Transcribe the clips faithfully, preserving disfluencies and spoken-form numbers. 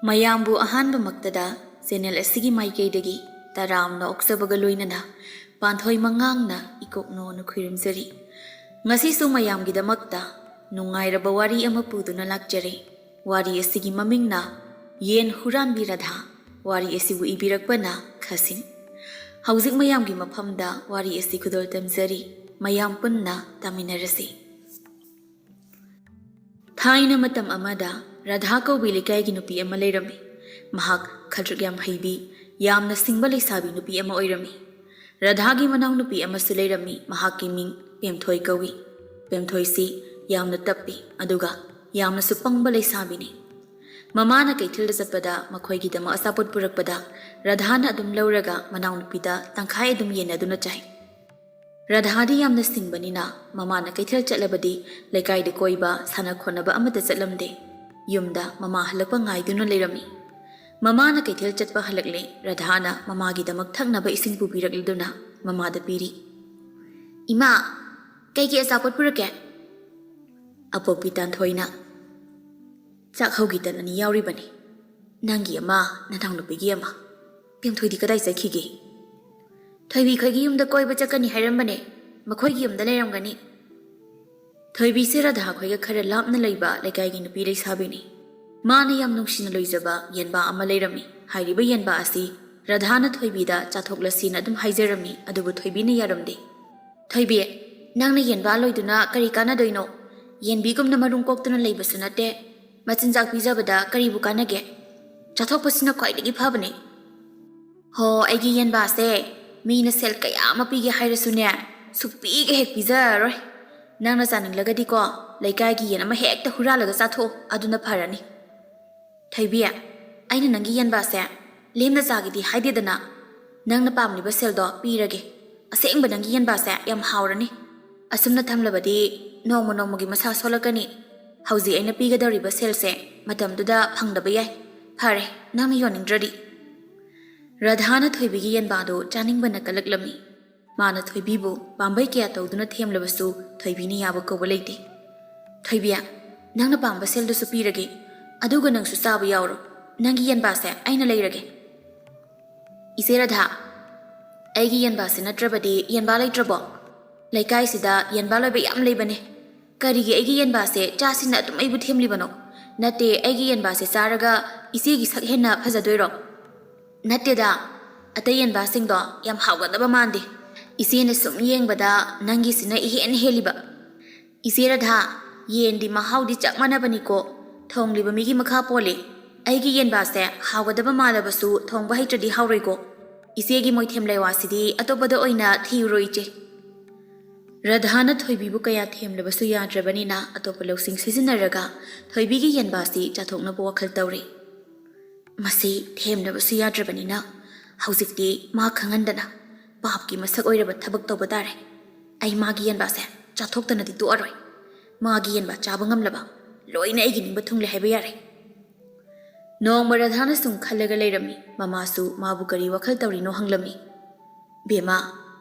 ꯃꯌꯥꯝꯕꯨ ꯑꯍꯥꯟꯕꯃꯛꯇꯗ ꯆꯦꯅꯦꯜ ꯑꯁꯤꯒꯤ ꯃꯥꯏꯀꯩꯗꯒꯤ ꯇꯔꯥꯝꯅ ꯑꯣꯛꯆꯕꯒ ꯂꯣꯏꯅꯅ ꯄꯥꯟꯊꯣꯏ ꯃꯉꯥꯡꯅ ꯏꯀꯣꯛ ꯅꯣꯟꯅ ꯈꯨꯔꯨꯝꯖꯔꯤ꯫ ꯉꯁꯤꯁꯨ ꯃꯌꯥꯝꯒꯤꯗꯃꯛꯇ ꯅꯨꯡꯉꯥꯏꯔꯕ ꯋꯥꯔꯤ ꯑꯃ ꯄꯨꯗꯨꯅ ꯂꯥꯛꯆꯔꯦ꯫ ꯋꯥꯔꯤ ꯑꯁꯤꯒꯤ ꯃꯃꯤꯡꯅ ꯌꯦꯟ ꯍꯨꯔꯥꯟꯕꯤ ꯔꯥꯙꯥ꯫ ꯋꯥꯔꯤ ꯑꯁꯤꯕꯨ ꯏꯕꯤꯔꯛꯄꯅ ꯈꯁꯤꯟ꯫ ꯍꯧꯖꯤꯛ ꯃꯌꯥꯝꯒꯤ ꯃꯐꯝꯗ ꯋꯥꯔꯤ ꯑꯁꯤ ꯈꯨꯗꯣꯜ ꯇꯝꯖꯔꯤ꯫ ꯃꯌꯥꯝ ꯄꯨꯟꯅ ꯇꯥꯃꯤꯟꯅꯔꯁꯤ꯫ ꯊꯥꯏꯅ ꯃꯇꯝ ꯑꯃꯗ ꯔꯥꯙꯥ ꯀꯧꯕꯤ ꯂꯩꯀꯥꯏꯒꯤ ꯅꯨꯄꯤ ꯑꯃ ꯂꯩꯔꯝꯃꯤ꯫ ꯃꯍꯥꯛ ꯈꯗ꯭ꯔꯛ ꯌꯥꯝ ꯍꯩꯕꯤ, ꯌꯥꯝꯅ ꯁꯤꯡꯕ ꯂꯩꯁꯥꯕꯤ ꯅꯨꯄꯤ ꯑꯃ ꯑꯣꯏꯔꯝꯃꯤ꯫ ꯔꯥꯙꯥꯒꯤ ꯃꯅꯥꯎꯅꯨꯄꯤ ꯑꯃꯁꯨ ꯂꯩꯔꯝꯃꯤ꯫ ꯃꯍꯥꯛꯀꯤ ꯃꯤꯡ ꯄꯦꯝꯊꯣꯏ ꯀꯧꯏ꯫ ꯄꯦꯝꯊꯣꯏꯁꯤ ꯌꯥꯝꯅ ꯇꯞꯄꯤ, ꯑꯗꯨꯒ ꯌꯥꯝꯅꯁꯨ ꯄꯪꯕ ꯂꯩꯁꯥꯕꯤꯅꯤ꯫ ꯃꯃꯥꯅ ꯀꯩꯊꯦꯜꯗ ꯆꯠꯄꯗ ꯃꯈꯣꯏꯒꯤꯗꯃꯛ ꯑꯆꯥꯄꯣꯠ ꯄꯨꯔꯛꯄꯗ ꯔꯥꯙꯥꯅ ꯑꯗꯨꯝ ꯂꯧꯔꯒ ꯃꯅꯥꯎꯅꯨꯄꯤꯗ ꯇꯪꯈꯥꯏ ꯑꯗꯨꯝ ꯌꯦꯟꯅꯗꯨꯅ ꯆꯥꯏ꯫ ꯔꯥꯙꯥꯗꯤ ꯌꯥꯝꯅ ꯁꯤꯡꯕꯅꯤꯅ ꯃꯃꯥꯅ ꯀꯩꯊꯦꯜ ꯆꯠꯂꯕꯗꯤ ꯂꯩꯀꯥꯏꯗ ꯀꯣꯏꯕ, ꯁꯥꯟꯅ ꯈꯣꯠꯅꯕ ꯑꯃꯠꯇ ꯆꯠꯂꯝꯗꯦ꯫ ꯌꯨꯝꯗ ꯃꯃꯥ ꯍꯜꯂꯛꯄ ꯉꯥꯏꯗꯨꯅ ꯂꯩꯔꯝꯃꯤ꯫ ꯃꯃꯥꯅ ꯀꯩꯊꯦꯜ ꯆꯠꯄ ꯍꯜꯂꯛꯂꯦ꯫ ꯔꯥꯙꯥꯅ ꯃꯃꯥꯒꯤꯗꯃꯛ ꯊꯛꯅꯕ ꯏꯁꯤꯡ ꯄꯨꯕꯤꯔꯛꯂꯗꯨꯅ ꯃꯃꯥꯗ ꯄꯤꯔꯤ꯫ "ꯏꯃꯥ, ꯀꯩꯒꯤ ꯑꯆꯥꯄꯣꯠ ꯄꯨꯔꯛꯀꯦ?" ꯑꯄꯣꯛꯄꯤ ꯇꯥꯟꯊꯣꯏꯅ, "ꯆꯥꯛꯍꯧꯒꯤ ꯇꯟ ꯑꯅꯤ ꯌꯥꯎꯔꯤꯕꯅꯤ, ꯅꯪꯒꯤ ꯑꯃ, ꯅꯅꯥꯎꯅꯨꯄꯤꯒꯤ ꯑꯃ꯫ ꯄꯦꯝꯊꯣꯏꯗꯤ ꯀꯗꯥꯏ ꯆꯠꯈꯤꯒꯦ?" "ꯊꯣꯏꯕꯤ ꯈꯣꯏꯒꯤ ꯌꯨꯝꯗ ꯀꯣꯏꯕ ꯆꯠꯀꯅꯤ ꯍꯥꯏꯔꯝꯕꯅꯦ, ꯃꯈꯣꯏꯒꯤ ꯌꯨꯝꯗ ꯂꯩꯔꯝꯒꯅꯤ꯫" ꯊꯣꯏꯕꯤꯁꯦ ꯔꯥꯙꯥ ꯈꯣꯏꯒ ꯈꯔ ꯂꯥꯞꯅ ꯂꯩꯕ ꯂꯩꯀꯥꯏꯒꯤ ꯅꯨꯄꯤ ꯂꯩꯁꯥꯕꯤꯅꯤ꯫ ꯃꯥꯅ ꯌꯥꯝ ꯅꯨꯡꯁꯤꯅ ꯂꯣꯏꯖꯕ ꯌꯦꯟꯕꯥ ꯑꯃ ꯂꯩꯔꯝꯃꯤ꯫ ꯍꯥꯏꯔꯤꯕ ꯌꯦꯟꯕꯥ ꯑꯁꯤ ꯔꯥꯙꯥꯅ ꯊꯣꯏꯕꯤꯗ ꯆꯥꯊꯣꯛꯂꯁꯤꯅ ꯑꯗꯨꯝ ꯍꯥꯏꯖꯔꯝꯃꯤ, ꯑꯗꯨꯕꯨ ꯊꯣꯏꯕꯤꯅ ꯌꯥꯔꯝꯗꯦ꯫ "ꯊꯣꯏꯕꯤ, ꯅꯪꯅ ꯌꯦꯟꯕꯥ ꯂꯣꯏꯗꯨꯅ ꯀꯔꯤ ꯀꯥꯟꯅꯗꯣꯏꯅꯣ? ꯌꯦꯟꯕꯤꯒꯨꯝꯅ ꯃꯔꯨꯝ ꯀꯣꯛꯇꯨꯅ ꯂꯩꯕꯁꯨ ꯅꯠꯇꯦ꯫ ꯃꯆꯤꯟꯖꯥꯛ ꯄꯤꯖꯕꯗ ꯀꯔꯤꯕꯨ ꯀꯥꯟꯅꯒꯦ? ꯆꯥꯊꯣꯛꯄꯁꯤꯅ ꯈ꯭ꯋꯥꯏꯗꯒꯤ ꯐꯕꯅꯤ꯫" "ꯍꯣ, ꯑꯩꯒꯤ ꯌꯦꯟꯕꯥꯁꯦ ꯃꯤꯅ ꯁꯦꯜ ꯀꯌꯥ ꯑꯃ ꯄꯤꯒꯦ ꯍꯥꯏꯔꯁꯨꯅꯦ, ꯁꯨꯛꯄꯤꯒ ꯍꯦꯛ ꯄꯤꯖꯔꯔꯣꯏ꯫ ꯅꯪꯅ ꯆꯥꯅꯤꯡꯂꯒꯗꯤꯀꯣ, ꯂꯩꯀꯥꯏꯒꯤ ꯌꯦꯟ ꯑꯃ ꯍꯦꯛꯇ ꯍꯨꯔꯥꯜꯂꯒ ꯆꯥꯊꯣꯛꯑꯣ, ꯑꯗꯨꯅ ꯐꯔꯅꯤ꯫" "ꯊꯣꯏꯕꯤ, ꯑꯩꯅ ꯅꯪꯒꯤ ꯌꯦꯟꯕꯥꯁꯦ ꯂꯦꯝꯅ ꯆꯥꯒꯦꯗꯤ ꯍꯥꯏꯗꯦꯗꯅ꯫ ꯅꯪꯅ ꯄꯥꯝꯂꯤꯕ ꯁꯦꯜꯗꯣ ꯄꯤꯔꯒꯦ꯫ ꯑꯁꯦꯡꯕ ꯅꯪꯒꯤ ꯌꯦꯟꯕꯥꯁꯦ ꯌꯥꯝ ꯍꯥꯎꯔꯅꯤ꯫ ꯑꯁꯨꯝꯅ ꯊꯝꯂꯕꯗꯤ ꯅꯣꯡꯃ ꯅꯣꯡꯃꯒꯤ ꯃꯁꯥ ꯁꯣꯜꯂꯛꯀꯅꯤ꯫ ꯍꯧꯖꯤꯛ ꯑꯩꯅ ꯄꯤꯒꯗꯧꯔꯤꯕ ꯁꯦꯜꯁꯦ ꯃꯇꯝꯗꯨꯗ ꯐꯪꯗꯕ ꯌꯥꯏ꯫ ꯐꯔꯦ, ꯅꯪꯅ ꯌꯣꯟꯅꯤꯡꯗ꯭ꯔꯗꯤ꯫" ꯔꯥꯙꯥꯅ ꯊꯣꯏꯕꯤꯒꯤ ꯌꯦꯟꯕꯥꯗꯨ ꯆꯥꯅꯤꯡꯕꯅ ꯀꯜꯂꯛꯂꯝꯃꯤ꯫ ꯃꯥꯅ ꯊꯣꯏꯕꯤꯕꯨ ꯄꯥꯝꯕꯩ ꯀꯌꯥ ꯇꯧꯗꯨꯅ ꯊꯦꯝꯂꯕꯁꯨ ꯊꯣꯏꯕꯤꯅ ꯌꯥꯕ ꯀꯧꯕ ꯂꯩꯇꯦ꯫ "ꯊꯣꯏꯕꯤ, ꯅꯪꯅ ꯄꯥꯝꯕ ꯁꯦꯜꯗꯨꯁꯨ ꯄꯤꯔꯒꯦ, ꯑꯗꯨꯒ ꯅꯪꯁꯨ ꯆꯥꯕ ꯌꯥꯎꯔꯣ꯫ "ꯅꯪꯒꯤ ꯌꯦꯟꯕꯥꯁꯦ ꯑꯩꯅ ꯂꯩꯔꯒꯦ꯫" "ꯏꯆꯦ ꯔꯥꯙꯥ, ꯑꯩꯒꯤ ꯌꯦꯟꯕꯥꯁꯦ ꯅꯠꯇ꯭ꯔꯕꯗꯤ ꯌꯦꯟꯕꯥ ꯂꯩꯇ꯭ꯔꯕꯣ? ꯂꯩꯀꯥꯏꯁꯤꯗ ꯌꯦꯟꯕꯥ ꯂꯣꯏꯕ ꯌꯥꯝ ꯂꯩꯕꯅꯦ꯫ ꯀꯔꯤꯒꯤ ꯑꯩꯒꯤ ꯌꯦꯟꯕꯥꯁꯦ ꯆꯥꯁꯤꯟꯅ ꯑꯗꯨꯝ ꯑꯩꯕꯨ ꯊꯦꯝꯂꯤꯕꯅꯣ? ꯅꯠꯇꯦ, ꯑꯩꯒꯤ ꯌꯦꯟꯕꯥꯁꯦ ꯆꯥꯔꯒ ꯏꯆꯦꯒꯤ ꯁꯛ ꯍꯦꯟꯅ ꯐꯖꯗꯣꯏꯔꯣ?" "ꯅꯠꯇꯦꯗ, ꯑꯇꯩ ꯌꯦꯟꯕꯥꯁꯤꯡꯗꯣ ꯌꯥꯝ ꯍꯥꯎꯒꯗꯕ ꯃꯥꯟꯗꯦ꯫ ꯏꯆꯦꯅ ꯁꯨꯝ ꯌꯦꯡꯕꯗ ꯅꯪꯒꯤꯁꯤꯅ ꯏꯍꯦꯟ ꯍꯦꯜꯂꯤꯕ꯫" "ꯏꯆꯦ ꯔꯥꯙꯥ, ꯌꯦꯟꯗꯤ ꯃꯍꯥꯎꯗꯤ ꯆꯞ ꯃꯥꯟꯅꯕꯅꯤꯀꯣ, ꯊꯣꯡꯂꯤꯕ ꯃꯤꯒꯤ ꯃꯈꯥ ꯄꯣꯜꯂꯤ꯫ ꯑꯩꯒꯤ ꯌꯦꯟꯕꯥꯁꯦ ꯍꯥꯎꯒꯗꯕ ꯃꯥꯜꯂꯕꯁꯨ ꯊꯣꯡꯕ ꯍꯩꯇ꯭ꯔꯗꯤ ꯍꯥꯎꯔꯣꯏꯀꯣ꯫ ꯏꯆꯦꯒꯤ ꯃꯣꯏꯊꯦꯝ ꯂꯩꯋꯥꯁꯤꯗꯤ ꯑꯇꯣꯞꯄꯗ ꯑꯣꯏꯅ ꯊꯤꯔꯨꯔꯣ ꯏꯆꯦ꯫" ꯔꯥꯙꯥꯅ ꯊꯣꯏꯕꯤꯕꯨ ꯀꯌꯥ ꯊꯦꯝꯂꯕꯁꯨ ꯌꯥꯗ꯭ꯔꯕꯅꯤꯅ ꯑꯇꯣꯞꯄ ꯂꯧꯁꯤꯡ ꯁꯤꯖꯤꯟꯅꯔꯒ ꯊꯣꯏꯕꯤꯒꯤ ꯌꯦꯟꯕꯥꯁꯤ ꯆꯥꯊꯣꯛꯅꯕ ꯋꯥꯈꯜ ꯇꯧꯔꯤ꯫ "ꯃꯁꯤ ꯊꯦꯝꯅꯕꯁꯨ ꯌꯥꯗ꯭ꯔꯕꯅꯤꯅ ꯍꯧꯖꯤꯛꯇꯤ ꯃꯥ ꯈꯪꯍꯟꯗꯅ ꯄꯥꯞꯀꯤ ꯃꯁꯛ ꯑꯣꯏꯔꯕ ꯊꯕꯛ ꯇꯧꯕ ꯇꯥꯔꯦ꯫ ꯑꯩ ꯃꯥꯒꯤ ꯌꯦꯟꯕꯥꯁꯦ ꯆꯥꯊꯣꯛꯇꯅꯗꯤ ꯇꯣꯛꯑꯔꯣꯏ꯫ ꯃꯥꯒꯤ ꯌꯦꯟꯕꯥ ꯆꯥꯕ ꯉꯝꯂꯕ ꯂꯣꯏꯅ ꯑꯩꯒꯤ ꯅꯤꯡꯕ ꯊꯨꯡꯂꯦ ꯍꯥꯏꯕ ꯌꯥꯔꯦ꯫" ꯅꯣꯡꯃ ꯔꯥꯙꯥꯅ ꯁꯨꯝ ꯈꯜꯂꯒ ꯂꯩꯔꯝꯃꯤ꯫ ꯃꯃꯥꯁꯨ ꯃꯥꯕꯨ ꯀꯔꯤ ꯋꯥꯈꯜ ꯇꯧꯔꯤꯅꯣ ꯍꯪꯂꯝꯃꯤ꯫ "ꯕꯦꯝꯃ,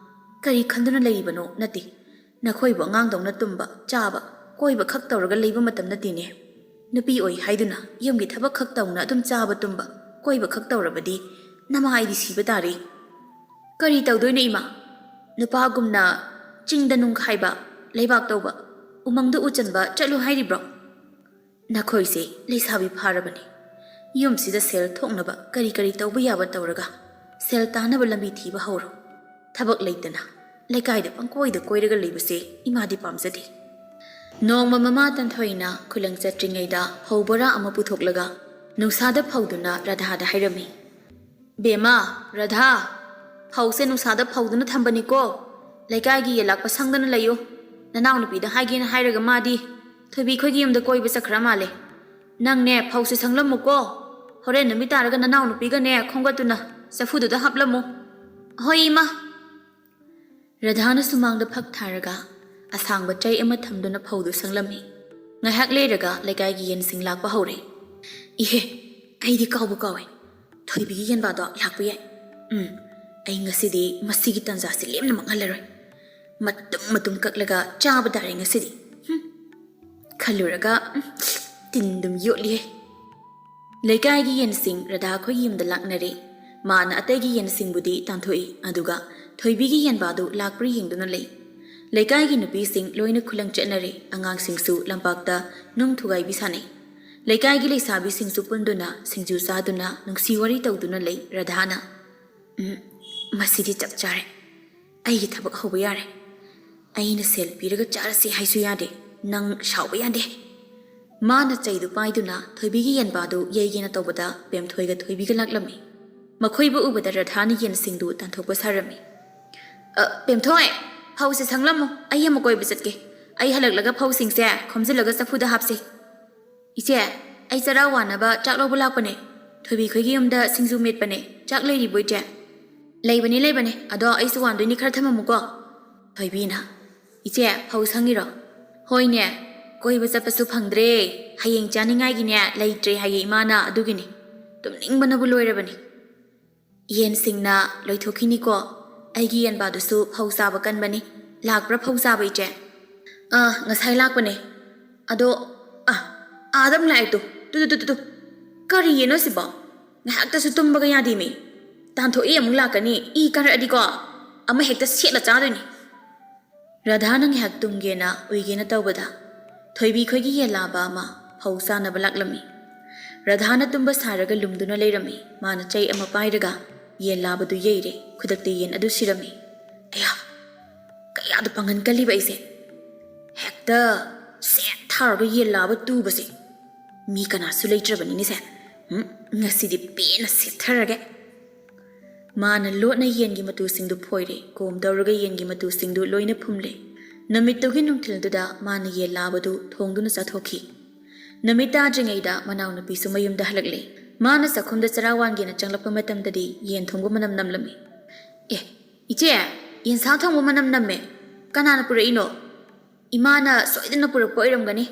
ꯀꯔꯤ ꯈꯟꯗꯨꯅ ꯂꯩꯔꯤꯕꯅꯣ? ꯅꯠꯇꯦ, ꯅꯈꯣꯏꯕꯨ ꯑꯉꯥꯡꯗꯧꯅ ꯇꯨꯝꯕ, ꯆꯥꯕ, ꯀꯣꯏꯕ ꯈꯛ ꯇꯧꯔꯒ ꯂꯩꯕ ꯃꯇꯝ ꯅꯠꯇꯦꯅꯦ꯫ ꯅꯨꯄꯤ ꯑꯣꯏ ꯍꯥꯏꯗꯨꯅ ꯌꯨꯝꯒꯤ ꯊꯕꯛ ꯈꯛ ꯇꯧꯅ ꯑꯗꯨꯝ ꯆꯥꯕ ꯇꯨꯝꯕ, ꯀꯣꯏꯕ ꯈꯛ ꯇꯧꯔꯕꯗꯤ ꯅꯃꯥꯏꯗꯤ ꯁꯤꯕ ꯇꯥꯔꯦ꯫" "ꯀꯔꯤ ꯇꯧꯗꯣꯏꯅꯣ ꯏꯃꯥ? ꯅꯨꯄꯥꯒꯨꯝꯅ ꯆꯤꯡꯗ ꯅꯨꯡꯈꯥꯏꯕ, ꯂꯩꯕꯥꯛ ꯇꯧꯕ, ꯎꯃꯪꯗ ꯎ ꯆꯟꯕ ꯆꯠꯂꯨ ꯍꯥꯏꯔꯤꯕ꯭ꯔꯣ? ꯅꯈꯣꯏꯁꯦ ꯂꯩꯁꯥꯕꯤ ꯐꯥꯔꯕꯅꯤ꯫ ꯌꯨꯝꯁꯤꯗ ꯁꯦꯜ ꯊꯣꯛꯅꯕ ꯀꯔꯤ ꯀꯔꯤ ꯇꯧꯕ ꯌꯥꯕ ꯇꯧꯔꯒ ꯁꯦꯜ ꯇꯥꯅꯕ ꯂꯝꯕꯤ ꯊꯤꯕ ꯍꯧꯔꯣ꯫ ꯊꯕꯛ ꯂꯩꯇꯅ ꯂꯩꯀꯥꯏꯗ ꯄꯪꯀꯣꯏꯗ ꯀꯣꯏꯔꯒ ꯂꯩꯕꯁꯦ ꯏꯃꯥꯗꯤ ꯄꯥꯝꯖꯗꯦ꯫" ꯅꯣꯡꯃ ꯃꯃꯥ ꯇꯟꯊꯣꯏꯅ ꯈꯨꯂꯪ ꯆꯠꯇ꯭ꯔꯤꯉꯩꯗ ꯐꯧ ꯕꯣꯔꯥ ꯑꯃ ꯄꯨꯊꯣꯛꯂꯒ ꯅꯨꯡꯁꯥꯗ ꯐꯧꯗꯨꯅ ꯔꯥꯙꯥꯗ ꯍꯥꯏꯔꯝꯃꯤ꯫ "ꯕꯦꯝꯃ, ꯔꯥꯙꯥ, ꯐꯧꯁꯦ ꯅꯨꯡꯁꯥꯗ ꯐꯧꯗꯨꯅ ꯊꯝꯕꯅꯤꯀꯣ꯫ ꯂꯩꯀꯥꯏꯒꯤ ꯌꯦꯜꯂꯥꯛꯄ ꯁꯪꯗꯅ ꯂꯩꯌꯨ꯫ ꯅꯅꯥꯎꯅꯨꯄꯤꯗ ꯍꯥꯏꯒꯦꯅ ꯍꯥꯏꯔꯒ ꯃꯥꯗꯤ ꯊꯣꯏꯕꯤ ꯈꯣꯏꯒꯤ ꯌꯨꯝꯗ ꯀꯣꯏꯕ ꯆꯠꯈ꯭ꯔ ꯃꯥꯜꯂꯦ꯫ ꯅꯪꯅꯦ ꯐꯧꯁꯦ ꯁꯪꯂꯝꯃꯨꯀꯣ꯫ ꯍꯣꯔꯦꯟ ꯅꯨꯃꯤꯠ ꯇꯥꯔꯒ ꯅꯅꯥꯎꯅꯨꯄꯤꯒꯅꯦ ꯈꯣꯝꯒꯠꯇꯨꯅ ꯆꯐꯨꯗꯨꯗ ꯍꯥꯞꯂꯝꯃꯨ꯫" "ꯍꯣꯏ ꯏꯃꯥ꯫" ꯔꯥꯙꯥꯅ ꯁꯨꯃꯥꯡꯗ ꯐꯛ ꯊꯥꯔꯒ ꯑꯁꯥꯡꯕ ꯆꯩ ꯑꯃ ꯊꯝꯗꯨꯅ ꯐꯧꯗꯨ ꯁꯪꯂꯝꯃꯤ꯫ ꯉꯥꯏꯍꯥꯛ ꯂꯩꯔꯒ ꯂꯩꯀꯥꯏꯒꯤ ꯌꯦꯟꯁꯤꯡ ꯂꯥꯛꯄ ꯍꯧꯔꯦ꯫ "ꯏꯍꯦ, ꯑꯩꯗꯤ ꯀꯥꯎꯕ ꯀꯥꯎꯋꯦ꯫ ꯊꯣꯏꯕꯤꯒꯤ ꯌꯦꯟꯕꯥꯗꯣ ꯂꯥꯛꯄ ꯌꯥꯏ꯫ ꯎꯝ, ꯑꯩ ꯉꯁꯤꯗꯤ ꯃꯁꯤꯒꯤ ꯇꯟꯖꯥꯁꯤ ꯂꯦꯝꯅ ꯃꯥꯡꯍꯜꯂꯔꯣꯏ꯫ ꯃꯇꯨꯝ ꯃꯇꯨꯝ ꯀꯛꯂꯒ ꯆꯥꯕ ꯇꯥꯔꯦ ꯉꯁꯤꯗꯤ꯫ ꯍꯨꯝ, ꯈꯜꯂꯨꯔꯒ, ꯎꯝ, ꯇꯤꯟ ꯑꯗꯨꯝ ꯌꯣꯠꯂꯤꯍꯦ꯫" ꯂꯩꯀꯥꯏꯒꯤ ꯌꯦꯟꯁꯤꯡ ꯔꯥꯙꯥ ꯈꯣꯏꯒꯤ ꯌꯨꯝꯗ ꯂꯥꯛꯅꯔꯦ꯫ ꯃꯥꯅ ꯑꯇꯩꯒꯤ ꯌꯦꯟꯁꯤꯡꯕꯨꯗꯤ ꯇꯥꯟꯊꯣꯛꯏ, ꯑꯗꯨꯒ ꯊꯣꯏꯕꯤꯒꯤ ꯌꯦꯟꯕꯥꯗꯨ ꯂꯥꯛꯄ꯭ꯔꯥ ꯌꯦꯡꯗꯨꯅ ꯂꯩ꯫ ꯂꯩꯀꯥꯏꯒꯤ ꯅꯨꯄꯤꯁꯤꯡ ꯂꯣꯏꯅ ꯈꯨꯂꯪ ꯆꯠꯅꯔꯦ꯫ ꯑꯉꯥꯡꯁꯤꯡꯁꯨ ꯂꯝꯄꯥꯛꯇ ꯅꯨꯡ ꯊꯨꯒꯥꯏꯕꯤ ꯁꯥꯟꯅꯩ꯫ ꯂꯩꯀꯥꯏꯒꯤ ꯂꯩꯁꯥꯕꯤꯁꯤꯡꯁꯨ ꯄꯨꯟꯗꯨꯅ ꯁꯤꯡꯖꯨ ꯆꯥꯗꯨꯅ ꯅꯨꯡꯁꯤ ꯋꯥꯔꯤ ꯇꯧꯗꯨꯅ ꯂꯩ꯫ ꯔꯥꯙꯥꯅ, "ꯎꯝ, ꯃꯁꯤꯗꯤ ꯆꯞ ꯆꯥꯔꯦ꯫ ꯑꯩꯒꯤ ꯊꯕꯛ ꯍꯧꯕ ꯌꯥꯔꯦ꯫ ꯑꯩꯅ ꯁꯦꯜ ꯄꯤꯔꯒ ꯆꯥꯔꯁꯤ ꯍꯥꯏꯁꯨ ꯌꯥꯗꯦ꯫ ꯅꯪ ꯁꯥꯎꯕ ꯌꯥꯗꯦ꯫" ꯃꯥꯅ ꯆꯩꯗꯨ ꯄꯥꯏꯗꯨꯅ ꯊꯣꯏꯕꯤꯒꯤ ꯌꯦꯟꯕꯥꯗꯨ ꯌꯩꯒꯦꯅ ꯇꯧꯕꯗ ꯄꯦꯝꯊꯣꯏꯒ ꯊꯣꯏꯕꯤꯒ ꯂꯥꯛꯂꯝꯃꯤ꯫ ꯃꯈꯣꯏꯕꯨ ꯎꯕꯗ ꯔꯥꯙꯥꯅ ꯌꯦꯟꯁꯤꯡꯗꯨ ꯇꯥꯟꯊꯣꯛꯄ ꯁꯥꯔꯝꯃꯤ꯫ "ꯑ, ꯄꯦꯝꯊꯣꯏ, ꯐꯧꯁꯦ ꯁꯪꯂꯝꯃꯨ, ꯑꯩ ꯑꯃ ꯀꯣꯏꯕ ꯆꯠꯀꯦ꯫ ꯑꯩ ꯍꯜꯂꯛꯂꯒ ꯐꯧꯁꯤꯡꯁꯦ ꯈꯣꯝꯖꯤꯜꯂꯒ ꯆꯐꯨꯗ ꯍꯥꯞꯁꯤ꯫" "ꯏꯆꯦ, ꯑꯩ ꯆꯔꯥ ꯋꯥꯅꯕ ꯆꯥꯛ ꯂꯧꯕ ꯂꯥꯛꯄꯅꯦ꯫ ꯊꯣꯏꯕꯤ ꯈꯣꯏꯒꯤ ꯌꯨꯝꯗ ꯁꯤꯡꯖꯨ ꯃꯦꯠꯄꯅꯦ꯫ ꯆꯥꯛ ꯂꯩꯔꯤꯕꯣ, ꯏꯆꯦ?" "ꯂꯩꯕꯅꯤ, ꯂꯩꯕꯅꯤ꯫ ꯑꯗꯣ ꯑꯩꯁꯨ ꯋꯥꯟꯗꯣꯏꯅꯤ, ꯈꯔ ꯊꯝꯃꯝꯃꯨꯀꯣ꯫" ꯊꯣꯏꯕꯤꯅ, "ꯏꯆꯦ, ꯐꯧ ꯁꯪꯉꯤꯔꯣ?" "ꯍꯣꯏꯅꯦ, ꯀꯣꯏꯕ ꯆꯠꯄꯁꯨ ꯐꯪꯗ꯭ꯔꯦ꯫ ꯍꯌꯦꯡ ꯆꯥꯅꯤꯡꯉꯥꯏꯒꯤꯅꯦ ꯂꯩꯇ꯭ꯔꯦ ꯍꯥꯏꯌꯦ ꯏꯃꯥꯅ, ꯑꯗꯨꯒꯤꯅꯤ꯫ ꯇꯨꯝꯅꯤꯡꯕꯅꯕꯨ ꯂꯣꯏꯔꯕꯅꯤ꯫" "ꯌꯦꯟꯁꯤꯡꯅ ꯂꯣꯏꯊꯣꯛꯈꯤꯅꯤꯀꯣ꯫ ꯑꯩꯒꯤ ꯌꯦꯟꯕꯥꯗꯨꯁꯨ ꯐꯧ ꯆꯥꯕ ꯀꯟꯕꯅꯤ꯫ ꯂꯥꯛꯄ꯭ꯔꯥ ꯐꯧ ꯆꯥꯕ, ꯏꯆꯦ?" "ꯑꯥ, ꯉꯁꯥꯏ ꯂꯥꯛꯄꯅꯦ꯫ ꯑꯗꯣ, ꯑꯥ, ꯑꯥꯗ ꯑꯃꯨꯛ ꯂꯥꯛꯑꯦ two. Two, two, two, two, two. ꯀꯔꯤ ꯌꯦꯟꯅꯣ ꯁꯤꯕꯣ? ꯉꯥꯏꯍꯥꯛꯇꯁꯨ ꯇꯨꯝꯕꯒ ꯌꯥꯗꯦꯃꯤ꯫ ꯇꯥꯟꯊꯣꯛꯏ ꯑꯃꯨꯛ ꯂꯥꯛꯀꯅꯤ꯫ ꯏ ꯀꯥꯔꯛꯑꯗꯤꯀꯣ, ꯑꯃ ꯍꯦꯛꯇ ꯁꯦꯠꯂ ꯆꯥꯗꯣꯏꯅꯤ꯫" ꯔꯥꯙꯥꯅ ꯉꯥꯏꯍꯥꯛ ꯇꯨꯝꯒꯦꯅ ꯎꯏꯒꯦꯅ ꯇꯧꯕꯗ ꯊꯣꯏꯕꯤ ꯈꯣꯏꯒꯤ ꯌꯦꯟꯂꯥꯕ ꯑꯃ ꯐꯧ ꯆꯥꯅꯕ ꯂꯥꯛꯂꯝꯃꯤ꯫ ꯔꯥꯙꯥꯅ ꯇꯨꯝꯕ ꯁꯥꯔꯒ ꯂꯨꯝꯗꯨꯅ ꯂꯩꯔꯝꯃꯤ꯫ ꯃꯥꯅ ꯆꯩ ꯑꯃ ꯄꯥꯏꯔꯒ ꯌꯦꯟꯂꯥꯕꯗꯨ ꯌꯩꯔꯦ꯫ ꯈꯨꯗꯛꯇ ꯌꯦꯟ ꯑꯗꯨ ꯁꯤꯔꯝꯃꯤ꯫ "ꯑꯌꯥ! ꯀꯌꯥꯗ ꯄꯥꯡꯒꯟ ꯀꯜꯂꯤꯕ ꯑꯩꯁꯦ! ꯍꯦꯛꯇ ꯁꯦꯠ ꯊꯥꯔꯒ ꯌꯦꯟꯂꯥꯕ ꯇꯨꯕꯁꯦ! ꯃꯤ ꯀꯅꯥꯁꯨ ꯂꯩꯇ꯭ꯔꯕꯅꯤꯅꯦꯁꯦ꯫ ꯎꯝ, ꯉꯁꯤꯗꯤ ꯄꯦꯟꯅ ꯁꯦꯠꯊꯔꯒꯦ꯫" ꯃꯥꯅ ꯂꯣꯠꯅ ꯌꯦꯟꯒꯤ ꯃꯇꯨꯁꯤꯡꯗꯨ ꯐꯣꯏꯔꯦ꯫ ꯀꯣꯝ ꯇꯧꯔꯒ ꯌꯦꯟꯒꯤ ꯃꯇꯨꯁꯤꯡꯗꯨ ꯂꯣꯏꯅ ꯐꯨꯝꯂꯦ꯫ ꯅꯨꯃꯤꯠꯇꯨꯒꯤ ꯅꯨꯡꯊꯤꯜꯗꯨꯗ ꯃꯥꯅ ꯌꯦꯟ ꯂꯥꯕꯗꯨ ꯊꯣꯡꯗꯨꯅ ꯆꯥꯊꯣꯛꯈꯤ꯫ ꯅꯨꯃꯤꯠ ꯇꯥꯗ꯭ꯔꯤꯉꯩꯗ ꯃꯅꯥꯎꯅꯨꯄꯤꯁꯨ ꯃꯌꯨꯝꯗ ꯍꯜꯂꯛꯂꯦ꯫ ꯃꯥꯅ ꯆꯥꯛꯈꯨꯝꯗ ꯆꯔꯥ ꯋꯥꯟꯒꯦꯅ ꯆꯪꯂꯛꯄ ꯃꯇꯝꯗꯗꯤ ꯌꯦꯟ ꯊꯣꯡꯕ ꯃꯅꯝ ꯅꯝꯂꯝꯃꯤ꯫ "ꯑꯦ, ꯏꯆꯦ, ꯌꯦꯟꯁꯥ ꯊꯣꯡꯕ ꯃꯅꯝ ꯅꯝꯃꯦ꯫ ꯀꯅꯥꯅ ꯄꯨꯔꯛꯏꯅꯣ? ꯏꯃꯥꯅ ꯁꯣꯏꯗꯅ ꯄꯨꯔꯛꯄ ꯑꯣꯏꯔꯝꯒꯅꯤ꯫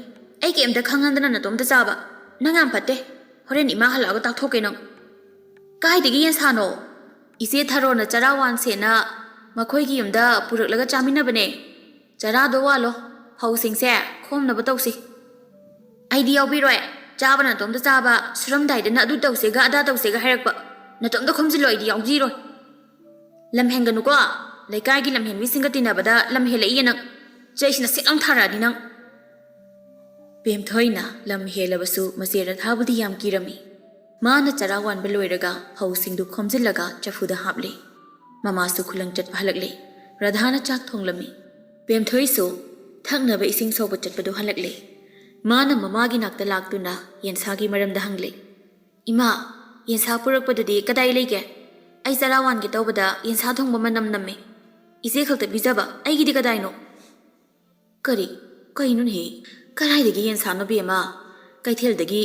ꯑꯩ ꯀꯩꯝꯇ ꯈꯪꯍꯟꯗꯅ ꯅꯇꯣꯝꯇ ꯆꯥꯕ꯫ ꯅꯪ ꯌꯥꯝ ꯐꯠꯇꯦ꯫ ꯍꯣꯔꯦꯟ ꯏꯃꯥ ꯍꯜꯂꯛꯑꯒ ꯇꯥꯛꯊꯣꯛꯀꯦ ꯅꯪ꯫" "ꯀꯥꯏꯗꯒꯤ ꯌꯦꯟꯁꯥꯅꯣ? ꯏꯆꯦ ꯊꯔꯣꯅ ꯆꯔꯥ ꯋꯥꯟꯁꯦꯅ ꯃꯈꯣꯏꯒꯤ ꯌꯨꯝꯗ ꯄꯨꯔꯛꯂꯒ ꯆꯥꯃꯤꯟꯅꯕꯅꯦ꯫ ꯆꯔꯥꯗꯣ ꯋꯥꯜꯂꯣ, ꯐꯧꯁꯤꯡꯁꯦ ꯈꯣꯝꯅꯕ ꯇꯧꯁꯤ꯫" "ꯑꯩꯗꯤ ꯌꯥꯎꯕꯤꯔꯣꯏ꯫ ꯆꯥꯕ ꯅꯇꯣꯝꯇ ꯆꯥꯕ, ꯁꯨꯔꯝꯗꯥꯏꯗꯅ ꯑꯗꯨ ꯇꯧꯁꯦꯒ ꯑꯗꯥ ꯇꯧꯁꯦꯒ ꯍꯥꯏꯔꯛꯄ꯫ ꯅꯇꯣꯝꯇ ꯈꯣꯝꯖꯤꯜꯂꯣ, ꯑꯩꯗꯤ ꯌꯥꯎꯖꯤꯔꯣꯏ꯫ ꯂꯝ ꯍꯦꯟꯒꯅꯨꯀꯣ, ꯂꯩꯀꯥꯏꯒꯤ ꯂꯝꯍꯦꯟꯕꯤꯁꯤꯡꯒ ꯇꯤꯟꯅꯕꯗ ꯂꯝ ꯍꯦꯜꯂꯛꯏꯌꯦ ꯅꯪ꯫ ꯆꯩꯁꯤꯅ ꯁꯤꯠ ꯂꯥꯎ ꯊꯥꯔꯛꯑꯗꯤ ꯅꯪ꯫ ꯄꯦꯝꯊꯣꯏꯅ ꯂꯝ ꯍꯦꯜꯂꯕꯁꯨ ꯃꯆꯦ ꯔꯥꯙꯥꯕꯨꯗꯤ ꯌꯥꯝ ꯀꯤꯔꯝꯃꯤ꯫ ꯃꯥꯅ ꯆꯔꯥ ꯋꯥꯟꯕ ꯂꯣꯏꯔꯒ ꯐꯧꯁꯤꯡꯗꯨ ꯈꯣꯝꯖꯤꯜꯂꯒ ꯆꯐꯨꯗ ꯍꯥꯞꯂꯦ꯫ ꯃꯃꯥꯁꯨ ꯈꯨꯂꯪ ꯆꯠꯄ ꯍꯜꯂꯛꯂꯦ꯫ ꯔꯥꯙꯥꯅ ꯆꯥꯛ ꯊꯣꯡꯂꯝꯃꯤ꯫ ꯄꯦꯝꯊꯣꯏꯁꯨ ꯊꯛꯅꯕ ꯏꯁꯤꯡ ꯁꯣꯛꯄ ꯆꯠꯄꯗꯨ ꯍꯜꯂꯛꯂꯦ꯫ ꯃꯥꯅ ꯃꯃꯥꯒꯤ ꯅꯥꯛꯇ ꯂꯥꯛꯇꯨꯅ ꯌꯦꯟꯁꯥꯒꯤ ꯃꯔꯝꯗ ꯍꯪꯂꯦ꯫ "ꯏꯃꯥ, ꯌꯦꯟꯁꯥ ꯄꯨꯔꯛꯄꯗꯨꯗꯤ ꯀꯗꯥꯏ ꯂꯩꯒꯦ? ꯑꯩ ꯆꯔꯥ ꯋꯥꯟꯒꯦ ꯇꯧꯕꯗ ꯌꯦꯟꯁꯥ ꯊꯣꯡꯕ ꯃꯅꯝ ꯅꯝꯃꯦ꯫ ꯏꯆꯦ ꯈꯛꯇ ꯄꯤꯖꯕ ꯑꯩꯒꯤꯗꯤ ꯀꯗꯥꯏꯅꯣ?" "ꯀꯔꯤ? ꯀꯩꯅꯣꯅꯦꯍꯦ? ꯀꯗꯥꯏꯗꯒꯤ ꯌꯦꯟꯁꯥꯅꯣ ꯕꯦꯝꯃ? ꯀꯩꯊꯦꯜꯗꯒꯤ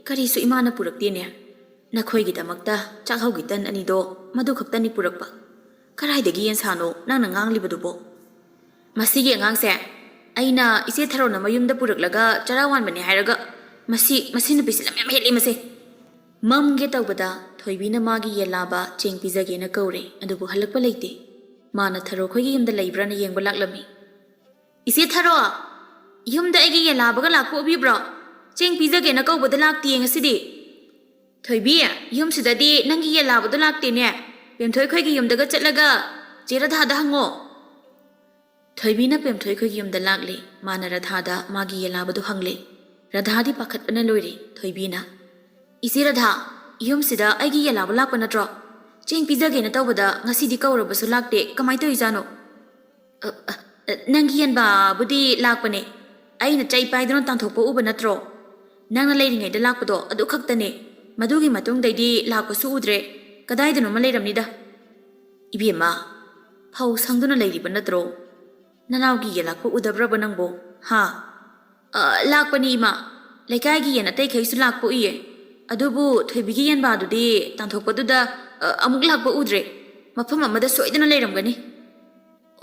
ꯀꯔꯤꯁꯨ ꯏꯃꯥꯅ ꯄꯨꯔꯛꯇꯦꯅꯦ꯫ ꯅꯈꯣꯏꯒꯤꯗꯃꯛꯇ ꯆꯥꯛꯍꯧꯒꯤ ꯇꯟ ꯑꯅꯤꯗꯣ ꯃꯗꯨ ꯈꯛꯇꯅꯤ ꯄꯨꯔꯛꯄ꯫ ꯀꯗꯥꯏꯗꯒꯤ ꯌꯦꯟꯁꯥꯅꯣ ꯅꯪꯅ ꯉꯥꯡꯂꯤꯕꯗꯨꯕꯣ?" "ꯃꯁꯤꯒꯤ ꯑꯉꯥꯡꯁꯦ ꯑꯩꯅ ꯏꯆꯦ ꯊꯔꯣꯅ ꯃꯌꯨꯝꯗ ꯄꯨꯔꯛꯂꯒ ꯆꯔꯥ ꯋꯥꯟꯕꯅꯦ ꯍꯥꯏꯔꯒ ꯃꯁꯤ, ꯃꯁꯤ ꯅꯨꯄꯤꯁꯤ ꯂꯝ ꯌꯥꯝ ꯍꯦꯜꯂꯦ ꯃꯁꯦ!" ꯃꯝꯒꯦ ꯇꯧꯕꯗ ꯊꯣꯏꯕꯤꯅ ꯃꯥꯒꯤ ꯌꯦꯟꯂꯥꯕ ꯆꯦꯡ ꯄꯤꯖꯒꯦꯅ ꯀꯧꯔꯦ, ꯑꯗꯨꯕꯨ ꯍꯜꯂꯛꯄ ꯂꯩꯇꯦ꯫ ꯃꯥꯅ ꯊꯔꯣ ꯈꯣꯏꯒꯤ ꯌꯨꯝꯗ ꯂꯩꯕ꯭ꯔꯥꯅ ꯌꯦꯡꯕ ꯂꯥꯛꯂꯝꯃꯤ꯫ "ꯏꯆꯦ ꯊꯔꯣ, ꯌꯨꯝꯗ ꯑꯩꯒꯤ ꯌꯦꯟꯂꯥꯕꯒ ꯂꯥꯛꯄ ꯎꯕꯤꯕ꯭ꯔꯣ? ꯆꯦꯡ ꯄꯤꯖꯒꯦꯅ ꯀꯧꯕꯗ ꯂꯥꯛꯇꯦ ꯉꯁꯤꯗꯤ꯫ ꯊꯣꯏꯕꯤ, ꯌꯨꯝꯁꯤꯗꯗꯤ ꯅꯪꯒꯤ ꯌꯦꯟꯂꯥꯕꯗꯣ ꯂꯥꯛꯇꯦꯅꯦ꯫ ꯄꯦꯝꯊꯣꯏ ꯈꯣꯏꯒꯤ ꯌꯨꯝꯗꯒ ꯆꯠꯂꯒ ꯆꯦ ꯔꯥꯙꯥꯗ ꯍꯪꯉꯣ꯫" ꯊꯣꯏꯕꯤꯅ ꯄꯦꯝꯊꯣꯏ ꯈꯣꯏꯒꯤ ꯌꯨꯝꯗ ꯂꯥꯛꯂꯦ꯫ ꯃꯥꯅ ꯔꯥꯙꯥꯗ ꯃꯥꯒꯤ ꯌꯦꯟꯂꯥꯕꯗꯨ ꯍꯪꯂꯦ꯫ ꯔꯥꯙꯥꯗꯤ ꯄꯥꯈꯠꯄꯅ ꯂꯣꯏꯔꯦ꯫ ꯊꯣꯏꯕꯤꯅ, "ꯏꯆꯦ ꯔꯥꯙꯥ, ꯌꯨꯝꯁꯤꯗ ꯑꯩꯒꯤ ꯌꯦꯟꯂꯥꯕ ꯂꯥꯛꯄ ꯅꯠꯇ꯭ꯔꯣ? ꯆꯦꯡ ꯄꯤꯖꯒꯦꯅ ꯇꯧꯕꯗ ꯉꯁꯤꯗꯤ ꯀꯧꯔꯕꯁꯨ ꯂꯥꯛꯇꯦ, ꯀꯃꯥꯏ ꯇꯧꯔꯤꯖꯥꯠꯅꯣ?" "ꯑ, ꯑ, ꯑ, ꯅꯪꯒꯤ ꯌꯦꯟꯕꯥꯕꯨꯗꯤ ꯂꯥꯛꯄꯅꯦ꯫ ꯑꯩꯅ ꯆꯩ ꯄꯥꯏꯗꯨꯅ ꯇꯥꯟꯊꯣꯛꯄ ꯎꯕ ꯅꯠꯇ꯭ꯔꯣ? ꯅꯪꯅ ꯂꯩꯔꯤꯉꯩꯗ ꯂꯥꯛꯄꯗꯣ ꯑꯗꯨ ꯈꯛꯇꯅꯦ꯫ ꯃꯗꯨꯒꯤ ꯃꯇꯨꯡꯗꯩꯗꯤ ꯂꯥꯛꯄꯁꯨ ꯎꯗ꯭ꯔꯦ꯫ ꯀꯗꯥꯏꯗꯅꯣꯃ ꯂꯩꯔꯝꯅꯤꯗ꯫" "ꯏꯕꯦꯝꯃ, ꯐꯧ ꯁꯪꯗꯨꯅ ꯂꯩꯔꯤꯕ ꯅꯠꯇ꯭ꯔꯣ? ꯅꯅꯥꯎꯒꯤ ꯌꯦꯟ ꯂꯥꯛꯄ ꯎꯗꯕ꯭ꯔꯕ ꯅꯪꯕꯣ? ꯍꯥ?" "ꯑ, ꯂꯥꯛꯄꯅꯤ ꯏꯃꯥ꯫ ꯂꯩꯀꯥꯏꯒꯤ ꯌꯦꯟ ꯑꯇꯩꯈꯩꯁꯨ ꯂꯥꯛꯄ ꯎꯏꯌꯦ꯫ ꯑꯗꯨꯕꯨ ꯊꯣꯏꯕꯤꯒꯤ ꯌꯦꯟꯕꯥꯗꯨꯗꯤ ꯇꯥꯟꯊꯣꯛꯄꯗꯨꯗ, ꯑ, ꯑꯃꯨꯛ ꯂꯥꯛꯄ ꯎꯗ꯭ꯔꯦ꯫ ꯃꯐꯝ ꯑꯃꯗ ꯁꯣꯏꯗꯅ ꯂꯩꯔꯝꯒꯅꯤ꯫"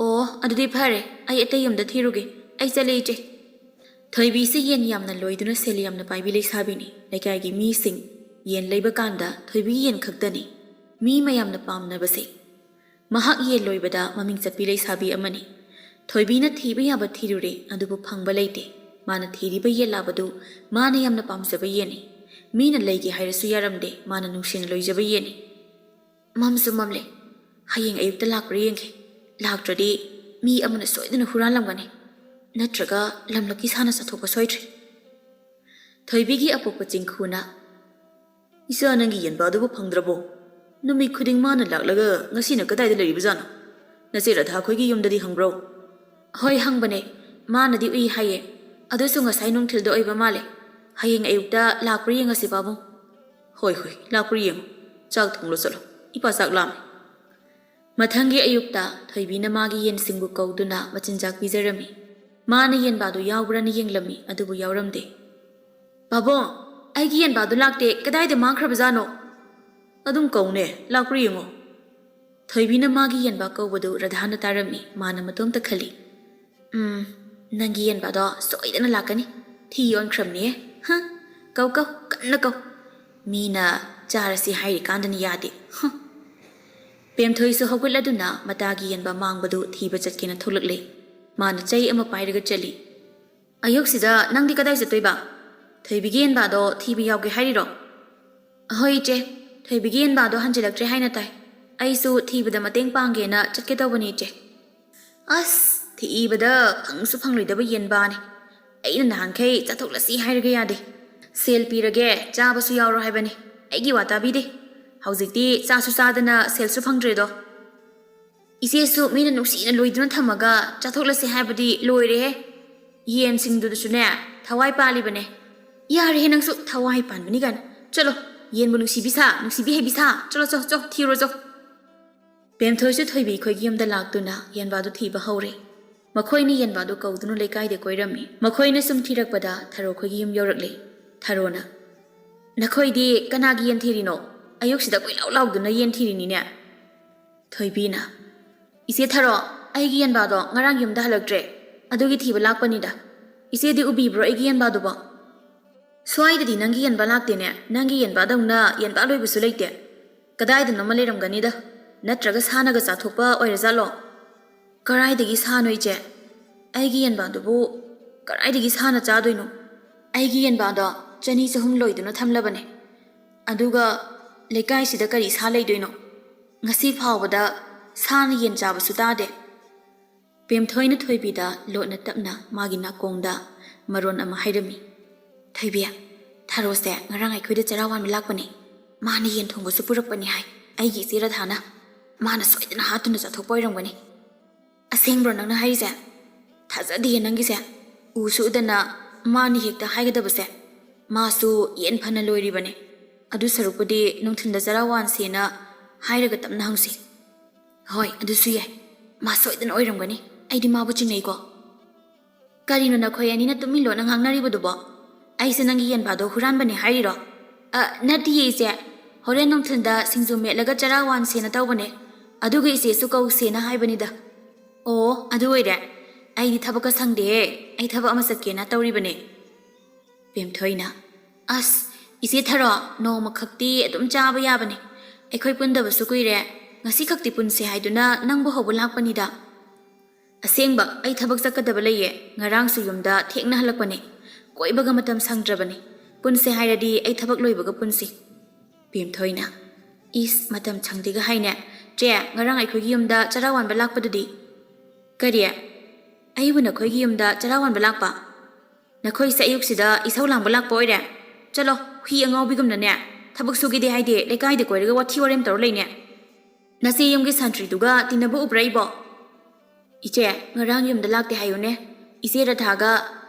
"ꯑꯣ, ꯑꯗꯨꯗꯤ ꯐꯔꯦ꯫ ꯑꯩ ꯑꯇꯩ ꯌꯨꯝꯗ ꯊꯤꯔꯨꯒꯦ꯫ ꯑꯩ ꯆꯠꯂꯦ, ꯏꯆꯦ꯫" ꯊꯣꯏꯕꯤꯁꯤ ꯌꯦꯟ ꯌꯥꯝꯅ ꯂꯣꯏꯗꯨꯅ ꯁꯦꯜ ꯌꯥꯝꯅ ꯄꯥꯏꯕꯤ ꯂꯩꯁꯥꯕꯤꯅꯤ꯫ ꯂꯩꯀꯥꯏꯒꯤ ꯃꯤꯁꯤꯡ ꯌꯦꯟ ꯂꯩꯕ ꯀꯥꯟꯗ ꯊꯣꯏꯕꯤꯒꯤ ꯌꯦꯟ ꯈꯛꯇꯅꯤ ꯃꯤ ꯃꯌꯥꯝꯅ ꯄꯥꯝꯅꯕꯁꯦ꯫ ꯃꯍꯥꯛ ꯌꯦꯟ ꯂꯣꯏꯕꯗ ꯃꯃꯤꯡ ꯆꯠꯄꯤ ꯂꯩꯁꯥꯕꯤ ꯑꯃꯅꯤ꯫ ꯊꯣꯏꯕꯤꯅ ꯊꯤꯕ ꯌꯥꯕ ꯊꯤꯔꯨꯔꯦ, ꯑꯗꯨꯕꯨ ꯐꯪꯕ ꯂꯩꯇꯦ꯫ ꯃꯥꯅ ꯊꯤꯔꯤꯕ ꯌꯦꯟ ꯂꯥꯕꯗꯨ ꯃꯥꯅ ꯌꯥꯝꯅ ꯄꯥꯝꯖꯕ ꯌꯦꯟꯅꯤ꯫ ꯃꯤꯅ ꯂꯩꯒꯦ ꯍꯥꯏꯔꯁꯨ ꯌꯥꯔꯝꯗꯦ, ꯃꯥꯅ ꯅꯨꯡꯁꯤꯅ ꯂꯣꯏꯖꯕ ꯌꯦꯟꯅꯤ꯫ "ꯃꯝꯁꯨ ꯃꯝꯂꯦ, ꯍꯌꯦꯡ ꯑꯌꯨꯛꯇ ꯂꯥꯛꯄ꯭ꯔꯥ ꯌꯦꯡꯒꯦ꯫ ꯂꯥꯛꯇ꯭ꯔꯗꯤ ꯃꯤ ꯑꯃꯅ ꯁꯣꯏꯗꯅ ꯍꯨꯔꯥꯜꯂꯝꯒꯅꯤ, ꯅꯠꯇ꯭ꯔꯒ ꯂꯝꯂꯛꯀꯤ ꯁꯥꯅ ꯆꯥꯊꯣꯛꯄ ꯁꯣꯏꯗ꯭ꯔꯦ꯫" ꯊꯣꯏꯕꯤꯒꯤ ꯑꯄꯣꯛꯄ ꯆꯤꯡꯈꯨꯅ, "ꯏꯆꯥ, ꯅꯪꯒꯤ ꯌꯦꯟꯕꯥ ꯑꯗꯨꯕꯨ ꯐꯪꯗ꯭ꯔꯕꯣ? ꯅꯨꯃꯤꯠ ꯈꯨꯗꯤꯡ ꯃꯥꯅ ꯂꯥꯛꯂꯒ ꯉꯁꯤꯅ ꯀꯗꯥꯏꯗ ꯂꯩꯔꯤꯕꯖꯥꯠꯅꯣ? ꯅꯆꯦ ꯔꯥꯙꯥ ꯈꯣꯏꯒꯤ ꯌꯨꯝꯗꯗꯤ ꯍꯪꯕ꯭ꯔꯣ?" "ꯍꯣꯏ, ꯍꯪꯕꯅꯦ꯫ ꯃꯥꯅꯗꯤ ꯎꯏ ꯍꯥꯏꯌꯦ꯫ ꯑꯗꯨꯁꯨ ꯉꯁꯥꯏ ꯅꯨꯡꯊꯤꯜꯗ ꯑꯣꯏꯕ ꯃꯥꯜꯂꯦ꯫ ꯍꯌꯦꯡ ꯑꯌꯨꯛꯇ ꯂꯥꯛꯄ꯭ꯔꯥ ꯌꯦꯡꯉꯁꯤ, ꯄꯥꯕꯨꯡ꯫" "ꯍꯣꯏ, ꯍꯣꯏ, ꯂꯥꯛꯄ꯭ꯔꯥ ꯌꯦꯡꯉꯨ꯫ ꯆꯥꯛ ꯊꯣꯡꯂꯣ ꯆꯠꯂꯣ꯫ ꯏꯄꯥ ꯆꯥꯛ ꯂꯥꯝꯃꯦ꯫" ꯃꯊꯪꯒꯤ ꯑꯌꯨꯛꯇ ꯊꯣꯏꯕꯤꯅ ꯃꯥꯒꯤ ꯌꯦꯟꯁꯤꯡꯕꯨ ꯀꯧꯗꯨꯅ ꯃꯆꯤꯟꯖꯥꯛ ꯄꯤꯖꯔꯝꯃꯤ꯫ ꯃꯥꯅ ꯌꯦꯟꯕꯥꯗꯨ ꯌꯥꯎꯕ꯭ꯔꯥꯅ ꯌꯦꯡꯂꯝꯃꯤ, ꯑꯗꯨꯕꯨ ꯌꯥꯎꯔꯝꯗꯦ꯫ "ꯄꯥꯕꯨꯡ, ꯑꯩꯒꯤ ꯌꯦꯟꯕꯥꯗꯨ ꯂꯥꯛꯇꯦ, ꯀꯗꯥꯏꯗ ꯃꯥꯡꯈ꯭ꯔꯕꯖꯥꯠꯅꯣ?" "ꯑꯗꯨꯝ ꯀꯧꯅꯦ, ꯂꯥꯛꯄ꯭ꯔꯥ ꯌꯦꯡꯉꯣ꯫" ꯊꯣꯏꯕꯤꯅ ꯃꯥꯒꯤ ꯌꯦꯟꯕꯥ ꯀꯧꯕꯗꯨ ꯔꯥꯙꯥꯅ ꯇꯥꯔꯝꯃꯤ꯫ ꯃꯥꯅ ꯃꯇꯣꯝꯇ ꯈꯜꯂꯤ, "ꯎꯝ, ꯅꯪꯒꯤ ꯌꯦꯟꯕꯥꯗꯣ ꯁꯣꯏꯗꯅ ꯂꯥꯛꯀꯅꯤ꯫ ꯊꯤ ꯑꯣꯟꯈ꯭ꯔꯕꯅꯦ꯫ ꯍ, ꯀꯧ, ꯀꯧ, ꯀꯟꯅ ꯀꯧ꯫ ꯃꯤꯅ ꯆꯥꯔꯁꯤ ꯍꯥꯏꯔꯤꯀꯥꯟꯗꯅ ꯌꯥꯗꯦ꯫ ꯍ꯫" ꯄꯦꯝꯊꯣꯏꯁꯨ ꯍꯧꯒꯠꯂꯗꯨꯅ ꯃꯇꯥꯒꯤ ꯌꯦꯟꯕꯥ ꯃꯥꯡꯕꯗꯨ ꯊꯤꯕ ꯆꯠꯀꯦꯅ ꯊꯣꯛꯂꯛꯂꯦ꯫ ꯃꯥꯅ ꯆꯩ ꯑꯃ ꯄꯥꯏꯔꯒ ꯆꯠꯂꯤ꯫ "ꯑꯌꯨꯛꯁꯤꯗ ꯅꯪꯗꯤ ꯀꯗꯥꯏ ꯆꯠꯇꯣꯏꯕ? ꯊꯣꯏꯕꯤꯒꯤ ꯌꯦꯟꯕꯥꯗꯣ ꯊꯤꯕ ꯌꯥꯎꯒꯦ ꯍꯥꯏꯔꯤꯔꯣ?" "ꯍꯣꯏ ꯏꯆꯦ, ꯊꯣꯏꯕꯤꯒꯤ ꯌꯦꯟꯕꯥꯗꯣ ꯍꯟꯖꯤꯜꯂꯛꯇ꯭ꯔꯦ ꯍꯥꯏꯅ ꯇꯥꯏ꯫ ꯑꯩꯁꯨ ꯊꯤꯕꯗ ꯃꯇꯦꯡ ꯄꯥꯡꯒꯦꯅ ꯆꯠꯀꯦ ꯇꯧꯕꯅꯤ ꯏꯆꯦ꯫" "ꯑꯁ, ꯊꯤꯕꯗ ꯐꯪꯁꯨ ꯐꯪꯂꯣꯏꯗꯕ ꯌꯦꯟꯕꯥꯅꯤ꯫ ꯑꯩꯅ ꯅꯍꯥꯟꯈꯩ ꯆꯥꯊꯣꯛꯂꯁꯤ ꯍꯥꯏꯔꯒ ꯌꯥꯗꯦ꯫ ꯁꯦꯜ ꯄꯤꯔꯒꯦ, ꯆꯥꯕꯁꯨ ꯌꯥꯎꯔꯣ ꯍꯥꯏꯕꯅꯤ꯫ ꯑꯩꯒꯤ ꯋꯥ ꯇꯥꯕꯤꯗꯦ꯫ ꯍꯧꯖꯤꯛꯇꯤ ꯆꯥꯁꯨ ꯆꯥꯗꯅ ꯁꯦꯜꯁꯨ ꯐꯪꯗ꯭ꯔꯦꯗꯣ꯫" "ꯏꯆꯦꯁꯨ ꯃꯤꯅ ꯅꯨꯡꯁꯤꯅ ꯂꯣꯏꯗꯨꯅ ꯊꯝꯃꯒ ꯆꯥꯊꯣꯛꯂꯁꯤ ꯍꯥꯏꯕꯗꯤ ꯂꯣꯏꯔꯦꯍꯦ꯫ ꯌꯦꯟꯁꯤꯡꯗꯨꯗꯁꯨꯅꯦ ꯊꯋꯥꯏ ꯄꯥꯜꯂꯤꯕꯅꯦ꯫" "ꯌꯥꯔꯦꯍꯦ ꯅꯪꯁꯨ, ꯊꯋꯥꯏ ꯄꯥꯟꯕꯅꯤ ꯀꯥꯏꯅ꯫ ꯆꯠꯂꯣ, ꯌꯦꯟꯕꯨ ꯅꯨꯡꯁꯤꯕꯤ ꯁꯥ, ꯅꯨꯡꯁꯤꯕꯤ ꯍꯩꯕꯤ ꯁꯥ꯫ ꯆꯠꯂꯣ, ꯆꯠꯂꯣ, ꯆꯠꯂꯣ, ꯊꯤꯔꯨꯔꯣ ꯆꯠꯂꯣ꯫" ꯄꯦꯝꯊꯣꯏꯁꯨ ꯊꯣꯏꯕꯤ ꯈꯣꯏꯒꯤ ꯌꯨꯝꯗ ꯂꯥꯛꯇꯨꯅ ꯌꯦꯟꯕꯥꯗꯨ ꯊꯤꯕ ꯍꯧꯔꯦ꯫ ꯃꯈꯣꯏꯅ ꯌꯦꯟꯕꯥꯗꯨ ꯀꯧꯗꯨꯅ ꯂꯩꯀꯥꯏꯗ ꯀꯣꯏꯔꯝꯃꯤ꯫ ꯃꯈꯣꯏꯅ ꯁꯨꯝ ꯊꯤꯔꯛꯄꯗ ꯊꯔꯣ ꯈꯣꯏꯒꯤ ꯌꯨꯝ ꯌꯧꯔꯛꯂꯦ꯫ ꯊꯔꯣꯅ, "ꯅꯈꯣꯏꯗꯤ ꯀꯅꯥꯒꯤ ꯌꯦꯟ ꯊꯤꯔꯤꯅꯣ? ꯑꯌꯨꯛꯁꯤꯗ ꯀꯣꯏꯂꯥꯎ ꯂꯥꯎꯗꯨꯅ ꯌꯦꯟ ꯊꯤꯔꯤꯅꯤꯅꯦ?" ꯊꯣꯏꯕꯤꯅ, "ꯏꯆꯦ ꯊꯔꯣ, ꯑꯩꯒꯤ ꯌꯦꯟꯕꯥꯗꯣ ꯉꯔꯥꯡ ꯌꯨꯝꯗ ꯍꯜꯂꯛꯇ꯭ꯔꯦ, ꯑꯗꯨꯒꯤ ꯊꯤꯕ ꯂꯥꯛꯄꯅꯤꯗ꯫ ꯏꯆꯦꯗꯤ ꯎꯕꯤꯕ꯭ꯔꯣ ꯑꯩꯒꯤ ꯌꯦꯟꯕꯥꯗꯨꯕꯣ?" "ꯁ꯭ꯋꯥꯏꯗꯗꯤ ꯅꯪꯒꯤ ꯌꯦꯟꯕꯥ ꯂꯥꯛꯇꯦꯅꯦ, ꯅꯪꯒꯤ ꯌꯦꯟꯕꯥꯗꯧꯅ ꯌꯦꯟꯕꯥ ꯂꯣꯏꯕꯁꯨ ꯂꯩꯇꯦ꯫ ꯀꯗꯥꯏꯗꯅꯣꯃ ꯂꯩꯔꯝꯒꯅꯤꯗ, ꯅꯠꯇ꯭ꯔꯒ ꯁꯥꯅꯒ ꯆꯥꯊꯣꯛꯄ ꯑꯣꯏꯔꯖꯥꯠꯂꯣ?" "ꯀꯔꯥꯏꯗꯒꯤ ꯁꯥꯅꯣ ꯏꯆꯦ? ꯑꯩꯒꯤ ꯌꯦꯟꯕꯥꯗꯨꯕꯨ ꯀꯗꯥꯏꯗꯒꯤ ꯁꯥꯅ ꯆꯥꯗꯣꯏꯅꯣ? ꯑꯩꯒꯤ ꯌꯦꯟꯕꯥꯗꯣ ꯆꯅꯤ ꯆꯍꯨꯝ ꯂꯣꯏꯗꯨꯅ ꯊꯝꯂꯕꯅꯦ꯫ ꯑꯗꯨꯒ ꯂꯩꯀꯥꯏꯁꯤꯗ ꯀꯔꯤ ꯁꯥ ꯂꯩꯗꯣꯏꯅꯣ? ꯉꯁꯤ ꯐꯥꯎꯕꯗ ꯁꯥꯅ ꯌꯦꯟ ꯆꯥꯕꯁꯨ ꯇꯥꯗꯦ꯫ ꯄꯦꯝꯊꯣꯏꯅ ꯊꯣꯏꯕꯤꯗ ꯂꯣꯠꯅ ꯇꯞꯅ ꯃꯥꯒꯤ ꯅꯥꯀꯣꯡꯗ ꯃꯔꯣꯟ ꯑꯃ ꯍꯥꯏꯔꯝꯃꯤ꯫ "ꯊꯣꯏꯕꯤ, ꯊꯥꯔꯣꯁꯦ ꯉꯔꯥꯡ ꯑꯩꯈꯣꯏꯗ ꯆꯔꯥ ꯋꯥꯟꯕ ꯂꯥꯛꯄꯅꯦ꯫ ꯃꯥꯅ ꯌꯦꯟ ꯊꯣꯡꯕꯁꯨ ꯄꯨꯔꯛꯄꯅꯤ ꯍꯥꯏ, ꯑꯩꯒꯤ ꯏꯆꯦ ꯔꯥꯙꯥꯅ꯫ ꯃꯥꯅ ꯁꯣꯏꯗꯅ ꯍꯥꯠꯇꯨꯅ ꯆꯥꯊꯣꯛꯄ ꯑꯣꯏꯔꯝꯒꯅꯤ꯫" "ꯑꯁꯦꯡꯕ꯭ꯔꯣ ꯅꯪꯅ ꯍꯥꯏꯔꯤꯁꯦ? ꯊꯥꯖꯗꯤꯌꯦ ꯅꯪꯒꯤꯁꯦ꯫ ꯎꯁꯨ ꯎꯗꯅ ꯃꯥꯅꯤ ꯍꯦꯛꯇ ꯍꯥꯏꯒꯗꯕꯁꯦ꯫ ꯃꯥꯁꯨ ꯌꯦꯟ ꯐꯅ ꯂꯣꯏꯔꯤꯕꯅꯦ꯫ ꯑꯗꯨ ꯁꯔꯨꯛꯄꯨꯗꯤ ꯅꯨꯡꯊꯤꯜꯗ ꯆꯔꯥ ꯋꯥꯟꯁꯦꯅ ꯍꯥꯏꯔꯒ ꯇꯞꯅ ꯍꯪꯁꯤ꯫" "ꯍꯣꯏ, ꯑꯗꯨꯁꯨ ꯌꯥꯏ꯫ ꯃꯥ ꯁꯣꯏꯗꯅ ꯑꯣꯏꯔꯝꯒꯅꯤ꯫ ꯑꯩꯗꯤ ꯃꯥꯕꯨ ꯆꯤꯡꯅꯩꯀꯣ꯫" "ꯀꯔꯤꯅꯣ ꯅꯈꯣꯏ ꯑꯅꯤꯅ ꯇꯨꯃꯤꯟ ꯂꯣꯟꯅ ꯉꯥꯡꯅꯔꯤꯕꯗꯨꯕꯣ? ꯑꯩꯁꯦ ꯅꯪꯒꯤ ꯌꯦꯟꯕꯥꯗꯣ ꯍꯨꯔꯥꯟꯕꯅꯦ ꯍꯥꯏꯔꯤꯔꯣ?" "ꯑ, ꯅꯠꯇꯤꯌꯦ ꯏꯆꯦ꯫ ꯍꯣꯔꯦꯟ ꯅꯨꯡꯊꯤꯜꯗ ꯁꯤꯡꯖꯨ ꯃꯦꯠꯂꯒ ꯆꯔꯥ ꯋꯥꯟꯁꯦꯅ ꯇꯧꯕꯅꯦ꯫ ꯑꯗꯨꯒ ꯏꯆꯦꯁꯨ ꯀꯧꯁꯦꯅ ꯍꯥꯏꯕꯅꯤꯗ꯫" "ꯑꯣ, ꯑꯗꯨ ꯑꯣꯏꯔꯦ꯫ ꯑꯩꯗꯤ ꯊꯕꯛꯀ ꯁꯪꯗꯦꯍꯦ꯫ ꯑꯩ ꯊꯕꯛ ꯑꯃ ꯆꯠꯀꯦꯅ ꯇꯧꯔꯤꯕꯅꯦ꯫" ꯄꯦꯝꯊꯣꯏꯅ, "ꯑꯁ, ꯏꯆꯦ ꯊꯔꯣ, ꯅꯣꯡꯃꯈꯛꯇꯤ ꯑꯗꯨꯝ ꯆꯥꯕ ꯌꯥꯕꯅꯦ꯫ ꯑꯩꯈꯣꯏ ꯄꯨꯟꯗꯕꯁꯨ ꯀꯨꯏꯔꯦ꯫ ꯉꯁꯤ ꯈꯛꯇꯤ ꯄꯨꯟꯁꯦ ꯍꯥꯏꯗꯨꯅ ꯅꯪꯕꯨ ꯍꯧꯕ ꯂꯥꯛꯄꯅꯤꯗ꯫" "ꯑꯁꯦꯡꯕ, ꯑꯩ ꯊꯕꯛ ꯆꯠꯀꯗꯕ ꯂꯩꯌꯦ꯫ ꯉꯔꯥꯡꯁꯨ ꯌꯨꯝꯗ ꯊꯦꯡꯅ ꯍꯜꯂꯛꯄꯅꯦ꯫ ꯀꯣꯏꯕꯒ ꯃꯇꯝ ꯁꯪꯗ꯭ꯔꯕꯅꯤ꯫ ꯄꯨꯟꯁꯦ ꯍꯥꯏꯔꯗꯤ ꯑꯩ ꯊꯕꯛ ꯂꯣꯏꯕꯒ ꯄꯨꯟꯁꯤ꯫" ꯄꯦꯝꯊꯣꯏꯅ, "ꯏꯁ, ꯃꯇꯝ ꯁꯪꯗꯦꯒ ꯍꯥꯏꯅꯦ꯫ ꯆꯦ, ꯉꯔꯥꯡ ꯑꯩꯈꯣꯏꯒꯤ ꯌꯨꯝꯗ ꯆꯔꯥ ꯋꯥꯟꯕ ꯂꯥꯛꯄꯗꯨꯗꯤ?" "ꯀꯔꯤ? ꯑꯩꯕꯨ ꯅꯈꯣꯏꯒꯤ ꯌꯨꯝꯗ ꯆꯔꯥ ꯋꯥꯟꯕ ꯂꯥꯛꯄ? ꯅꯈꯣꯏꯁꯦ ꯑꯌꯨꯛꯁꯤꯗ ꯏꯁꯧ ꯂꯥꯡꯕ ꯂꯥꯛꯄ ꯑꯣꯏꯔꯦ? ꯆꯠꯂꯣ, ꯍꯨꯏ ꯑꯉꯥꯎꯕꯤꯒꯨꯝꯅꯅꯦ꯫ ꯊꯕꯛ ꯁꯨꯒꯦꯗꯤ ꯍꯥꯏꯗꯦ, ꯂꯩꯀꯥꯏꯗ ꯀꯣꯏꯔꯒ ꯋꯥꯊꯤ ꯋꯥꯔꯦꯝ ꯇꯧꯔ ꯂꯩꯅꯦ꯫ ꯅꯆꯦ ꯌꯨꯝꯒꯤ ꯁꯟꯇ꯭ꯔꯤꯗꯨꯒ ꯇꯤꯟꯅꯕ ꯎꯕ꯭ꯔꯥ ꯑꯩꯕꯣ?" "ꯏꯆꯦ, ꯉꯔꯥꯡ ꯌꯨꯝꯗ ꯂꯥꯛꯇꯦ ꯍꯥꯏꯌꯨꯅꯦ꯫ ꯏꯆꯦ ꯔꯊꯥꯒ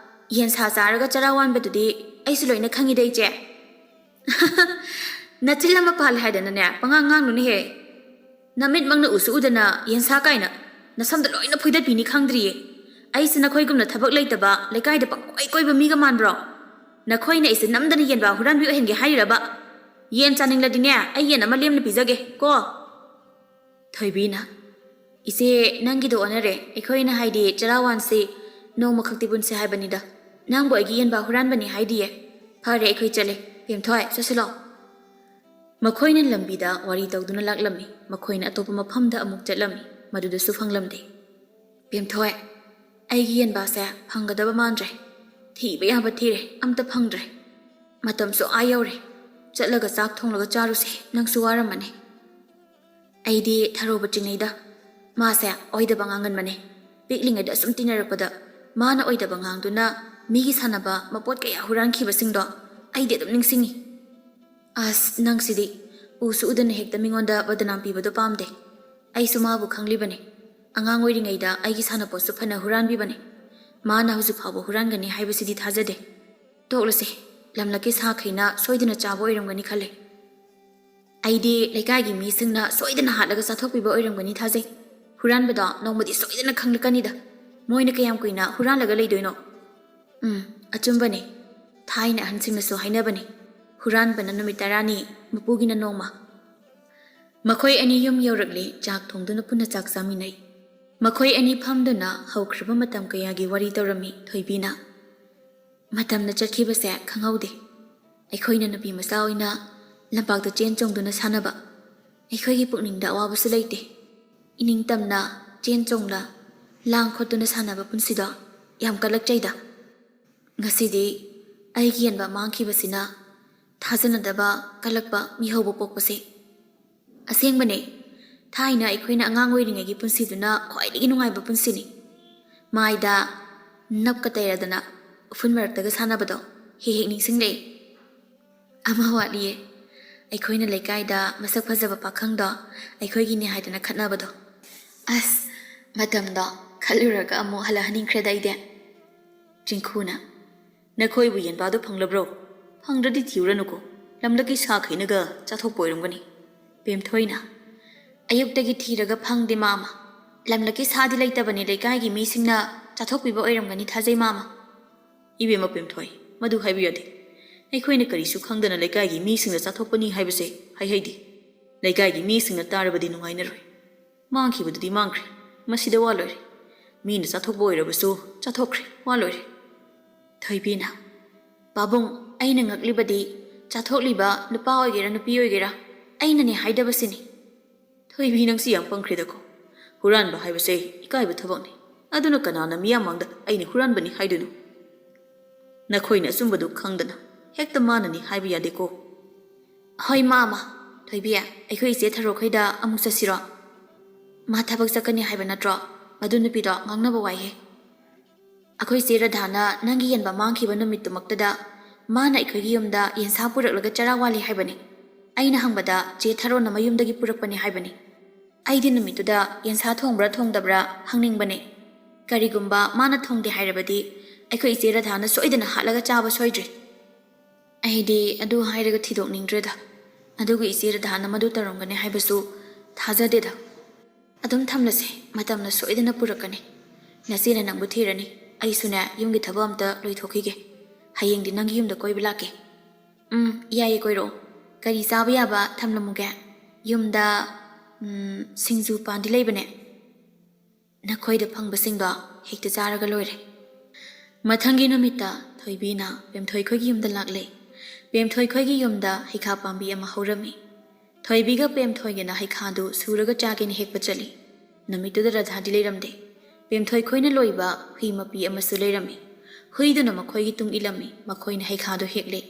ꯌꯦꯟꯁꯥ ꯆꯥꯔꯒ ꯆꯔꯥ ꯋꯥꯟꯕꯗꯨꯗꯤ ꯑꯩꯁꯨ ꯂꯣꯏꯅ ꯈꯪꯉꯤꯗ, ꯏꯆꯦ꯫" "ꯅꯆꯤꯜ ꯑꯃ ꯄꯥꯜꯂꯦ ꯍꯥꯏꯗꯅꯅꯦ, ꯄꯉꯥꯡ ꯉꯥꯡꯅꯨꯅꯦꯍꯦ꯫ ꯅꯃꯤꯠꯃꯛꯅ ꯎꯁꯨ ꯎꯗꯅ ꯌꯦꯟꯁꯥ ꯀꯥꯏꯅ꯫ ꯅꯁꯝꯗ ꯂꯣꯏꯅ ꯐꯣꯏꯗꯠꯄꯤꯅꯤ ꯈꯪꯗ꯭ꯔꯤꯌꯦ꯫ ꯑꯩꯁꯦ ꯅꯈꯣꯏꯒꯨꯝꯅ ꯊꯕꯛ ꯂꯩꯇꯕ, ꯂꯩꯀꯥꯏꯗ ꯄꯪꯀꯣꯏ ꯀꯣꯏꯕ ꯃꯤꯒ ꯃꯥꯟꯕ꯭ꯔꯣ? ꯅꯈꯣꯏꯅ ꯑꯩꯁꯦ ꯅꯝꯗꯅ ꯌꯦꯟꯕꯥ ꯍꯨꯔꯥꯟꯕꯤ ꯑꯣꯏꯍꯟꯒꯦ ꯍꯥꯏꯔꯤꯔꯕ? ꯌꯦꯟ ꯆꯥꯅꯤꯡꯂꯗꯤꯅꯦ, ꯑꯩ ꯌꯦꯟ ꯑꯃ ꯂꯦꯝꯅ ꯄꯤꯖꯒꯦ ꯀꯣ꯫" ꯊꯣꯏꯕꯤꯅ, "ꯏꯆꯦ, ꯅꯪꯒꯤꯗꯣ ꯑꯣꯟꯅꯔꯦ꯫ ꯑꯩꯈꯣꯏꯅ ꯍꯥꯏꯗꯤ ꯆꯔꯥ ꯋꯥꯟꯁꯤ, ꯅꯣꯡꯃꯈꯛꯇꯤ ꯄꯨꯟꯁꯤ ꯍꯥꯏꯕꯅꯤꯗ꯫ ꯅꯪꯕꯨ ꯑꯩꯒꯤ ꯌꯦꯟꯕꯥ ꯍꯨꯔꯥꯟꯕꯅꯤ ꯍꯥꯏꯗꯤꯌꯦ꯫ ꯐꯔꯦ, ꯑꯩꯈꯣꯏ ꯆꯠꯂꯦ꯫ ꯄꯦꯝꯊꯣꯏ, ꯆꯠꯁꯤꯂꯣ꯫" ꯃꯈꯣꯏꯅ ꯂꯝꯕꯤꯗ ꯋꯥꯔꯤ ꯇꯧꯗꯨꯅ ꯂꯥꯛꯂꯝꯃꯤ꯫ ꯃꯈꯣꯏꯅ ꯑꯇꯣꯞꯄ ꯃꯐꯝꯗ ꯑꯃꯨꯛ ꯆꯠꯂꯝꯃꯤ꯫ ꯃꯗꯨꯗꯁꯨ ꯐꯪꯂꯝꯗꯦ꯫ "ꯄꯦꯝꯊꯣꯏ, ꯑꯩꯒꯤ ꯌꯦꯟꯕꯥꯁꯦ ꯐꯪꯒꯗꯕ ꯃꯥꯟꯗ꯭ꯔꯦ꯫ ꯊꯤꯕ ꯌꯥꯕ ꯊꯤꯔꯦ, ꯑꯝꯇ ꯐꯪꯗ꯭ꯔꯦ꯫ ꯃꯇꯝꯁꯨ ꯑꯥ ꯌꯧꯔꯦ꯫ ꯆꯠꯂꯒ ꯆꯥꯛ ꯊꯣꯡꯂꯒ ꯆꯥꯔꯨꯁꯦ, ꯅꯪꯁꯨ ꯋꯥꯔꯝꯃꯅꯤ꯫ ꯑꯩꯗꯤ ꯊꯔꯣꯕ ꯆꯤꯡꯅꯩꯗ꯫ ꯃꯥꯁꯦ ꯑꯣꯏꯗꯕ ꯉꯥꯡꯒꯟꯕꯅꯦ꯫ ꯄꯤꯛꯂꯤꯉꯩꯗ ꯑꯁꯨꯝ ꯇꯤꯟꯅꯔꯛꯄꯗ ꯃꯥꯅ ꯑꯣꯏꯗꯕ ꯉꯥꯡꯗꯨꯅ ꯃꯤꯒꯤ ꯁꯥꯟꯅꯕ ꯃꯄꯣꯠ ꯀꯌꯥ ꯍꯨꯔꯥꯟꯈꯤꯕꯁꯤꯡꯗꯣ ꯑꯩꯗꯤ ꯑꯗꯨꯝ ꯅꯤꯡꯁꯤꯡꯉꯤ꯫ ꯑꯁ, ꯅꯪꯁꯤꯗꯤ ꯎꯁꯨ ꯎꯗꯅ ꯍꯦꯛꯇ ꯃꯤꯉꯣꯟꯗ ꯕꯗꯅꯥꯝ ꯄꯤꯕꯗꯣ ꯄꯥꯝꯗꯦ꯫ ꯑꯩꯁꯨ ꯃꯥꯕꯨ ꯈꯪꯂꯤꯕꯅꯤ꯫ ꯑꯉꯥꯡ ꯑꯣꯏꯔꯤꯉꯩꯗ ꯑꯩꯒꯤ ꯁꯥꯟꯅꯄꯣꯠꯁꯨ ꯐꯅ ꯍꯨꯔꯥꯟꯕꯤꯕꯅꯤ꯫ ꯃꯥꯅ ꯍꯧꯖꯤꯛ ꯐꯥꯎꯕ ꯍꯨꯔꯥꯟꯒꯅꯤ ꯍꯥꯏꯕꯁꯤꯗꯤ ꯊꯥꯖꯗꯦ꯫ ꯇꯣꯛꯂꯁꯦ, ꯂꯝꯂꯛꯀꯤ ꯁꯥꯈꯩꯅ ꯁꯣꯏꯗꯅ ꯆꯥꯕ ꯑꯣꯏꯔꯝꯒꯅꯤ ꯈꯜꯂꯦ꯫ ꯑꯩꯗꯤ ꯂꯩꯀꯥꯏꯒꯤ ꯃꯤꯁꯤꯡꯅ ꯁꯣꯏꯗꯅ ꯍꯥꯠꯂꯒ ꯆꯥꯊꯣꯛꯄꯤꯕ ꯑꯣꯏꯔꯝꯒꯅꯤ ꯊꯥꯖꯩ꯫ ꯍꯨꯔꯥꯟꯕꯗꯣ ꯅꯣꯡꯃꯗꯤ ꯁꯣꯏꯗꯅ ꯈꯪꯂꯛꯀꯅꯤꯗ꯫ ꯃꯣꯏꯅ ꯀꯌꯥꯝ ꯀꯨꯏꯅ ꯍꯨꯔꯥꯜꯂꯒ ꯂꯩꯗꯣꯏꯅꯣ? ꯎꯝ, ꯑꯆꯨꯝꯕꯅꯦ꯫ ꯊꯥꯏꯅ ꯑꯍꯟꯁꯤꯡꯅꯁꯨ ꯍꯥꯏꯅꯕꯅꯤ, "ꯍꯨꯔꯥꯟꯕꯅ ꯅꯨꯃꯤꯠ ꯇꯔꯥꯅꯤ, ꯃꯄꯨꯒꯤꯅ ꯅꯣꯡꯃ"꯫ ꯃꯈꯣꯏ ꯑꯅꯤ ꯌꯨꯝ ꯌꯧꯔꯛꯂꯦ, ꯆꯥꯛ ꯊꯣꯡꯗꯨꯅ ꯄꯨꯟꯅ ꯆꯥꯛ ꯆꯥꯃꯤꯟꯅꯩ꯫ ꯃꯈꯣꯏ ꯑꯅꯤ ꯐꯝꯗꯨꯅ ꯍꯧꯈ꯭ꯔꯕ ꯃꯇꯝ ꯀꯌꯥꯒꯤ ꯋꯥꯔꯤ ꯇꯧꯔꯝꯃꯤ ꯊꯣꯏꯕꯤꯅ꯫ ꯃꯇꯝꯅ ꯆꯠꯈꯤꯕꯁꯦ ꯈꯪꯍꯧꯗꯦ꯫ ꯑꯩꯈꯣꯏꯅ ꯅꯨꯄꯤ ꯃꯆꯥ ꯑꯣꯏꯅ ꯂꯝꯄꯥꯛꯇ ꯆꯦꯟ ꯆꯣꯡꯗꯨꯅ ꯁꯥꯟꯅꯕ, ꯑꯩꯈꯣꯏꯒꯤ ꯄꯨꯛꯅꯤꯡꯗ ꯑꯋꯥꯕꯁꯨ ꯂꯩꯇꯦ꯫ ꯏꯅꯤꯡꯇꯝꯅ ꯆꯦꯟ ꯆꯣꯡꯅ ꯂꯥꯡ ꯈꯣꯠꯇꯨꯅ ꯁꯥꯟꯅꯕ ꯄꯨꯟꯁꯤꯗꯣ ꯌꯥꯝ ꯀꯜꯂꯛꯆꯩꯗ꯫ ꯉꯁꯤꯗꯤ ꯑꯩꯒꯤ ꯌꯦꯟꯕ ꯃꯥꯡꯈꯤꯕꯁꯤꯅ ꯊꯥꯖꯅꯗꯕ ꯀꯜꯂꯛꯄ ꯃꯤꯍꯧꯕ ꯄꯣꯛꯄꯁꯦ꯫ ꯑꯁꯦꯡꯕꯅꯦ, ꯊꯥꯏꯅ ꯑꯩꯈꯣꯏꯅ ꯑꯉꯥꯡ ꯑꯣꯏꯔꯤꯉꯩꯒꯤ ꯄꯨꯟꯁꯤꯗꯨꯅ ꯈ꯭ꯋꯥꯏꯗꯒꯤ ꯅꯨꯡꯉꯥꯏꯕ ꯄꯨꯟꯁꯤꯅꯤ꯫ ꯃꯥꯏꯗ ꯅꯞꯀ ꯇꯩꯔꯗꯅ ꯎꯐꯨꯟ ꯃꯔꯛꯇꯒ ꯁꯥꯟꯅꯕꯗꯣ ꯍꯦꯛ ꯍꯦꯛ ꯅꯤꯡꯁꯤꯡꯂꯛꯏ꯫ ꯑꯃ ꯋꯥꯠꯂꯤꯌꯦ, ꯑꯩꯈꯣꯏꯅ ꯂꯩꯀꯥꯏꯗ ꯃꯁꯛ ꯐꯖꯕ ꯄꯥꯈꯪꯗꯣ ꯑꯩꯈꯣꯏꯒꯤꯅꯦ ꯍꯥꯏꯗꯅ ꯈꯠꯅꯕꯗꯣ꯫ ꯑꯁ, ꯃꯇꯝꯗꯣ ꯈꯜꯂꯨꯔꯒ ꯑꯃꯨꯛ ꯍꯜꯂꯛꯍꯟꯅꯤꯡꯈ꯭ꯔꯦꯗ ꯑꯩꯗꯤ꯫ ꯆꯤꯡꯈꯨꯅ, "ꯅꯈꯣꯏꯕꯨ ꯌꯦꯟꯕꯥꯗꯣ ꯐꯪꯂꯕ꯭ꯔꯣ? ꯐꯪꯗ꯭ꯔꯗꯤ ꯊꯤꯔꯨꯔꯅꯨꯀꯣ, ꯂꯝꯂꯛꯀꯤ ꯁꯥꯈꯩꯅꯒ ꯆꯥꯊꯣꯛꯄ ꯑꯣꯏꯔꯝꯒꯅꯤ"꯫ ꯄꯦꯝꯊꯣꯏꯅ, "ꯑꯌꯨꯛꯇꯒꯤ ꯊꯤꯔꯒ ꯐꯪꯗꯦ ꯃꯥꯃ꯫ ꯂꯝꯂꯛꯀꯤ ꯁꯥꯗꯤ ꯂꯩꯇꯕꯅꯤ, ꯂꯩꯀꯥꯏꯒꯤ ꯃꯤꯁꯤꯡꯅ ꯆꯥꯊꯣꯛꯄꯤꯕ ꯑꯣꯏꯔꯝꯒꯅꯤ ꯊꯥꯖꯩ ꯃꯥꯃ"꯫ "ꯏꯕꯦꯝꯃ ꯄꯦꯝꯊꯣꯏ, ꯃꯗꯨ ꯍꯥꯏꯕ ꯌꯥꯗꯦ꯫ ꯑꯩꯈꯣꯏꯅ ꯀꯔꯤꯁꯨ ꯈꯪꯗꯅ ꯂꯩꯀꯥꯏꯒꯤ ꯃꯤꯁꯤꯡꯅ ꯆꯥꯊꯣꯛꯄꯅꯤ ꯍꯥꯏꯕꯁꯦ ꯍꯥꯏꯍꯩꯗꯦ꯫ ꯂꯩꯀꯥꯏꯒꯤ ꯃꯤꯁꯤꯡꯅ ꯇꯥꯔꯕꯗꯤ ꯅꯨꯡꯉꯥꯏꯅꯔꯣꯏ꯫ ꯃꯥꯡꯈꯤꯕꯗꯨꯗꯤ ꯃꯥꯡꯈ꯭ꯔꯦ, ꯃꯁꯤꯗ ꯋꯥ ꯂꯣꯏꯔꯦ꯫ ꯃꯤꯅ ꯆꯥꯊꯣꯛꯄ ꯑꯣꯏꯔꯕꯁꯨ ꯆꯥꯊꯣꯛꯈ꯭ꯔꯦ, ꯋꯥ ꯂꯣꯏꯔꯦ"꯫ ꯊꯣꯏꯕꯤꯅ, "ꯄꯥꯕꯨꯡ, ꯑꯩꯅ ꯉꯛꯂꯤꯕꯗꯤ ꯆꯥꯊꯣꯛꯂꯤꯕ ꯅꯨꯄꯥ ꯑꯣꯏꯒꯦꯔꯥ ꯅꯨꯄꯤ ꯑꯣꯏꯒꯦꯔꯥ ꯑꯩꯅꯅꯦ ꯍꯥꯏꯗꯕꯁꯤꯅꯤ"꯫ ꯊꯣꯏꯕꯤ, ꯅꯪꯁꯤ ꯌꯥꯝ ꯄꯪꯈ꯭ꯔꯦꯗꯀꯣ꯫ ꯍꯨꯔꯥꯟꯕ ꯍꯥꯏꯕꯁꯦ ꯏꯀꯥꯏꯕ ꯊꯕꯛꯅꯤ꯫ ꯑꯗꯨꯅ ꯀꯅꯥꯅ ꯃꯤꯌꯥꯝ ꯃꯥꯡꯗ ꯑꯩꯅ ꯍꯨꯔꯥꯟꯕꯅꯤ ꯍꯥꯏꯗꯣꯏꯅꯣ? ꯅꯈꯣꯏꯅ ꯑꯆꯨꯝꯕꯗꯨ ꯈꯪꯗꯅ ꯍꯦꯛꯇ ꯃꯥꯅꯅꯤ ꯍꯥꯏꯕ ꯌꯥꯗꯦꯀꯣ꯫ ꯍꯣꯏ ꯃꯥꯃ, ꯊꯣꯏꯕꯤ, ꯑꯩꯈꯣꯏ ꯏꯆꯦ ꯊꯔꯣꯈꯣꯏꯗ ꯑꯃꯨꯛ ꯆꯠꯁꯤꯔꯣ? ꯃꯥ ꯊꯕꯛ ꯆꯠꯀꯅꯤ ꯍꯥꯏꯕ ꯅꯠꯇ꯭ꯔꯣ? ꯃꯗꯨ ꯅꯨꯄꯤꯗꯣ ꯉꯥꯡꯅꯕ ꯋꯥꯏꯍꯦ꯫ ꯑꯩꯈꯣꯏ ꯏꯆꯦ ꯔꯙꯥꯅ ꯅꯪꯒꯤ ꯌꯦꯟꯕ ꯃꯥꯡꯈꯤꯕ ꯅꯨꯃꯤꯠꯇꯨꯃꯛꯇꯗ ꯃꯥꯅ ꯑꯩꯈꯣꯏꯒꯤ ꯌꯨꯝꯗ ꯌꯦꯟꯁꯥ ꯄꯨꯔꯛꯂꯒ ꯆꯔꯥ ꯋꯥꯜꯂꯤ ꯍꯥꯏꯕꯅꯤ꯫ ꯑꯩꯅ ꯍꯪꯕꯗ ꯆꯦ ꯊꯔꯣꯅ ꯃꯌꯨꯝꯗꯒꯤ ꯄꯨꯔꯛꯄꯅꯤ ꯍꯥꯏꯕꯅꯤ꯫ ꯑꯩꯗꯤ ꯅꯨꯃꯤꯠꯇꯨꯗ ꯌꯦꯟꯁꯥ ꯊꯣꯡꯕ꯭ꯔꯥ ꯊꯣꯡꯗꯕ꯭ꯔꯥ ꯍꯪꯅꯤꯡꯕꯅꯦ꯫ ꯀꯔꯤꯒꯨꯝꯕ ꯃꯥꯅ ꯊꯣꯡꯗꯦ ꯍꯥꯏꯔꯕꯗꯤ ꯑꯩꯈꯣꯏ ꯏꯆꯦ ꯔꯙꯥꯅ ꯁꯣꯏꯗꯅ ꯍꯥꯠꯂꯒ ꯆꯥꯕ ꯁꯣꯏꯗ꯭ꯔꯦ꯫ ꯑꯩꯗꯤ ꯑꯗꯨ ꯍꯥꯏꯔꯒ ꯊꯤꯗꯣꯛꯅꯤꯡꯗ꯭ꯔꯦꯗ꯫ ꯑꯗꯨꯒ ꯏꯆꯦ ꯔꯙꯥꯅ ꯃꯗꯨ ꯇꯧꯔꯝꯒꯅꯤ ꯍꯥꯏꯕꯁꯨ ꯊꯥꯖꯗꯦꯗ꯫ ꯑꯗꯨꯝ ꯊꯝꯂꯁꯦ, ꯃꯇꯝꯅ ꯁꯣꯏꯗꯅ ꯄꯨꯔꯛꯀꯅꯤ꯫ ꯅꯆꯦꯅ ꯅꯪꯕꯨ ꯊꯤꯔꯅꯤ꯫ ꯑꯩꯁꯨꯅꯦ, ꯌꯨꯝꯒꯤ ꯊꯕꯛ ꯑꯝꯇ ꯂꯣꯏꯊꯣꯛꯈꯤꯒꯦ꯫ ꯍꯌꯦꯡꯗꯤ ꯅꯪꯒꯤ ꯌꯨꯝꯗ ꯀꯣꯏꯕ ꯂꯥꯛꯀꯦ꯫ ꯎꯝ, ꯌꯥꯏꯌꯦ, ꯀꯣꯏꯔꯛꯑꯣ꯫ ꯀꯔꯤ ꯆꯥꯕ ꯌꯥꯕ ꯊꯝꯂꯝꯃꯨꯒꯦ? ꯌꯨꯝꯗ, ꯎꯝ, ꯁꯤꯡꯖꯨ ꯄꯥꯟꯗꯤ ꯂꯩꯕꯅꯦ꯫ ꯅꯈꯣꯏꯗ ꯐꯪꯕꯁꯤꯡꯗꯣ ꯍꯦꯛꯇ ꯆꯥꯔꯒ ꯂꯣꯏꯔꯦ꯫ ꯃꯊꯪꯒꯤ ꯅꯨꯃꯤꯠꯇ ꯊꯣꯏꯕꯤꯅ ꯄꯦꯝꯊꯣꯏ ꯈꯣꯏꯒꯤ ꯌꯨꯝꯗ ꯂꯥꯛꯂꯦ꯫ ꯄꯦꯝꯊꯣꯏ ꯈꯣꯏꯒꯤ ꯌꯨꯝꯗ ꯍꯩꯈꯥ ꯄꯥꯝꯕꯤ ꯑꯃ ꯍꯧꯔꯝꯃꯤ꯫ ꯊꯣꯏꯕꯤꯒ ꯄꯦꯝꯊꯣꯏꯒꯅ ꯍꯩꯈꯥꯗꯨ ꯁꯨꯔꯒ ꯆꯥꯒꯦꯅ ꯍꯦꯛꯄ ꯆꯠꯂꯤ꯫ ꯅꯨꯃꯤꯠꯇꯨꯗ ꯔꯙꯥꯗꯤ ꯂꯩꯔꯝꯗꯦ꯫ ꯄꯦꯝꯊꯣꯏ ꯈꯣꯏꯅ ꯂꯣꯏꯕ ꯍꯨꯏ ꯃꯄꯤ ꯑꯃꯁꯨ ꯂꯩꯔꯝꯃꯤ꯫ ꯍꯨꯏꯗꯨꯅ ꯃꯈꯣꯏꯒꯤ ꯇꯨꯡ ꯏꯜꯂꯝꯃꯤ꯫ ꯃꯈꯣꯏꯅ ꯍꯩꯈꯥꯗꯨ ꯍꯦꯛꯂꯦ꯫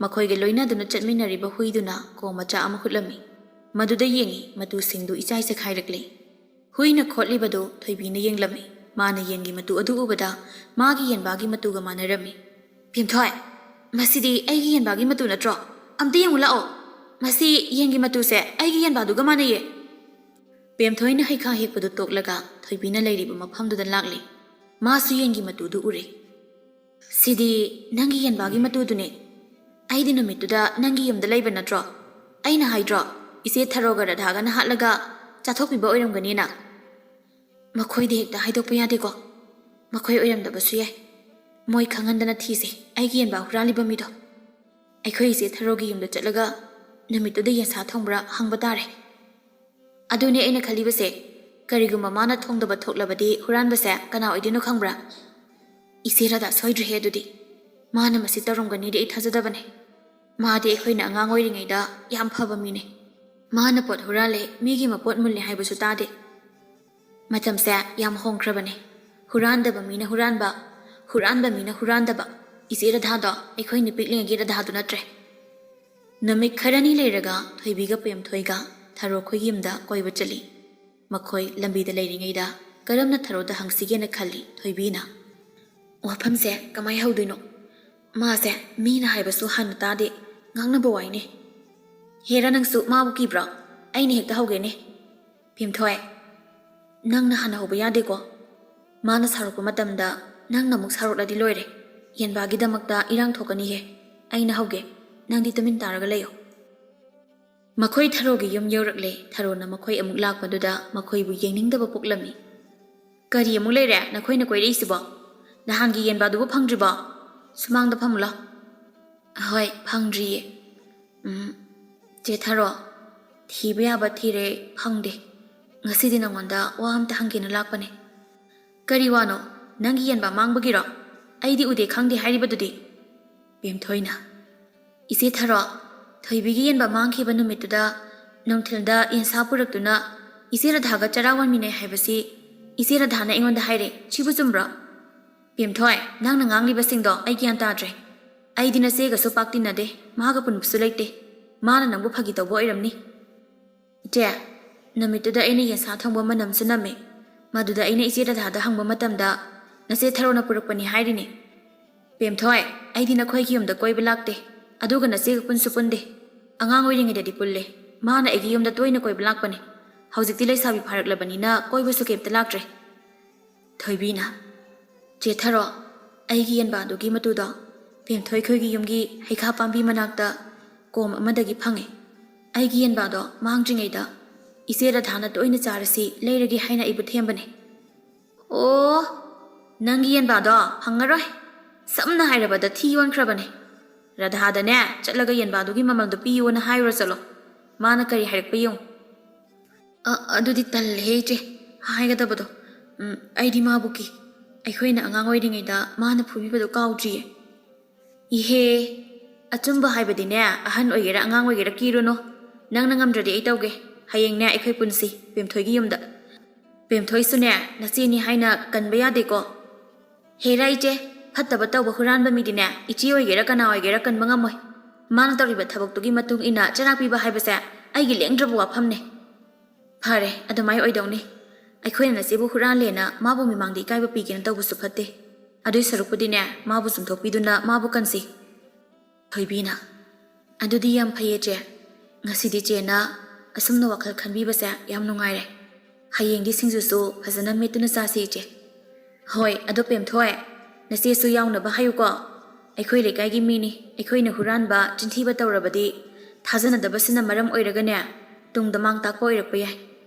ꯃꯈꯣꯏꯒ ꯂꯣꯏꯅꯗꯨꯅ ꯆꯠꯃꯤꯟꯅꯔꯤꯕ ꯍꯨꯏꯗꯨꯅ ꯀꯣ ꯃꯆꯥ ꯑꯃ ꯍꯨꯠꯂꯝꯃꯤ꯫ ꯃꯗꯨꯗ ꯌꯦꯡꯉꯤ, ꯃꯇꯨꯁꯤꯡꯗꯨ ꯏꯆꯥꯏ ꯆꯦꯈꯥꯏꯔꯛꯂꯦ꯫ ꯍꯨꯏꯅ ꯈꯣꯠꯂꯤꯕꯗꯨ ꯊꯣꯏꯕꯤꯅ ꯌꯦꯡꯂꯝꯃꯤ꯫ ꯃꯥꯅ ꯌꯦꯟꯒꯤ ꯃꯇꯨ ꯑꯗꯨ ꯎꯕꯗ ꯃꯥꯒꯤ ꯌꯦꯟꯕꯥꯒꯤ ꯃꯇꯨꯒ ꯃꯥꯟꯅꯔꯝꯃꯤ꯫ "ꯄꯦꯝꯊꯣꯏ, ꯃꯁꯤꯗꯤ ꯑꯩꯒꯤ ꯌꯦꯟꯕꯥꯒꯤ ꯃꯇꯨ ꯅꯠꯇ꯭ꯔꯣ? ꯑꯝꯇ ꯌꯦꯡꯉꯨ ꯂꯥꯛꯑꯣ꯫ ꯃꯁꯤ ꯌꯦꯟꯒꯤ ꯃꯇꯨꯁꯦ ꯑꯩꯒꯤ ꯌꯦꯟꯕꯥꯗꯨꯒ ꯃꯥꯟꯅꯩꯌꯦ!" ꯄꯦꯝꯊꯣꯏꯅ ꯍꯩꯈꯥ ꯍꯦꯛꯄꯗꯨ ꯇꯣꯛꯂꯒ ꯊꯣꯏꯕꯤꯅ ꯂꯩꯔꯤꯕ ꯃꯐꯝꯗꯨꯗ ꯂꯥꯛꯂꯦ꯫ ꯃꯥꯁꯨ ꯌꯦꯟꯒꯤ ꯃꯇꯨꯗꯨ ꯎꯔꯦ꯫ "ꯁꯤꯗꯤ ꯅꯪꯒꯤ ꯌꯦꯟꯕꯥꯒꯤ ꯃꯇꯨꯗꯨꯅꯦ꯫ ꯑꯩꯗꯤ ꯅꯨꯃꯤꯠꯇꯨꯗ ꯅꯪꯒꯤ ꯌꯨꯝꯗ ꯂꯩꯕ ꯅꯠꯇ꯭ꯔꯣ? ꯑꯩꯅ ꯍꯥꯏꯗ꯭ꯔꯣ, ꯏꯆꯦ ꯊꯔꯣꯒ ꯔꯙꯥꯒꯅ ꯍꯥꯠꯂꯒ ꯆꯥꯊꯣꯛꯄꯤꯕ ꯑꯣꯏꯔꯝꯒꯅꯤꯅ?" "ꯃꯈꯣꯏꯗꯤ ꯍꯦꯛꯇ ꯍꯥꯏꯗꯣꯛꯄ ꯌꯥꯗꯦꯀꯣ꯫ ꯃꯈꯣꯏ ꯑꯣꯏꯔꯝꯗꯕꯁꯨ ꯌꯥꯏ꯫ ꯃꯣꯏ ꯈꯪꯍꯟꯗꯅ ꯊꯤꯁꯦ, ꯑꯩꯒꯤ ꯌꯦꯟꯕꯥ ꯍꯨꯔꯥꯜꯂꯤꯕ ꯃꯤꯗꯣ꯫ ꯑꯩꯈꯣꯏ ꯏꯆꯦ ꯊꯔꯣꯒꯤ ꯌꯨꯝꯗ ꯆꯠꯂꯒ ꯅꯨꯃꯤꯠꯇꯨꯗ ꯌꯦꯟꯁꯥ ꯊꯣꯡꯕ꯭ꯔꯥ ꯍꯪꯕ ꯇꯥꯔꯦ꯫ ꯑꯗꯨꯅꯦ ꯑꯩꯅ ꯈꯜꯂꯤꯕꯁꯦ꯫ ꯀꯔꯤꯒꯨꯝꯕ ꯃꯥꯅ ꯊꯣꯡꯗꯕ ꯊꯣꯛꯂꯕꯗꯤ ꯍꯨꯔꯥꯟꯕꯁꯦ ꯀꯅꯥ ꯑꯣꯏꯗꯣꯏꯅꯣ ꯈꯪꯕ꯭ꯔꯥ? ꯏꯆꯦ ꯔꯥꯙꯥ ꯁꯣꯏꯗ꯭ꯔꯦꯍꯦ ꯑꯗꯨꯗꯤ꯫ ꯃꯥꯅ ꯃꯁꯤ ꯇꯧꯔꯝꯒꯅꯤꯗꯤ ꯑꯩ ꯊꯥꯖꯗꯕꯅꯦ꯫ ꯃꯥꯗꯤ ꯑꯩꯈꯣꯏꯅ ꯑꯉꯥꯡ ꯑꯣꯏꯔꯤꯉꯩꯗ ꯌꯥꯝ ꯐꯕ ꯃꯤꯅꯦ꯫ ꯃꯥꯅ ꯄꯣꯠ ꯍꯨꯔꯥꯜꯂꯦ, ꯃꯤꯒꯤ ꯃꯄꯣꯠ ꯃꯨꯜꯂꯦ ꯍꯥꯏꯕꯁꯨ ꯇꯥꯗꯦ꯫ ꯃꯇꯝꯁꯦ ꯌꯥꯝ ꯍꯣꯡꯈ꯭ꯔꯕꯅꯦ꯫ ꯍꯨꯔꯥꯟꯗꯕ ꯃꯤꯅ ꯍꯨꯔꯥꯟꯕ, ꯍꯨꯔꯥꯟꯕ ꯃꯤꯅ ꯍꯨꯔꯥꯟꯗꯕ꯫ ꯏꯆꯦ ꯔꯥꯙꯥꯗꯣ ꯑꯩꯈꯣꯏꯅ ꯄꯤꯛꯂꯤꯉꯩꯒꯤ ꯔꯥꯙꯥꯗꯨ ꯅꯠꯇ꯭ꯔꯦ꯫ ꯅꯨꯃꯤꯠ ꯈꯔꯅꯤ ꯂꯩꯔꯒ ꯊꯣꯏꯕꯤꯒ ꯄꯦꯝꯊꯣꯏꯒ ꯊꯔꯣ ꯈꯣꯏꯒꯤ ꯌꯨꯝꯗ ꯀꯣꯏꯕ ꯆꯠꯂꯤ꯫ ꯃꯈꯣꯏ ꯂꯝꯕꯤꯗ ꯂꯩꯔꯤꯉꯩꯗ ꯀꯔꯝꯅ ꯊꯔꯣꯗ ꯍꯪꯁꯤꯒꯦꯅ ꯈꯜꯂꯤ ꯊꯣꯏꯕꯤꯅ꯫ ꯋꯥꯐꯝꯁꯦ ꯀꯃꯥꯏ ꯍꯧꯗꯣꯏꯅꯣ? ꯃꯥꯁꯦ ꯃꯤꯅ ꯍꯥꯏꯕꯁꯨ ꯍꯥꯟꯅ ꯇꯥꯗꯦ, ꯉꯥꯡꯅꯕ ꯋꯥꯏꯅꯦ꯫ ꯍꯦꯔꯥ, ꯅꯪꯁꯨ ꯃꯥꯕꯨ ꯀꯤꯕ꯭ꯔꯣ? ꯑꯩꯅ ꯍꯦꯛꯇ ꯍꯧꯒꯦꯅꯦ꯫ ꯄꯦꯝꯊꯣꯏ, ꯅꯪꯅ ꯍꯥꯟꯅ ꯍꯧꯕ ꯌꯥꯗꯦꯀꯣ꯫ ꯃꯥꯅ ꯁꯥꯎꯔꯛꯄ ꯃꯇꯝꯗ ꯅꯪꯅ ꯑꯃꯨꯛ ꯁꯥꯎꯔꯛꯂꯗꯤ ꯂꯣꯏꯔꯦ꯫ ꯌꯦꯟꯕꯥꯒꯤꯗꯃꯛꯇ ꯏꯔꯥꯡ ꯊꯣꯛꯀꯅꯤꯍꯦ꯫ ꯑꯩꯅ ꯍꯧꯒꯦ, ꯅꯪꯗꯤ ꯇꯨꯃꯤꯟ ꯇꯥꯔꯒ ꯂꯩꯌꯣ꯫ ꯃꯈꯣꯏ ꯊꯔꯣꯒꯤ ꯌꯨꯝ ꯌꯧꯔꯛꯂꯦ꯫ ꯊꯔꯣꯅ ꯃꯈꯣꯏ ꯑꯃꯨꯛ ꯂꯥꯛꯄꯗꯨꯗ ꯃꯈꯣꯏꯕꯨ ꯌꯦꯡꯅꯤꯡꯗꯕ ꯄꯣꯛꯂꯝꯃꯤ꯫ "ꯀꯔꯤ ꯑꯃꯨꯛ ꯂꯩꯔꯦ ꯅꯈꯣꯏꯅ ꯀꯣꯏꯔꯛꯏꯁꯤꯕꯣ? ꯅꯍꯥꯟꯒꯤ ꯌꯦꯟꯕꯥꯗꯨꯕꯨ ꯐꯪꯗ꯭ꯔꯤꯕꯣ? ꯁꯨꯃꯥꯡꯗ ꯐꯝꯃꯨ ꯂꯥꯎ꯫" "ꯍꯣꯏ, ꯐꯪꯗ꯭ꯔꯤꯌꯦ꯫" "ꯎꯝ, ꯆꯦ ꯊꯔꯣ, ꯊꯤꯕ ꯌꯥꯕ ꯊꯤꯔꯦ, ꯐꯪꯗꯦ꯫ ꯉꯁꯤꯗꯤ ꯅꯉꯣꯟꯗ ꯋꯥ ꯑꯝꯇ ꯍꯪꯒꯦꯅ ꯂꯥꯛꯄꯅꯦ꯫" "ꯀꯔꯤ ꯋꯥꯅꯣ? ꯅꯪꯒꯤ ꯌꯦꯟꯕꯥ ꯃꯥꯡꯕꯒꯤꯔꯣ? ꯑꯩꯗꯤ ꯎꯗꯦ ꯈꯪꯗꯦ ꯍꯥꯏꯔꯤꯕꯗꯨꯗꯤ?" ꯄꯦꯝꯊꯣꯏꯅ꯫ "ꯏꯆꯦ ꯊꯔꯣ, ꯊꯣꯏꯕꯤꯒꯤ ꯌꯦꯟꯕꯥ ꯃꯥꯡꯈꯤꯕ ꯅꯨꯃꯤꯠꯇꯨꯗ ꯅꯨꯡꯊꯤꯜꯗ ꯌꯦꯟꯁꯥ ꯄꯨꯔꯛꯇꯨꯅ ꯏꯆꯦ ꯔꯥꯙꯥꯒ ꯆꯔꯥ ꯋꯥꯟꯃꯤꯟꯅꯩ ꯍꯥꯏꯕꯁꯤ ꯏꯆꯦ ꯔꯥꯙꯥꯅ ꯑꯩꯉꯣꯟꯗ ꯍꯥꯏꯔꯦ꯫ ꯁꯤꯕꯨ ꯆꯨꯝꯕ꯭ꯔꯣ?" "ꯄꯦꯝꯊꯣꯏ, ꯅꯪꯅ ꯉꯥꯡꯂꯤꯕꯁꯤꯡꯗꯣ ꯑꯩ ꯒ꯭ꯌꯥꯟ ꯇꯥꯗ꯭ꯔꯦ꯫ ꯑꯩꯗꯤ ꯅꯆꯦꯒꯁꯨ ꯄꯥꯛ ꯇꯤꯟꯅꯗꯦ, ꯃꯥꯒ ꯄꯨꯟꯕꯁꯨ ꯂꯩꯇꯦ꯫ ꯃꯥꯅ ꯅꯪꯕꯨ ꯐꯥꯒꯤ ꯇꯧꯕ ꯑꯣꯏꯔꯝꯅꯤ꯫" "ꯏꯆꯦ, ꯅꯨꯃꯤꯠꯇꯨꯗ ꯑꯩꯅ ꯌꯦꯟꯁꯥ ꯊꯣꯡꯕ ꯃꯅꯝꯁꯨ ꯅꯝꯃꯦ꯫ ꯃꯗꯨꯗ ꯑꯩꯅ ꯏꯆꯦ ꯔꯥꯙꯥꯗ ꯍꯪꯕ ꯃꯇꯝꯗ ꯅꯆꯦ ꯊꯔꯣꯅ ꯄꯨꯔꯛꯄꯅꯤ ꯍꯥꯏꯔꯤꯅꯦ꯫" "ꯄꯦꯝꯊꯣꯏ, ꯑꯩꯗꯤ ꯅꯈꯣꯏꯒꯤ ꯌꯨꯝꯗ ꯀꯣꯏꯕ ꯂꯥꯛꯇꯦ, ꯑꯗꯨꯒ ꯅꯆꯦꯒ ꯄꯨꯟꯁꯨ ꯄꯨꯟꯗꯦ꯫ ꯑꯉꯥꯡ ꯑꯣꯏꯔꯤꯉꯩꯗꯗꯤ ꯄꯨꯜꯂꯦ꯫ ꯃꯥꯅ ꯑꯩꯒꯤ ꯌꯨꯝꯗ ꯇꯣꯏꯅ ꯀꯣꯏꯕ ꯂꯥꯛꯄꯅꯦ꯫ ꯍꯧꯖꯤꯛꯇꯤ ꯂꯩꯁꯥꯕꯤ ꯐꯥꯔꯛꯂꯕꯅꯤꯅ ꯀꯣꯏꯕꯁꯨ ꯀꯩꯝꯇ ꯂꯥꯛꯇ꯭ꯔꯦ꯫" ꯊꯣꯏꯕꯤꯅ꯫ "ꯆꯦ ꯊꯔꯣ, ꯑꯩꯒꯤ ꯌꯦꯟꯕꯥꯗꯨꯒꯤ ꯃꯇꯨꯗꯣ ꯄꯦꯝꯊꯣꯏ ꯈꯣꯏꯒꯤ ꯌꯨꯝꯒꯤ ꯍꯩꯈꯥ ꯄꯥꯝꯕꯤ ꯃꯅꯥꯛꯇ ꯀꯣꯝ ꯑꯃꯗꯒꯤ ꯐꯪꯉꯦ꯫ ꯑꯩꯒꯤ ꯌꯦꯟꯕꯥꯗꯣ ꯃꯥꯡꯗ꯭ꯔꯤꯉꯩꯗ ꯏꯆꯦ ꯔꯥꯙꯥꯅ ꯇꯣꯏꯅ ꯆꯥꯔꯁꯤ ꯂꯩꯔꯒꯦ ꯍꯥꯏꯅ ꯑꯩꯕꯨ ꯊꯦꯝꯕꯅꯦ꯫" "ꯑꯣ, ꯅꯪꯒꯤ ꯌꯦꯟꯕꯥꯗꯣ ꯐꯪꯉꯔꯣꯏ꯫ ꯁꯝꯅ ꯍꯥꯏꯔꯕꯗ ꯊꯤ ꯌꯣꯟꯈ꯭ꯔꯕꯅꯦ꯫ ꯔꯥꯙꯥꯗꯅꯦ ꯆꯠꯂꯒ ꯌꯦꯟꯕꯥꯗꯨꯒꯤ ꯃꯃꯜꯗꯣ ꯄꯤꯌꯣꯅ ꯍꯥꯏꯔꯨꯔ ꯆꯠꯂꯣ꯫ ꯃꯥꯅ ꯀꯔꯤ ꯍꯥꯏꯔꯛꯄ ꯌꯦꯡꯉꯨ꯫" "ꯑ, ꯑꯗꯨꯗꯤ ꯇꯜꯂꯦꯍꯦ ꯏꯆꯦ, ꯍꯥꯏꯒꯗꯕꯗꯣ꯫ ꯎꯝ, ꯑꯩꯗꯤ ꯃꯥꯕꯨ ꯀꯤ꯫ ꯑꯩꯈꯣꯏꯅ ꯑꯉꯥꯡ ꯑꯣꯏꯔꯤꯉꯩꯗ ꯃꯥꯅ ꯐꯨꯕꯤꯕꯗꯣ ꯀꯥꯎꯗ꯭ꯔꯤꯌꯦ꯫" "ꯏꯍꯦ, ꯑꯆꯨꯝꯕ ꯍꯥꯏꯕꯗꯤꯅꯦ, ꯑꯍꯟ ꯑꯣꯏꯒꯦꯔꯥ ꯑꯉꯥꯡ ꯑꯣꯏꯒꯦꯔꯥ ꯀꯤꯔꯨꯅꯨ꯫ ꯅꯪꯅ ꯉꯝꯗ꯭ꯔꯗꯤ ꯑꯩ ꯇꯧꯒꯦ꯫ ꯍꯌꯦꯡꯅꯦ ꯑꯩꯈꯣꯏ ꯄꯨꯟꯁꯤ ꯄꯦꯝꯊꯣꯏꯒꯤ ꯌꯨꯝꯗ꯫ ꯄꯦꯝꯊꯣꯏꯁꯨꯅꯦ, ꯅꯆꯦꯅꯤ ꯍꯥꯏꯅ ꯀꯟꯕ ꯌꯥꯗꯦꯀꯣ꯫ ꯍꯦꯔꯥ ꯏꯆꯦ, ꯐꯠꯇꯕ ꯇꯧꯕ ꯍꯨꯔꯥꯟꯕ ꯃꯤꯗꯤꯅꯦ, ꯏꯆꯦ ꯑꯣꯏꯒꯦꯔꯥ ꯀꯅꯥ ꯑꯣꯏꯒꯦꯔꯥ ꯀꯟꯕ ꯉꯝꯃꯣꯏ꯫ ꯃꯥꯅ ꯇꯧꯔꯤꯕ ꯊꯕꯛꯇꯨꯒꯤ ꯃꯇꯨꯡ ꯏꯟꯅ ꯆꯩꯔꯥꯛ ꯄꯤꯕ ꯍꯥꯏꯕꯁꯦ ꯑꯩꯒꯤ ꯂꯦꯡꯗ꯭ꯔꯕ ꯋꯥꯐꯝꯅꯦ꯫ ꯐꯔꯦ, ꯑꯗꯨꯃꯥꯏ ꯑꯣꯏꯗꯧꯅꯤ꯫ ꯑꯩꯈꯣꯏꯅ ꯅꯆꯦꯕꯨ ꯍꯨꯔꯥꯜꯂꯦꯅ ꯃꯥꯕꯨ ꯃꯤꯃꯥꯡꯗ ꯏꯀꯥꯏꯕ ꯄꯤꯒꯦꯅ ꯇꯧꯕꯁꯨ ꯐꯠꯇꯦ꯫ ꯑꯗꯨꯏ ꯁꯔꯨꯛꯄꯨꯗꯤꯅꯦ, ꯃꯥꯕꯨ ꯆꯨꯝꯊꯣꯛꯄꯤꯗꯨꯅ ꯃꯥꯕꯨ ꯀꯟꯁꯤ꯫ ꯊꯣꯏꯕꯤꯅ, "ꯑꯗꯨꯗꯤ ꯌꯥꯝ ꯐꯩꯌꯦ ꯆꯦ꯫ ꯉꯁꯤꯗꯤ ꯆꯦꯅ ꯑꯁꯨꯝꯅ ꯋꯥꯈꯜ ꯈꯟꯕꯤꯕꯁꯦ ꯌꯥꯝ ꯅꯨꯡꯉꯥꯏꯔꯦ꯫ ꯍꯌꯦꯡꯗꯤ ꯁꯤꯡꯖꯨꯁꯨ ꯐꯖꯅ ꯃꯦꯠꯇꯨꯅ ꯆꯥꯁꯤ ꯏꯆꯦ꯫" "ꯍꯣꯏ, ꯑꯗꯣ ꯄꯦꯝꯊꯣꯏ, ꯅꯆꯦꯁꯨ ꯌꯥꯎꯅꯕ ꯍꯥꯏꯌꯨꯀꯣ꯫ ꯑꯩꯈꯣꯏ ꯂꯩꯀꯥꯏꯒꯤ ꯃꯤꯅꯤ, ꯑꯩꯈꯣꯏꯅ ꯍꯨꯔꯥꯟꯕ, ꯆꯤꯟꯊꯤꯕ ꯇꯧꯔꯕꯗꯤ ꯊꯥꯖꯅꯗꯕꯁꯤꯅ ꯃꯔꯝ ꯑꯣꯏꯔꯒꯅꯦ, ꯇꯨꯡꯗ ꯃꯥꯡ ꯇꯥꯛꯄ ꯑꯣꯏꯔꯛꯄ ꯌꯥꯏ꯫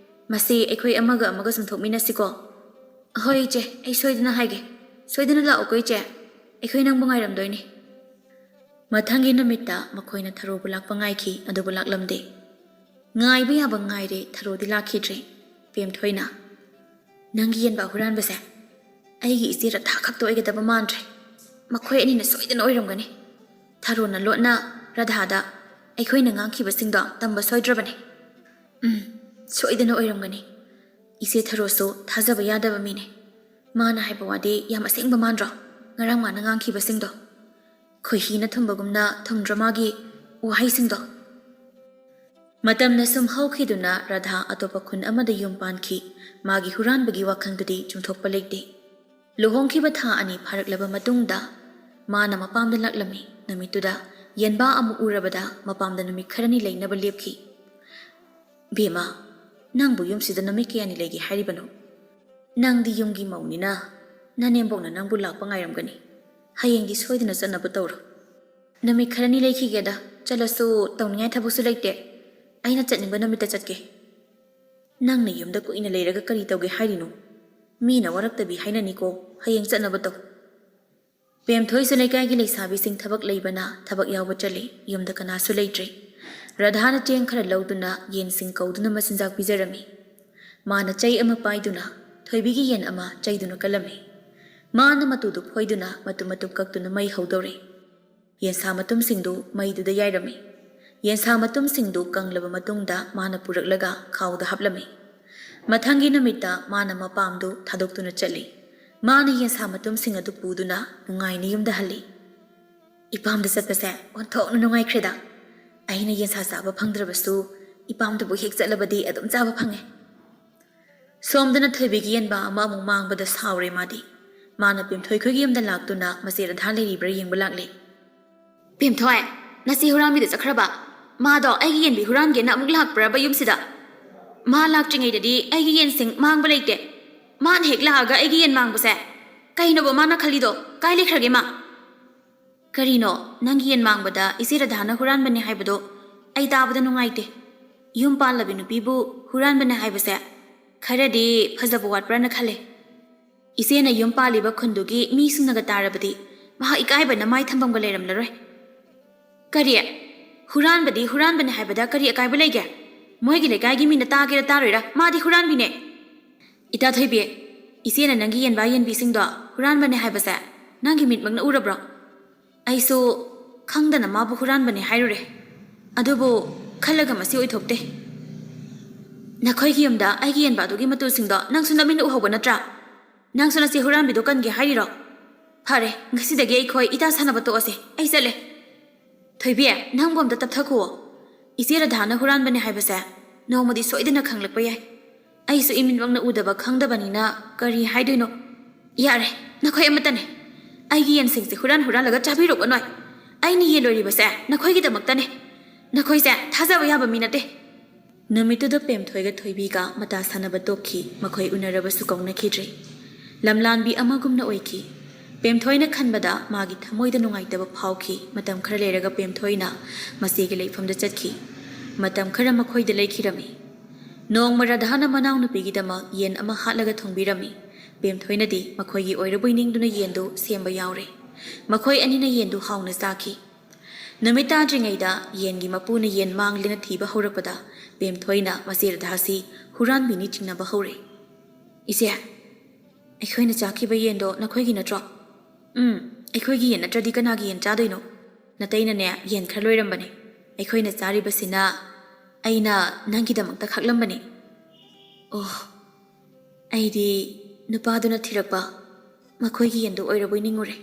ꯃꯁꯤ ꯑꯩꯈꯣꯏ ꯑꯃꯒ ꯑꯃꯒ ꯆꯨꯝꯊꯣꯛꯃꯤꯟꯅꯁꯤꯀꯣ꯫" "ꯍꯣꯏ ꯏꯆꯦ, ꯑꯩ ꯁꯣꯏꯗꯅ ꯍꯥꯏꯒꯦ꯫ ꯁꯣꯏꯗꯅ ꯂꯥꯛꯎꯀꯣ ꯏꯆꯦ꯫ ꯑꯩꯈꯣꯏ ꯅꯪꯕꯨ ꯉꯥꯏꯔꯝꯗꯣꯏꯅꯤ꯫" ꯃꯊꯪꯒꯤ ꯅꯨꯃꯤꯠꯇ ꯃꯈꯣꯏꯅ ꯊꯔꯣꯕꯨ ꯂꯥꯛꯄ ꯉꯥꯏꯈꯤ, ꯑꯗꯨꯕꯨ ꯂꯥꯛꯂꯝꯗꯦ꯫ ꯉꯥꯏꯕ ꯌꯥꯕ ꯉꯥꯏꯔꯦ, ꯊꯔꯣꯗꯤ ꯂꯥꯛꯈꯤꯗ꯭ꯔꯦ꯫ ꯄꯦꯝꯊꯣꯏꯅ, "ꯅꯪꯒꯤ ꯌꯦꯟꯕꯥ ꯍꯨꯔꯥꯟꯕꯁꯦ ꯑꯩꯒꯤ ꯏꯆꯦ ꯔꯥꯙꯥ ꯈꯛꯇ ꯑꯣꯏꯒꯗꯕ ꯃꯥꯟꯗ꯭ꯔꯦ꯫ ꯃꯈꯣꯏ ꯑꯅꯤꯅ ꯁꯣꯏꯗꯅ ꯑꯣꯏꯔꯝꯒꯅꯤ꯫" ꯊꯔꯣꯅ ꯂꯣꯠꯅ ꯔꯥꯙꯥꯗ, "ꯑꯩꯈꯣꯏꯅ ꯉꯥꯡꯈꯤꯕꯁꯤꯡꯗꯣ ꯇꯝꯕ ꯁꯣꯏꯗ꯭ꯔꯕꯅꯤ꯫" "ꯎꯝ, ꯁꯣꯏꯗꯅ ꯑꯣꯏꯔꯝꯒꯅꯤ꯫ ꯏꯆꯦ ꯊꯔꯣꯁꯨ ꯊꯥꯖꯕ ꯌꯥꯗꯕ ꯃꯤꯅꯦ꯫ ꯃꯥꯅ ꯍꯥꯏꯕ ꯋꯥꯗꯤ ꯌꯥꯝ ꯑꯁꯦꯡꯕ ꯃꯥꯟꯗ꯭ꯔꯣ? ꯉꯔꯥꯡ ꯃꯥꯅ ꯉꯥꯡꯈꯤꯕꯁꯤꯡꯗꯣ꯫ ꯈꯣꯏꯍꯤꯅ ꯊꯨꯝꯕꯒꯨꯝꯅ ꯊꯨꯝꯗ꯭ꯔꯣ ꯃꯥꯒꯤ ꯋꯥꯍꯩꯁꯤꯡꯗꯣ?" ꯃꯇꯝꯅ ꯁꯨꯝ ꯍꯧꯈꯤꯗꯨꯅ ꯔꯥꯙꯥ ꯑꯇꯣꯞꯄ ꯈꯨꯟ ꯑꯃꯗ ꯌꯨꯝ ꯄꯥꯟꯈꯤ꯫ ꯃꯥꯒꯤ ꯍꯨꯔꯥꯟꯕꯒꯤ ꯋꯥꯈꯜꯗꯨꯗꯤ ꯆꯨꯝꯊꯣꯛꯄ ꯂꯩꯇꯦ꯫ ꯂꯨꯍꯣꯡꯈꯤꯕ ꯊꯥ ꯑꯅꯤ ꯐꯥꯔꯛꯂꯕ ꯃꯇꯨꯡꯗ ꯃꯥꯅ ꯃꯄꯥꯝꯗ ꯂꯥꯛꯂꯝꯃꯤ꯫ ꯅꯨꯃꯤꯠꯇꯨꯗ ꯌꯦꯟꯕꯥ ꯑꯃ ꯎꯔꯕꯗ ꯃꯄꯥꯝꯗ ꯅꯨꯃꯤꯠ ꯈꯔꯅꯤ ꯂꯩꯅꯕ ꯂꯦꯞꯈꯤ꯫ "ꯕꯦꯝꯃ, ꯅꯪꯕꯨ ꯌꯨꯝꯁꯤꯗ ꯅꯨꯃꯤꯠ ꯀꯌꯥꯅꯤ ꯂꯩꯒꯦ ꯍꯥꯏꯔꯤꯕꯅꯣ? ꯅꯪꯗꯤ ꯌꯨꯝꯒꯤ ꯃꯧꯅꯤꯅ ꯅꯅꯦꯝꯕꯣꯛꯅ ꯅꯪꯕꯨ ꯂꯥꯛꯄ ꯉꯥꯏꯔꯝꯒꯅꯤ꯫ ꯍꯌꯦꯡꯗꯤ ꯁꯣꯏꯗꯅ ꯆꯠꯅꯕ ꯇꯧꯔꯣ꯫" "ꯅꯨꯃꯤꯠ ꯈꯔꯅꯤ ꯂꯩꯈꯤꯒꯦꯗ, ꯆꯠꯂꯁꯨ ꯇꯧꯅꯤꯡꯉꯥꯏ ꯊꯕꯛꯁꯨ ꯂꯩꯇꯦ꯫ ꯑꯩꯅ ꯆꯠꯅꯤꯡꯕ ꯅꯨꯃꯤꯠꯇ ꯆꯠꯀꯦ꯫" "ꯅꯪꯅ ꯌꯨꯝꯗ ꯀꯨꯏꯅ ꯂꯩꯔꯒ ꯀꯔꯤ ꯇꯧꯒꯦ ꯍꯥꯏꯔꯤꯅꯣ? ꯃꯤꯅ ꯋꯥꯔꯛꯇꯕꯤ ꯍꯥꯏꯅꯅꯤꯀꯣ, ꯍꯌꯦꯡ ꯆꯠꯅꯕ ꯇꯧ꯫" ꯄꯦꯝꯊꯣꯏꯁꯨ ꯂꯩꯀꯥꯏꯒꯤ ꯂꯩꯁꯥꯕꯤꯁꯤꯡ ꯊꯕꯛ ꯂꯩꯕꯅ ꯊꯕꯛ ꯌꯥꯎꯕ ꯆꯠꯂꯤ꯫ ꯌꯨꯝꯗ ꯀꯅꯥꯁꯨ ꯂꯩꯇ꯭ꯔꯦ꯫ ꯔꯥꯙꯥꯅ ꯆꯦꯡ ꯈꯔ ꯂꯧꯗꯨꯅ ꯌꯦꯟꯁꯤꯡ ꯀꯧꯗꯨꯅ ꯃꯆꯤꯟꯖꯥꯛ ꯄꯤꯖꯔꯝꯃꯤ꯫ ꯃꯥꯅ ꯆꯩ ꯑꯃ ꯄꯥꯏꯗꯨꯅ ꯊꯣꯏꯕꯤꯒꯤ ꯌꯦꯟ ꯑꯃ ꯆꯩꯗꯨꯅ ꯀꯜꯂꯝꯃꯤ꯫ ꯃꯥꯅ ꯃꯇꯨꯗꯨ ꯐꯣꯏꯗꯨꯅ ꯃꯇꯨꯝ ꯃꯇꯨꯝ ꯀꯛꯇꯨꯅ ꯃꯩ ꯍꯧꯗꯧꯔꯦ꯫ ꯌꯦꯟꯁꯥ ꯃꯇꯨꯝꯁꯤꯡꯗꯨ ꯃꯩꯗꯨꯗ ꯌꯥꯏꯔꯝꯃꯤ꯫ ꯌꯦꯟꯁꯥ ꯃꯇꯨꯝꯁꯤꯡꯗꯨ ꯀꯪꯂꯕ ꯃꯇꯨꯡꯗ ꯃꯥꯅ ꯄꯨꯔꯛꯂꯒ ꯈꯥꯎꯗ ꯍꯥꯞꯂꯝꯃꯤ꯫ ꯃꯊꯪꯒꯤ ꯅꯨꯃꯤꯠꯇ ꯃꯥꯅ ꯃꯄꯥꯝꯗꯨ ꯊꯥꯗꯣꯛꯇꯨꯅ ꯆꯠꯂꯤ꯫ ꯃꯥꯅ ꯌꯦꯟꯁꯥ ꯃꯇꯨꯝꯁꯤꯡ ꯑꯗꯨ ꯄꯨꯗꯨꯅ ꯅꯨꯡꯉꯥꯏꯅ ꯌꯨꯝꯗ ꯍꯜꯂꯤ꯫ "ꯏꯄꯥꯝꯗ ꯆꯠꯄꯁꯦ ꯑꯣꯟꯊꯣꯛꯅ ꯅꯨꯡꯉꯥꯏꯈ꯭ꯔꯦꯗ꯫ ꯑꯩꯅ ꯌꯦꯟꯁꯥ ꯆꯥꯕ ꯐꯪꯗ꯭ꯔꯕꯁꯨ ꯏꯄꯥꯝꯗꯕꯨ ꯍꯦꯛ ꯆꯠꯂꯕꯗꯤ ꯑꯗꯨꯝ ꯆꯥꯕ ꯐꯪꯉꯦ꯫" ꯁꯣꯝꯗꯅ ꯊꯣꯏꯕꯤꯒꯤ ꯌꯦꯟꯕꯥ ꯑꯃ ꯑꯃꯨꯛ ꯃꯥꯡꯕꯗ ꯁꯥꯎꯔꯦ ꯃꯥꯗꯤ꯫ ꯃꯥꯅ ꯄꯦꯝꯊꯣꯏ ꯈꯣꯏꯒꯤ ꯌꯨꯝꯗ ꯂꯥꯛꯇꯨꯅ ꯃꯆꯦ ꯔꯙꯥ ꯂꯩꯔꯤꯕ꯭ꯔꯥ ꯌꯦꯡꯕ ꯂꯥꯛꯂꯦ꯫ "ꯄꯦꯝꯊꯣꯏ, ꯅꯆꯦ ꯍꯨꯔꯥꯟꯕꯤꯗ ꯆꯠꯈ꯭ꯔꯕ? ꯃꯥꯗꯣ ꯑꯩꯒꯤ ꯌꯦꯟꯕꯤ ꯍꯨꯔꯥꯟꯒꯦꯅ ꯑꯃꯨꯛ ꯂꯥꯛꯄ꯭ꯔꯕ ꯌꯨꯝꯁꯤꯗ? ꯃꯥ ꯂꯥꯛꯇ꯭ꯔꯤꯉꯩꯗꯗꯤ ꯑꯩꯒꯤ ꯌꯦꯟꯁꯤꯡ ꯃꯥꯡꯕ ꯂꯩꯇꯦ꯫ ꯃꯥꯅ ꯍꯦꯛ ꯂꯥꯛꯑꯒ ꯑꯩꯒꯤ ꯌꯦꯟ ꯃꯥꯡꯕꯁꯦ꯫ ꯀꯩꯅꯣꯕ ꯃꯥꯅ ꯈꯜꯂꯤꯗꯣ? ꯀꯥꯏ ꯂꯩꯈ꯭ꯔꯒꯦ ꯃꯥ?" "ꯀꯔꯤꯅꯣ? ꯅꯪꯒꯤ ꯌꯦꯟ ꯃꯥꯡꯕꯗ ꯏꯆꯦ ꯔꯙꯥꯅ ꯍꯨꯔꯥꯟꯕꯅꯦ ꯍꯥꯏꯕꯗꯣ ꯑꯩ ꯇꯥꯕꯗ ꯅꯨꯡꯉꯥꯏꯇꯦ꯫ ꯌꯨꯝ ꯄꯥꯜꯂꯕꯤ ꯅꯨꯄꯤꯕꯨ ꯍꯨꯔꯥꯟꯕꯅꯦ ꯍꯥꯏꯕꯁꯦ ꯈꯔꯗꯤ ꯐꯖꯕ ꯋꯥꯠꯄ꯭ꯔꯥꯅ ꯈꯜꯂꯦ꯫ ꯏꯆꯦꯅ ꯌꯨꯝ ꯄꯥꯜꯂꯤꯕ ꯈꯨꯟꯗꯨꯒꯤ ꯃꯤꯁꯤꯡꯅꯒ ꯇꯥꯔꯕꯗꯤ ꯃꯍꯥꯛ ꯏꯀꯥꯏꯕꯅ ꯃꯥꯏ ꯊꯝꯐꯝꯒ ꯂꯩꯔꯝꯂꯔꯣꯏ꯫" "ꯀꯔꯤ? ꯍꯨꯔꯥꯟꯕꯗꯤ ꯍꯨꯔꯥꯟꯕꯅꯦ ꯍꯥꯏꯕꯗ ꯀꯔꯤ ꯑꯀꯥꯏꯕ ꯂꯩꯒꯦ? ꯃꯣꯏꯒꯤ ꯂꯩꯀꯥꯏꯒꯤ ꯃꯤꯅ ꯇꯥꯒꯦꯔꯥ ꯇꯥꯔꯣꯏꯔꯥ, ꯃꯥꯗꯤ ꯍꯨꯔꯥꯟꯕꯤꯅꯦ꯫" "ꯏꯇꯥ ꯊꯣꯏꯕꯤ, ꯏꯆꯦꯅ ꯅꯪꯒꯤ ꯌꯦꯟꯕꯥ ꯌꯦꯟꯕꯤꯁꯤꯡꯗꯣ ꯍꯨꯔꯥꯟꯕꯅꯦ ꯍꯥꯏꯕꯁꯦ ꯅꯪꯒꯤ ꯃꯤꯠꯃꯛꯅ ꯎꯔꯕ꯭ꯔꯣ?" "ꯑꯩꯁꯨ ꯈꯪꯗꯅ ꯃꯥꯕꯨ ꯍꯨꯔꯥꯟꯕꯅꯦ ꯍꯥꯏꯔꯨꯔꯦ꯫ ꯑꯗꯨꯕꯨ ꯈꯜꯂꯒ ꯃꯁꯤ ꯑꯣꯏꯊꯣꯛꯇꯦ꯫" "ꯅꯈꯣꯏꯒꯤ ꯌꯨꯝꯗ ꯑꯩꯒꯤ ꯌꯦꯟꯕꯥꯗꯨꯒꯤ ꯃꯇꯨꯁꯤꯡꯗꯣ ꯅꯪꯁꯨ ꯅꯃꯤꯠꯅ ꯎꯍꯧꯕ ꯅꯠꯇ꯭ꯔꯥ? ꯅꯪꯁꯨ ꯅꯆꯦ ꯍꯨꯔꯥꯟꯕꯤꯗꯣ ꯀꯟꯒꯦ ꯍꯥꯏꯔꯤꯔꯣ? ꯐꯔꯦ, ꯉꯁꯤꯗꯒꯤ ꯑꯩꯈꯣꯏ ꯏꯇꯥ ꯁꯥꯟꯅꯕ ꯇꯣꯛꯑꯁꯦ꯫ ꯑꯩ ꯆꯠꯂꯦ꯫" "ꯊꯣꯏꯕꯤ, ꯅꯪꯕꯨ ꯑꯝꯇ ꯇꯞꯊꯈꯨꯑꯣ꯫ ꯏꯆꯦ ꯔꯙꯥꯅ ꯍꯨꯔꯥꯟꯕꯅꯦ ꯍꯥꯏꯕꯁꯦ ꯅꯣꯡꯃꯗꯤ ꯁꯣꯏꯗꯅ ꯈꯪꯂꯛꯄ ꯌꯥꯏ꯫ ꯑꯩꯁꯨ ꯏꯃꯤꯠꯃꯛꯅ ꯎꯗꯕ ꯈꯪꯗꯕꯅꯤꯅ ꯀꯔꯤ ꯍꯥꯏꯗꯣꯏꯅꯣ꯫" "ꯌꯥꯔꯦ, ꯅꯈꯣꯏ ꯑꯃꯠꯇꯅꯦ꯫ ꯑꯩꯒꯤ ꯌꯦꯟꯁꯤꯡꯁꯦ ꯍꯨꯔꯥꯟ ꯍꯨꯔꯥꯜꯂꯒ ꯆꯥꯕꯤꯔꯛꯑꯣ ꯅꯣꯏ꯫ ꯑꯩꯅ ꯌꯦꯟ ꯂꯣꯏꯔꯤꯕꯁꯦ ꯅꯈꯣꯏꯒꯤꯗꯃꯛꯇꯅꯦ꯫ ꯅꯈꯣꯏꯁꯦ ꯊꯥꯖꯕ ꯌꯥꯕ ꯃꯤ ꯅꯠꯇꯦ꯫" ꯅꯨꯃꯤꯠꯇꯨꯗ ꯄꯦꯝꯊꯣꯏꯒ ꯊꯣꯏꯕꯤꯒ ꯃꯇꯥ ꯁꯥꯟꯅꯕ ꯇꯣꯛꯈꯤ꯫ ꯃꯈꯣꯏ ꯎꯅꯔꯕꯁꯨ ꯀꯧꯅꯈꯤꯗ꯭ꯔꯤ꯫ ꯂꯝꯂꯥꯟꯕꯤ ꯑꯃꯒꯨꯝꯅ ꯑꯣꯏꯈꯤ꯫ ꯄꯦꯝꯊꯣꯏꯅ ꯈꯟꯕꯗ ꯃꯥꯒꯤ ꯊꯃꯣꯏꯗ ꯅꯨꯡꯉꯥꯏꯇꯕ ꯐꯥꯎꯈꯤ꯫ ꯃꯇꯝ ꯈꯔ ꯂꯩꯔꯒ ꯄꯦꯝꯊꯣꯏꯅ ꯃꯆꯦꯒꯤ ꯂꯩꯐꯝꯗ ꯆꯠꯈꯤ꯫ ꯃꯇꯝ ꯈꯔ ꯃꯈꯣꯏꯗ ꯂꯩꯈꯤꯔꯝꯃꯤ꯫ ꯅꯣꯡꯃ ꯔꯙꯥꯅ ꯃꯅꯥꯎꯅꯨꯄꯤꯒꯤꯗꯃꯛ ꯌꯦꯟ ꯑꯃ ꯍꯥꯠꯂꯒ ꯊꯣꯡꯕꯤꯔꯝꯃꯤ꯫ ꯄꯦꯝꯊꯣꯏꯅꯗꯤ ꯃꯈꯣꯏꯒꯤ ꯑꯣꯏꯔꯕꯣꯏ ꯅꯤꯡꯗꯨꯅ ꯌꯦꯟꯗꯨ ꯁꯦꯝꯕ ꯌꯥꯎꯔꯦ꯫ ꯃꯈꯣꯏ ꯑꯅꯤꯅ ꯌꯦꯟꯗꯨ ꯍꯥꯎꯅ ꯆꯥꯈꯤ꯫ ꯅꯨꯃꯤꯠ ꯇꯥꯗ꯭ꯔꯤꯉꯩꯗ ꯌꯦꯟꯒꯤ ꯃꯄꯨꯅ ꯌꯦꯟ ꯃꯥꯡꯂꯦꯅ ꯊꯤꯕ ꯍꯧꯔꯛꯄꯗ ꯄꯦꯝꯊꯣꯏꯅ ꯃꯆꯦ ꯔꯙꯥꯁꯤ ꯍꯨꯔꯥꯟꯕꯤꯅꯤ ꯆꯤꯡꯅꯕ ꯍꯧꯔꯦ꯫ "ꯏꯆꯦ, ꯑꯩꯈꯣꯏꯅ ꯆꯥꯈꯤꯕ ꯌꯦꯟꯗꯣ ꯅꯈꯣꯏꯒꯤ ꯅꯠꯇ꯭ꯔꯣ?" "ꯎꯝ, ꯑꯩꯈꯣꯏꯒꯤ ꯌꯦꯟ ꯅꯠꯇ꯭ꯔꯗꯤ ꯀꯅꯥꯒꯤ ꯌꯦꯟ ꯆꯥꯗꯣꯏꯅꯣ? ꯅꯇꯩꯅꯅꯦ ꯌꯦꯟ ꯈꯔ ꯂꯣꯏꯔꯝꯕꯅꯦ꯫ ꯑꯩꯈꯣꯏꯅ ꯆꯥꯔꯤꯕꯁꯤꯅ ꯑꯩꯅ ꯅꯪꯒꯤꯗꯃꯛꯇ ꯈꯥꯛꯂꯝꯕꯅꯦ꯫" ꯑꯣ, ꯑꯩꯗꯤ ꯅꯨꯄꯥꯗꯨꯅ ꯊꯤꯔꯛꯄ ꯃꯈꯣꯏꯒꯤ ꯌꯦꯟꯗꯨ ꯑꯣꯏꯔꯕꯣꯏ ꯅꯤꯡꯉꯨꯔꯦ꯫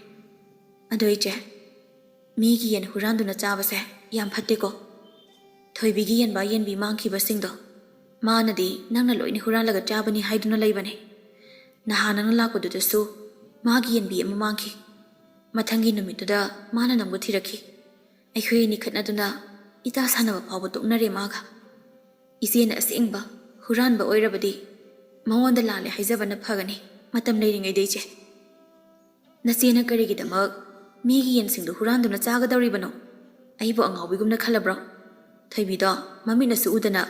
ꯑꯗꯣ ꯏꯆꯦ, ꯃꯤꯒꯤ ꯌꯦꯟ ꯍꯨꯔꯥꯟꯗꯨꯅ ꯆꯥꯕꯁꯦ ꯌꯥꯝ ꯐꯠꯇꯦꯀꯣ꯫ ꯊꯣꯏꯕꯤꯒꯤ ꯌꯦꯟꯕꯥ ꯌꯦꯟꯕꯤ ꯃꯥꯡꯈꯤꯕꯁꯤꯡꯗꯣ ꯃꯥꯅꯗꯤ ꯅꯪꯅ ꯂꯣꯏꯅ ꯍꯨꯔꯥꯜꯂꯒ ꯆꯥꯕꯅꯤ ꯍꯥꯏꯗꯨꯅ ꯂꯩꯕꯅꯦ꯫ ꯅꯍꯥꯟ ꯅꯪꯅ ꯂꯥꯛꯄꯗꯨꯗꯁꯨ ꯃꯥꯒꯤ ꯌꯦꯟꯕꯤ ꯑꯃ ꯃꯥꯡꯈꯤ꯫ ꯃꯊꯪꯒꯤ ꯅꯨꯃꯤꯠꯇꯨꯗ ꯃꯥꯅ ꯅꯪꯕꯨ ꯊꯤꯔꯛꯈꯤ꯫ ꯑꯩꯈꯣꯏ ꯑꯅꯤ ꯈꯠꯅꯗꯨꯅ ꯏꯇꯥ ꯁꯥꯟꯅꯕ ꯐꯥꯎꯕ ꯇꯣꯛꯅꯔꯦ ꯃꯥꯒ꯫ ꯏꯆꯦꯅ ꯑꯁꯦꯡꯕ ꯍꯨꯔꯥꯟꯕ ꯑꯣꯏꯔꯕꯗꯤ ꯃꯉꯣꯟꯗ ꯂꯥꯜꯂꯦ ꯍꯥꯏꯖꯕꯅ ꯐꯒꯅꯤ, ꯃꯇꯝ ꯂꯩꯔꯤꯉꯩꯗ ꯏꯆꯦ꯫ ꯅꯆꯦꯅ ꯀꯔꯤꯒꯤꯗꯃꯛ ꯃꯤꯒꯤ ꯌꯦꯟꯁꯤꯡꯗꯨ ꯍꯨꯔꯥꯟꯗꯨꯅ ꯆꯥꯒꯗꯧꯔꯤꯕꯅꯣ? ꯑꯩꯕꯨ ꯑꯉꯥꯎꯕꯤꯒꯨꯝꯅ ꯈꯜꯂꯕ꯭ꯔꯣ? ꯊꯣꯏꯕꯤꯗꯣ ꯃꯃꯤꯠꯅꯁꯨ ꯎꯗꯅ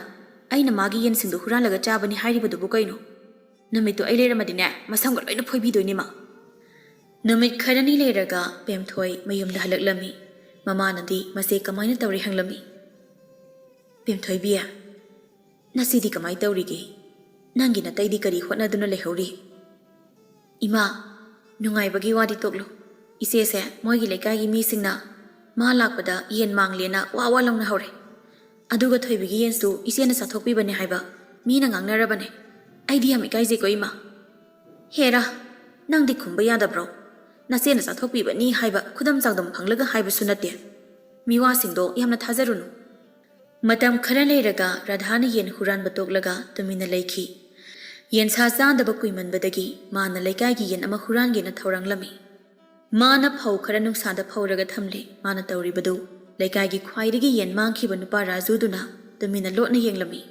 ꯑꯩꯅ ꯃꯥꯒꯤ ꯌꯦꯟꯁꯤꯡꯗꯨ ꯍꯨꯔꯥꯜꯂꯒ ꯆꯥꯕꯅꯤ ꯍꯥꯏꯔꯤꯕꯗꯨꯕꯨ ꯀꯩꯅꯣ? ꯅꯨꯃꯤꯠꯇꯨ ꯑꯩ ꯂꯩꯔꯝꯃꯗꯤꯅꯦ, ꯃꯁꯝꯒ ꯂꯣꯏꯅ ꯐꯣꯏꯕꯤꯗꯣꯏꯅꯤ ꯃꯥ꯫ ꯅꯨꯃꯤꯠ ꯈꯔꯅꯤ ꯂꯩꯔꯒ ꯄꯦꯝꯊꯣꯏ ꯃꯌꯨꯝꯗ ꯍꯜꯂꯛꯂꯝꯃꯤ꯫ ꯃꯃꯥꯅꯗꯤ ꯃꯁꯦ ꯀꯃꯥꯏꯅ ꯇꯧꯔꯤ ꯍꯪꯂꯝꯃꯤ꯫ "ꯄꯦꯝꯊꯣꯏꯕꯤ, ꯅꯁꯤꯗꯤ ꯀꯃꯥꯏ ꯇꯧꯔꯤꯒꯦ? ꯅꯪꯒꯤ ꯅꯇꯩꯗꯤ ꯀꯔꯤ ꯍꯣꯠꯅꯗꯨꯅ ꯂꯩꯍꯧꯔꯤ?" "ꯏꯃꯥ, ꯅꯨꯡꯉꯥꯏꯕꯒꯤ ꯋꯥꯗꯤ ꯇꯣꯛꯂꯨ꯫ ꯏꯆꯦꯁꯦ ꯃꯣꯏꯒꯤ ꯂꯩꯀꯥꯏꯒꯤ ꯃꯤꯁꯤꯡꯅ ꯃꯥ ꯂꯥꯛꯄꯗ ꯌꯦꯟ ꯃꯥꯡꯂꯦꯅ ꯋꯥ ꯋꯥ ꯂꯥꯎꯅꯍꯧꯔꯦ꯫ ꯑꯗꯨꯒ ꯊꯣꯏꯕꯤꯒꯤ ꯌꯦꯟꯁꯨ ꯏꯆꯦꯅ ꯆꯥꯊꯣꯛꯄꯤꯕꯅꯦ ꯍꯥꯏꯕ ꯃꯤꯅ ꯉꯥꯡꯅꯔꯕꯅꯦ꯫ ꯑꯩꯗꯤ ꯌꯥꯝ ꯏꯀꯥꯏꯖꯩꯀꯣ ꯏꯃꯥ꯫" "ꯍꯦꯔꯥ, ꯅꯪꯗꯤ ꯈꯨꯝꯕ ꯌꯥꯗꯕ꯭ꯔꯣ? ꯅꯆꯦꯅ ꯆꯥꯊꯣꯛꯄꯤꯕꯅꯤ ꯍꯥꯏꯕ ꯈꯨꯗꯝ ꯆꯥꯡꯗꯝ ꯐꯪꯂꯒ ꯍꯥꯏꯕꯁꯨ ꯅꯠꯇꯦ꯫ ꯃꯤꯋꯥꯁꯤꯡꯗꯣ ꯌꯥꯝꯅ ꯊꯥꯖꯔꯨꯅꯨ꯫" ꯃꯇꯝ ꯈꯔ ꯂꯩꯔꯒ ꯔꯥꯙꯥꯅ ꯌꯦꯟ ꯍꯨꯔꯥꯟꯕ ꯇꯣꯛꯂꯒ ꯇꯨꯃꯤꯟꯅ ꯂꯩꯈꯤ꯫ ꯌꯦꯟꯁꯥ ꯆꯥꯗꯕ ꯀꯨꯏꯃꯟꯕꯗꯒꯤ ꯃꯥꯅ ꯂꯩꯀꯥꯏꯒꯤ ꯌꯦꯟ ꯑꯃ ꯍꯨꯔꯥꯟꯒꯦꯅ ꯊꯧꯔꯥꯡꯂꯝꯃꯤ꯫ ꯃꯥꯅ ꯐꯧ ꯈꯔ ꯅꯨꯡꯁꯥꯗ ꯐꯧꯔꯒ ꯊꯝꯂꯦ꯫ ꯃꯥꯅ ꯇꯧꯔꯤꯕꯗꯨ ꯂꯩꯀꯥꯏꯒꯤ ꯈ꯭ꯋꯥꯏꯗꯒꯤ ꯌꯦꯟ ꯃꯥꯡꯈꯤꯕ ꯅꯨꯄꯥ ꯔꯥꯖꯨꯗꯨꯅ ꯇꯨꯃꯤꯟꯅ ꯂꯣꯠꯅ ꯌꯦꯡꯂꯝꯃꯤ꯫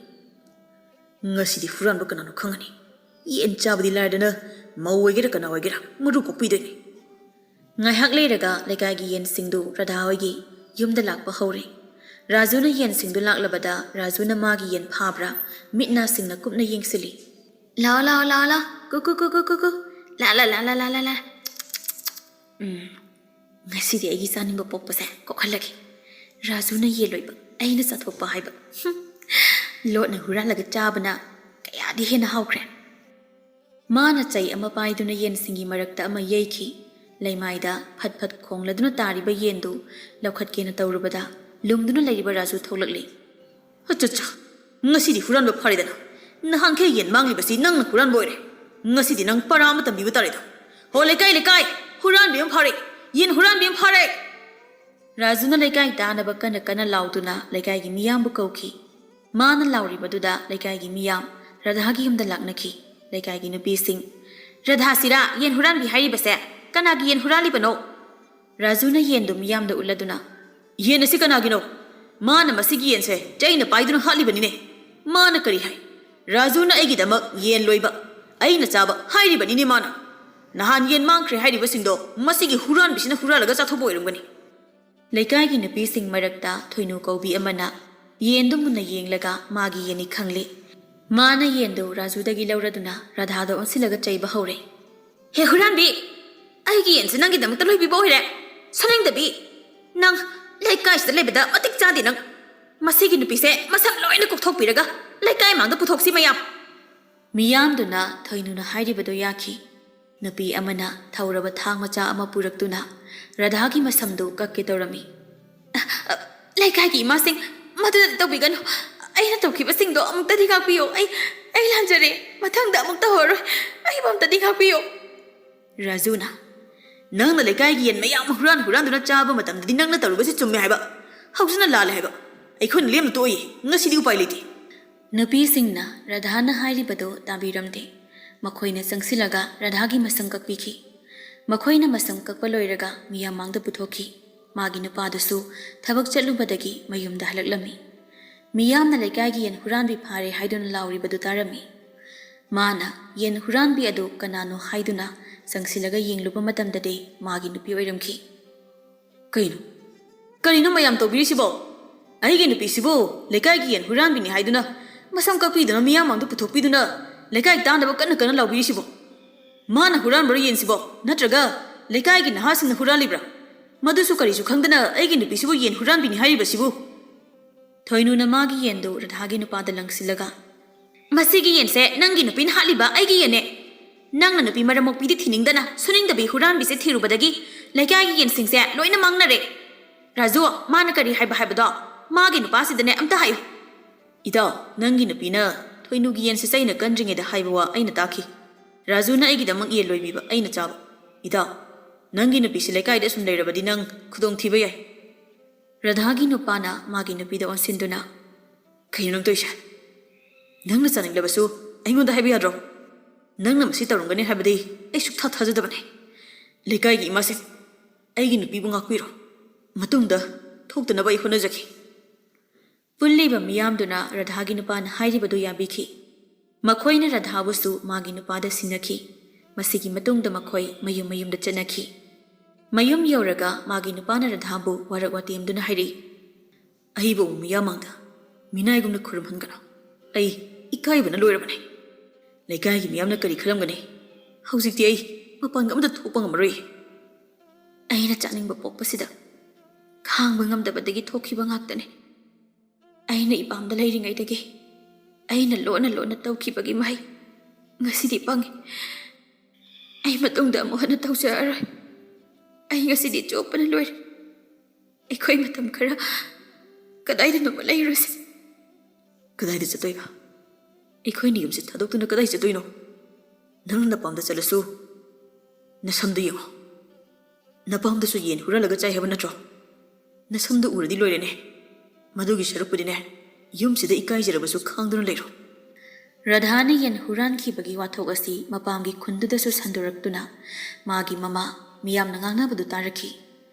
"ꯉꯁꯤꯗꯤ ꯍꯨꯔꯥꯟꯕ ꯀꯅꯥꯅꯣ ꯈꯪꯉꯅꯤ꯫ ꯌꯦꯟ ꯆꯥꯕꯗꯤ ꯂꯥꯏꯔꯗꯅ ꯃꯧ ꯑꯣꯏꯒꯦꯔꯥ ꯀꯅꯥ ꯑꯣꯏꯒꯦꯔꯥ ꯃꯔꯨ ꯀꯣꯛꯄꯤꯗꯣꯏꯅꯤ꯫" ꯉꯥꯏꯍꯥꯛ ꯂꯩꯔꯒ ꯂꯩꯀꯥꯏꯒꯤ ꯌꯦꯟꯁꯤꯡꯗꯨ ꯔꯥꯙꯥ ꯍꯣꯏꯒꯤ ꯌꯨꯝꯗ ꯂꯥꯛꯄ ꯍꯧꯔꯦ꯫ ꯔꯥꯖꯨꯅ ꯌꯦꯟꯁꯤꯡꯗꯨ ꯂꯥꯛꯂꯕꯗ ꯔꯥꯖꯨꯅ ꯃꯥꯒꯤ ꯌꯦꯟ ꯐꯥꯕ꯭ꯔꯥ ꯃꯤꯠ ꯅꯥꯁꯤꯡꯅ ꯀꯨꯞꯅ ꯌꯦꯡꯁꯤꯜꯂꯤ꯫ "ꯂꯥꯎ, ꯂꯥꯎ, ꯂꯥꯎ, ꯂꯥꯎ꯫ ꯀꯨ, ꯀꯨ, ꯀꯨ, ꯀꯨ, ꯀꯨ, ꯀꯨ꯫ ꯂꯥ, ꯂꯥ, ꯂꯥ, ꯂꯥ, ꯂꯥ, ꯂꯥ, ꯂꯥ꯫ ꯎꯝ, ꯉꯁꯤꯗꯤ ꯑꯩꯒꯤ ꯆꯥꯅꯤꯡꯕ ꯄꯣꯛꯄꯁꯦ ꯀꯣꯛꯍꯜꯂꯒꯦ꯫ ꯔꯥꯖꯨꯅ ꯌꯦꯟ ꯂꯣꯏꯕ, ꯑꯩꯅ ꯆꯥꯊꯣꯛꯄ ꯍꯥꯏꯕ꯫ ꯍꯨꯝ, ꯂꯣꯠꯅ ꯍꯨꯔꯥꯜꯂꯒ ꯆꯥꯕꯅ ꯀꯌꯥꯗꯤ ꯍꯦꯟꯅ ꯍꯥꯎꯈ꯭ꯔꯦ꯫" ꯃꯥꯅ ꯆꯩ ꯑꯃ ꯄꯥꯏꯗꯨꯅ ꯌꯦꯟꯁꯤꯡꯒꯤ ꯃꯔꯛꯇ ꯑꯃ ꯌꯩꯈꯤ꯫ ꯂꯩꯃꯥꯏꯗ ꯐꯠ ꯐꯠ ꯈꯣꯡꯂꯗꯨꯅ ꯇꯥꯔꯤꯕ ꯌꯦꯟꯗꯨ ꯂꯧꯈꯠꯀꯦꯅ ꯇꯧꯔꯨꯕꯗ ꯂꯨꯝꯗꯨꯅ ꯂꯩꯔꯤꯕ ꯔꯥꯖꯨ ꯊꯣꯛꯂꯛꯂꯤ꯫ "ꯑꯆꯠꯆꯥ, ꯉꯁꯤꯗꯤ ꯍꯨꯔꯥꯟꯕ ꯐꯥꯔꯦꯗꯅ꯫ ꯅꯍꯥꯟꯈꯩ ꯌꯦꯟ ꯃꯥꯡꯂꯤꯕꯁꯤ ꯅꯪꯅ ꯍꯨꯔꯥꯟꯕ ꯑꯣꯏꯔꯦ꯫ ꯉꯁꯤꯗꯤ ꯅꯪ ꯄꯔꯥ ꯑꯃ ꯇꯝꯕꯤꯕ ꯇꯥꯔꯦꯗꯣ꯫ ꯍꯣ ꯂꯩꯀꯥꯏ, ꯂꯩꯀꯥꯏ, ꯍꯨꯔꯥꯟꯕꯤ ꯑꯃ ꯐꯥꯔꯦ꯫ ꯌꯦꯟ ꯍꯨꯔꯥꯟꯕꯤ ꯑꯃ ꯐꯥꯔꯦ꯫ ꯔꯥꯖꯨꯅ ꯂꯩꯀꯥꯏ ꯇꯥꯅꯕ ꯀꯟꯅ ꯀꯟꯅ ꯂꯥꯎꯗꯨꯅ ꯂꯩꯀꯥꯏꯒꯤ ꯃꯤꯌꯥꯝꯕꯨ ꯀꯧꯈꯤ꯫ ꯃꯥꯅ ꯂꯥꯎꯔꯤꯕꯗꯨꯗ ꯂꯩꯀꯥꯏꯒꯤ ꯃꯤꯌꯥꯝ ꯔꯥꯙꯥꯒꯤ ꯌꯨꯝꯗ ꯂꯥꯛꯅꯈꯤ꯫ ꯂꯩꯀꯥꯏꯒꯤ ꯅꯨꯄꯤꯁꯤꯡ, "ꯔꯥꯙꯥꯁꯤꯔꯥ ꯌꯦꯟ ꯍꯨꯔꯥꯟꯕꯤ ꯍꯥꯏꯔꯤꯕꯁꯦ? ꯀꯅꯥꯒꯤ ꯌꯦꯟ ꯍꯨꯔꯥꯜꯂꯤꯕꯅꯣ?" ꯔꯥꯖꯨꯅ ꯌꯦꯟꯗꯨ ꯃꯤꯌꯥꯝꯗ ꯎꯠꯂꯗꯨꯅ, "ꯌꯦꯟ ꯑꯁꯤ ꯀꯅꯥꯒꯤꯅꯣ? ꯃꯥꯅ ꯃꯁꯤꯒꯤ ꯌꯦꯟꯁꯦ ꯆꯩꯅ ꯄꯥꯏꯗꯨꯅ ꯍꯥꯠꯂꯤꯕꯅꯤꯅꯦ꯫ ꯃꯥꯅ ꯀꯔꯤ ꯍꯥꯏ? ꯔꯥꯖꯨꯅ ꯑꯩꯒꯤꯗꯃꯛ ꯌꯦꯟ ꯂꯣꯏꯕ, ꯑꯩꯅ ꯆꯥꯕ ꯍꯥꯏꯔꯤꯕꯅꯤꯅꯦ ꯃꯥꯅ꯫ ꯅꯍꯥꯟ ꯌꯦꯟ ꯃꯥꯡꯈ꯭ꯔꯦ ꯍꯥꯏꯔꯤꯕꯁꯤꯡꯗꯣ ꯃꯁꯤꯒꯤ ꯍꯨꯔꯥꯟꯕꯤꯁꯤꯅ ꯍꯨꯔꯥꯜꯂꯒ ꯆꯥꯊꯣꯛꯄ ꯑꯣꯏꯔꯝꯒꯅꯤ꯫" ꯂꯩꯀꯥꯏꯒꯤ ꯅꯨꯄꯤꯁꯤꯡ ꯃꯔꯛꯇ ꯊꯣꯏꯅꯨ ꯀꯧꯕꯤ ꯑꯃꯅ ꯌꯦꯟꯗꯨ ꯃꯨꯟꯅ ꯌꯦꯡꯂꯒ ꯃꯥꯒꯤ ꯌꯦꯟꯅꯤ ꯈꯪꯂꯦ꯫ ꯃꯥꯅ ꯌꯦꯟꯗꯨ ꯔꯥꯖꯨꯗꯒꯤ ꯂꯧꯔꯗꯨꯅ ꯔꯥꯙꯥꯗ ꯑꯣꯟꯁꯤꯜꯂꯒ ꯆꯩꯕ ꯍꯧꯔꯦ꯫ "ꯍꯦ ꯍꯨꯔꯥꯟꯕꯤ! ꯑꯩꯒꯤ ꯌꯦꯟꯁꯦ ꯅꯪꯒꯤꯗꯃꯛꯇ ꯂꯣꯏꯕꯤꯕ ꯑꯣꯏꯔꯦ꯫ ꯁꯣꯅꯤꯡꯗꯕꯤ! ꯅꯪ ꯂꯩꯀꯥꯏꯁꯤꯗ ꯂꯩꯕꯗ ꯃꯇꯤꯛ ꯆꯥꯗꯦ ꯅꯪ꯫ ꯃꯁꯤꯒꯤ ꯅꯨꯄꯤꯁꯦ ꯃꯁꯝ ꯂꯣꯏꯅ ꯀꯣꯛꯊꯣꯛꯄꯤꯔꯒ ꯂꯩꯀꯥꯏ ꯃꯥꯡꯗ ꯄꯨꯊꯣꯛꯁꯤ ꯃꯌꯥꯝ!" ꯃꯤꯌꯥꯝꯗꯨꯅ ꯊꯣꯏꯅꯨꯅ ꯍꯥꯏꯔꯤꯕꯗꯨ ꯌꯥꯈꯤ꯫ ꯅꯨꯄꯤ ꯑꯃꯅ ꯊꯧꯔꯕ ꯊꯥꯡ ꯃꯆꯥ ꯑꯃ ꯄꯨꯔꯛꯇꯨꯅ ꯔꯥꯙꯥꯒꯤ ꯃꯁꯝꯗꯨ ꯀꯛꯀꯦ ꯇꯧꯔꯝꯃꯤ꯫ "ꯑ, ꯑ, ꯂꯩꯀꯥꯏꯒꯤ ꯏꯃꯥꯁꯤꯡ, ꯃꯗꯨꯗ ꯇꯧꯕꯤꯒꯅꯨ꯫ ꯑꯩꯅ ꯇꯧꯈꯤꯕꯁꯤꯡꯗꯣ ꯑꯃꯨꯛꯇꯗꯤ ꯉꯥꯛꯄꯤꯌꯨ꯫ ꯑꯩ, ꯑꯩ ꯂꯥꯟꯖꯔꯦ꯫ ꯃꯊꯪꯗ ꯑꯃꯨꯛ ꯇꯧꯔꯔꯣꯏ꯫ ꯑꯩꯕꯨ ꯑꯃꯨꯛꯇꯗꯤ ꯉꯥꯛꯄꯤꯌꯨ꯫" ꯔꯥꯖꯨꯅ, "ꯅꯪꯅ ꯂꯩꯀꯥꯏꯒꯤ ꯌꯦꯟ ꯃꯌꯥꯝ ꯍꯨꯔꯥꯟ ꯍꯨꯔꯥꯟꯗꯨꯅ ꯆꯥꯕ ꯃꯇꯝꯗꯗꯤ ꯅꯪꯅ ꯇꯧꯔꯤꯕꯁꯤ ꯆꯨꯝꯃꯦ ꯍꯥꯏꯕ, ꯍꯧꯖꯤꯛꯅ ꯂꯥꯜꯂꯦ ꯍꯥꯏꯕ꯫ ꯑꯩꯈꯣꯏꯅ ꯂꯦꯝꯅ ꯇꯣꯛꯑꯣꯏꯌꯦ꯫ ꯉꯁꯤꯗꯤ ꯎꯄꯥꯏ ꯂꯩꯇꯦ꯫" ꯅꯨꯄꯤꯁꯤꯡꯅ ꯔꯥꯙꯥꯅ ꯍꯥꯏꯔꯤꯕꯗꯨ ꯇꯥꯕꯤꯔꯝꯗꯦ꯫ ꯃꯈꯣꯏꯅ ꯆꯪꯁꯤꯜꯂꯒ ꯔꯥꯙꯥꯒꯤ ꯃꯁꯝ ꯀꯛꯄꯤꯈꯤ꯫ ꯃꯈꯣꯏꯅ ꯃꯁꯝ ꯀꯛꯄ ꯂꯣꯏꯔꯒ ꯃꯤꯌꯥꯝ ꯃꯥꯡꯗ ꯄꯨꯊꯣꯛꯈꯤ꯫ ꯃꯥꯒꯤ ꯅꯨꯄꯥꯗꯨꯁꯨ ꯊꯕꯛ ꯆꯠꯂꯨꯕꯗꯒꯤ ꯃꯌꯨꯝꯗ ꯍꯜꯂꯛꯂꯝꯃꯤ꯫ ꯃꯤꯌꯥꯝꯅ ꯂꯩꯀꯥꯏꯒꯤ ꯌꯦꯟ ꯍꯨꯔꯥꯟꯕꯤ ꯐꯥꯔꯦ ꯍꯥꯏꯗꯨꯅ ꯂꯥꯎꯔꯤꯕꯗꯨ ꯇꯥꯔꯝꯃꯤ꯫ ꯃꯥꯅ ꯌꯦꯟ ꯍꯨꯔꯥꯟꯕꯤ ꯑꯗꯨ ꯀꯅꯥꯅꯣ ꯍꯥꯏꯗꯨꯅ ꯆꯪꯁꯤꯜꯂꯒ ꯌꯦꯡꯂꯨꯕ ꯃꯇꯝꯗꯗꯤ ꯃꯥꯒꯤ ꯅꯨꯄꯤ ꯑꯣꯏꯔꯝꯈꯤ꯫ "ꯀꯩꯅꯣ? ꯀꯔꯤꯅꯣ ꯃꯌꯥꯝ ꯇꯧꯕꯤꯔꯤꯁꯤꯕꯣ? ꯑꯩꯒꯤ ꯅꯨꯄꯤꯁꯤꯕꯨ ꯂꯩꯀꯥꯏꯒꯤ ꯌꯦꯟ ꯍꯨꯔꯥꯟꯕꯤꯅꯤ ꯍꯥꯏꯗꯨꯅ ꯃꯁꯝ ꯀꯛꯄꯤꯗꯨꯅ ꯃꯤꯌꯥꯝ ꯃꯥꯡꯗ ꯄꯨꯊꯣꯛꯄꯤꯗꯨꯅ ꯂꯩꯀꯥꯏ ꯇꯥꯅꯕ ꯀꯟꯅ ꯀꯟꯅ ꯂꯥꯎꯕꯤꯔꯤꯁꯤꯕꯣ? ꯃꯥꯅ ꯍꯨꯔꯥꯟꯕ꯭ꯔꯣ ꯌꯦꯟꯁꯤꯕꯣ? ꯅꯠꯇ꯭ꯔꯒ ꯂꯩꯀꯥꯏꯒꯤ ꯅꯍꯥꯁꯤꯡꯅ ꯍꯨꯔꯥꯜꯂꯤꯕ꯭ꯔꯥ? ꯃꯗꯨꯁꯨ ꯀꯔꯤꯁꯨ ꯈꯪꯗꯅ ꯑꯩꯒꯤ ꯅꯨꯄꯤꯁꯤꯕꯨ ꯌꯦꯟ ꯍꯨꯔꯥꯟꯕꯤꯅꯤ ꯍꯥꯏꯔꯤꯕꯁꯤꯕꯨ?" ꯊꯣꯏꯅꯨꯅ ꯃꯥꯒꯤ ꯌꯦꯟꯗꯨ ꯔꯥꯙꯥꯒꯤ ꯅꯨꯄꯥꯗ ꯂꯪꯁꯤꯜꯂꯒ, "ꯃꯁꯤꯒꯤ ꯌꯦꯟꯁꯦ ꯅꯪꯒꯤ ꯅꯨꯄꯤꯅ ꯍꯥꯠꯂꯤꯕ ꯑꯩꯒꯤ ꯌꯦꯟꯅꯦ꯫ ꯅꯪꯅ ꯅꯨꯄꯤ ꯃꯔꯝ ꯃꯣꯛꯄꯤꯗꯤ ꯊꯤꯅꯤꯡꯗꯅ ꯁꯨꯅꯤꯡꯗꯕꯤ ꯍꯨꯔꯥꯟꯕꯤꯁꯦ ꯊꯤꯔꯨꯕꯗꯒꯤ ꯂꯩꯀꯥꯏꯒꯤ ꯌꯦꯟꯁꯤꯡꯁꯦ ꯂꯣꯏꯅ ꯃꯥꯡꯅꯔꯦ꯫ ꯔꯥꯖꯨ, ꯃꯥꯅ ꯀꯔꯤ ꯍꯥꯏꯕ ꯍꯥꯏꯕꯗꯣ ꯃꯥꯒꯤ ꯅꯨꯄꯥꯁꯤꯗꯅꯦ ꯑꯝꯇ ꯍꯥꯏꯌꯨ꯫" "ꯏꯇꯥꯎ, ꯅꯪꯒꯤ ꯅꯨꯄꯤꯅ ꯈꯣꯏꯅꯨꯒꯤ ꯌꯦꯟꯁꯤ ꯆꯩꯅ ꯀꯟꯗ꯭ꯔꯤꯉꯩꯗ ꯍꯥꯏꯕ ꯋꯥ ꯑꯩꯅ ꯇꯥꯈꯤ꯫ ꯔꯥꯖꯨꯅ ꯑꯩꯒꯤꯗꯃꯛ ꯌꯦꯟ ꯂꯣꯏꯕꯤꯕ ꯑꯩꯅ ꯆꯥꯕ꯫ ꯏꯇꯥꯎ, ꯅꯪꯒꯤ ꯅꯨꯄꯤꯁꯤ ꯂꯩꯀꯥꯏꯗ ꯁꯨꯝ ꯂꯩꯔꯕꯗꯤ ꯅꯪ ꯈꯨꯗꯣꯡꯊꯤꯕ ꯌꯥꯏ꯫ ꯔꯥꯙꯥꯒꯤ ꯅꯨꯄꯥꯅ ꯃꯥꯒꯤ ꯅꯨꯄꯤꯗ ꯑꯣꯟꯁꯤꯟꯗꯨꯅ, "ꯀꯩꯅꯣ ꯅꯪ ꯇꯧꯔꯤꯁꯦ? ꯅꯪꯅ ꯆꯥꯅꯤꯡꯂꯕꯁꯨ ꯑꯩꯉꯣꯟꯗ ꯍꯥꯏꯕ ꯌꯥꯗ꯭ꯔꯣ? ꯅꯪꯅ ꯃꯁꯤ ꯇꯧꯔꯝꯒꯅꯤ ꯍꯥꯏꯕꯗꯤ ꯑꯩ ꯁꯨꯛꯊꯥ ꯊꯥꯖꯗꯕꯅꯤ꯫ ꯂꯩꯀꯥꯏꯒꯤ ꯏꯃꯥꯁꯤꯡ, ꯑꯩꯒꯤ ꯅꯨꯄꯤꯕꯨ ꯉꯥꯛꯄꯤꯔꯣ꯫ ꯃꯇꯨꯡꯗ ꯊꯣꯛꯇꯅꯕ ꯑꯩ ꯍꯣꯠꯅꯖꯒꯦ꯫" ꯄꯨꯜꯂꯤꯕ ꯃꯤꯌꯥꯝꯗꯨꯅ ꯔꯥꯙꯥꯒꯤ ꯅꯨꯄꯥꯅ ꯍꯥꯏꯔꯤꯕꯗꯨ ꯌꯥꯕꯤꯈꯤ꯫ ꯃꯈꯣꯏꯅ ꯔꯥꯙꯥꯕꯨꯁꯨ ꯃꯥꯒꯤ ꯅꯨꯄꯥꯗ ꯁꯤꯟꯅꯈꯤ꯫ ꯃꯁꯤꯒꯤ ꯃꯇꯨꯡꯗ ꯃꯈꯣꯏ ꯃꯌꯨꯝ ꯃꯌꯨꯝꯗ ꯆꯠꯅꯈꯤ꯫ ꯃꯌꯨꯝ ꯌꯧꯔꯒ ꯃꯥꯒꯤ ꯅꯨꯄꯥꯅ ꯔꯥꯙꯥꯕꯨ ꯋꯥꯔꯛ ꯋꯥꯇꯦꯝꯗꯨꯅ ꯍꯥꯏꯔꯛꯏ, "ꯑꯩꯕꯨ ꯑꯃꯨꯛ ꯃꯤꯌꯥꯝ ꯃꯥꯡꯗ ꯃꯤꯅꯥꯏꯒꯨꯝꯅ ꯈꯨꯔꯨꯝꯍꯟꯒꯅꯨ꯫ ꯑꯩ ꯏꯀꯥꯏꯕꯅ ꯂꯣꯏꯔꯕꯅꯤ꯫ ꯂꯩꯀꯥꯏꯒꯤ ꯃꯤꯌꯥꯝꯅ ꯀꯔꯤ ꯈꯜꯂꯝꯒꯅꯤ? ꯍꯧꯖꯤꯛꯇꯤ ꯑꯩ ꯃꯄꯥꯟꯒ ꯑꯃꯇ ꯊꯣꯛꯄ ꯉꯝꯃꯔꯣꯏ꯫ ꯑꯩꯅ ꯆꯥꯅꯤꯡꯕ ꯄꯣꯛꯄꯁꯤꯗ ꯈꯥꯡꯕ ꯉꯝꯗꯕꯗꯒꯤ ꯊꯣꯛꯈꯤꯕ ꯉꯥꯛꯇꯅꯤ꯫ ꯑꯩꯅ ꯏꯄꯥꯝꯗ ꯂꯩꯔꯤꯉꯩꯗꯒꯤ ꯑꯩꯅ ꯂꯣꯟꯅ ꯂꯣꯟꯅ ꯇꯧꯈꯤꯕꯒꯤ ꯃꯍꯩ ꯉꯁꯤꯗꯤ ꯐꯪꯉꯤ꯫ ꯑꯩ ꯃꯇꯨꯡꯗ ꯑꯃꯨꯛ ꯍꯟꯅ ꯇꯧꯖꯔꯔꯣꯏ꯫ ꯑꯩ ꯉꯁꯤꯗꯤ ꯆꯣꯞꯄꯅ ꯂꯣꯏꯔꯦ꯫ ꯑꯩꯈꯣꯏ ꯃꯇꯝ ꯈꯔ ꯀꯗꯥꯏꯗꯅꯣꯃ ꯂꯩꯔꯨꯁꯤ꯫" "ꯀꯗꯥꯏꯗ ꯆꯠꯇꯣꯏꯕ? ꯑꯩꯈꯣꯏꯅ ꯌꯨꯝꯁꯦ ꯊꯥꯗꯣꯛꯇꯨꯅ ꯀꯗꯥꯏ ꯆꯠꯇꯣꯏꯅꯣ? ꯅꯪꯅ ꯅꯄꯥꯝꯗ ꯆꯠꯂꯁꯨ ꯅꯁꯝꯗꯨ ꯌꯦꯡꯉꯣ꯫ ꯅꯄꯥꯝꯗꯁꯨ ꯌꯦꯟ ꯍꯨꯔꯥꯜꯂꯒ ꯆꯥꯏ ꯍꯥꯏꯕ ꯅꯠꯇ꯭ꯔꯣ? ꯅꯁꯝꯗꯨ ꯎꯔꯗꯤ ꯂꯣꯏꯔꯦꯅꯦ꯫ ꯃꯗꯨꯒꯤ ꯁꯔꯨꯛꯄꯨꯗꯤꯅꯦ, ꯌꯨꯝꯁꯤꯗ ꯏꯀꯥꯏꯖꯔꯕꯁꯨ ꯈꯥꯡꯗꯨꯅ ꯂꯩꯔꯣ꯫" ꯔꯥꯙꯥꯅ ꯌꯦꯟ ꯍꯨꯔꯥꯟꯈꯤꯕꯒꯤ ꯋꯥꯊꯣꯛ ꯑꯁꯤ ꯃꯄꯥꯝꯒꯤ ꯈꯨꯟꯗꯨꯗꯁꯨ ꯁꯟꯗꯣꯔꯛꯇꯨꯅ ꯃꯥꯒꯤ ꯃꯃꯥ ꯃꯤꯌꯥꯝꯅ ꯉꯥꯡꯅꯕꯗꯨ ꯇꯥꯔꯛꯈꯤ꯫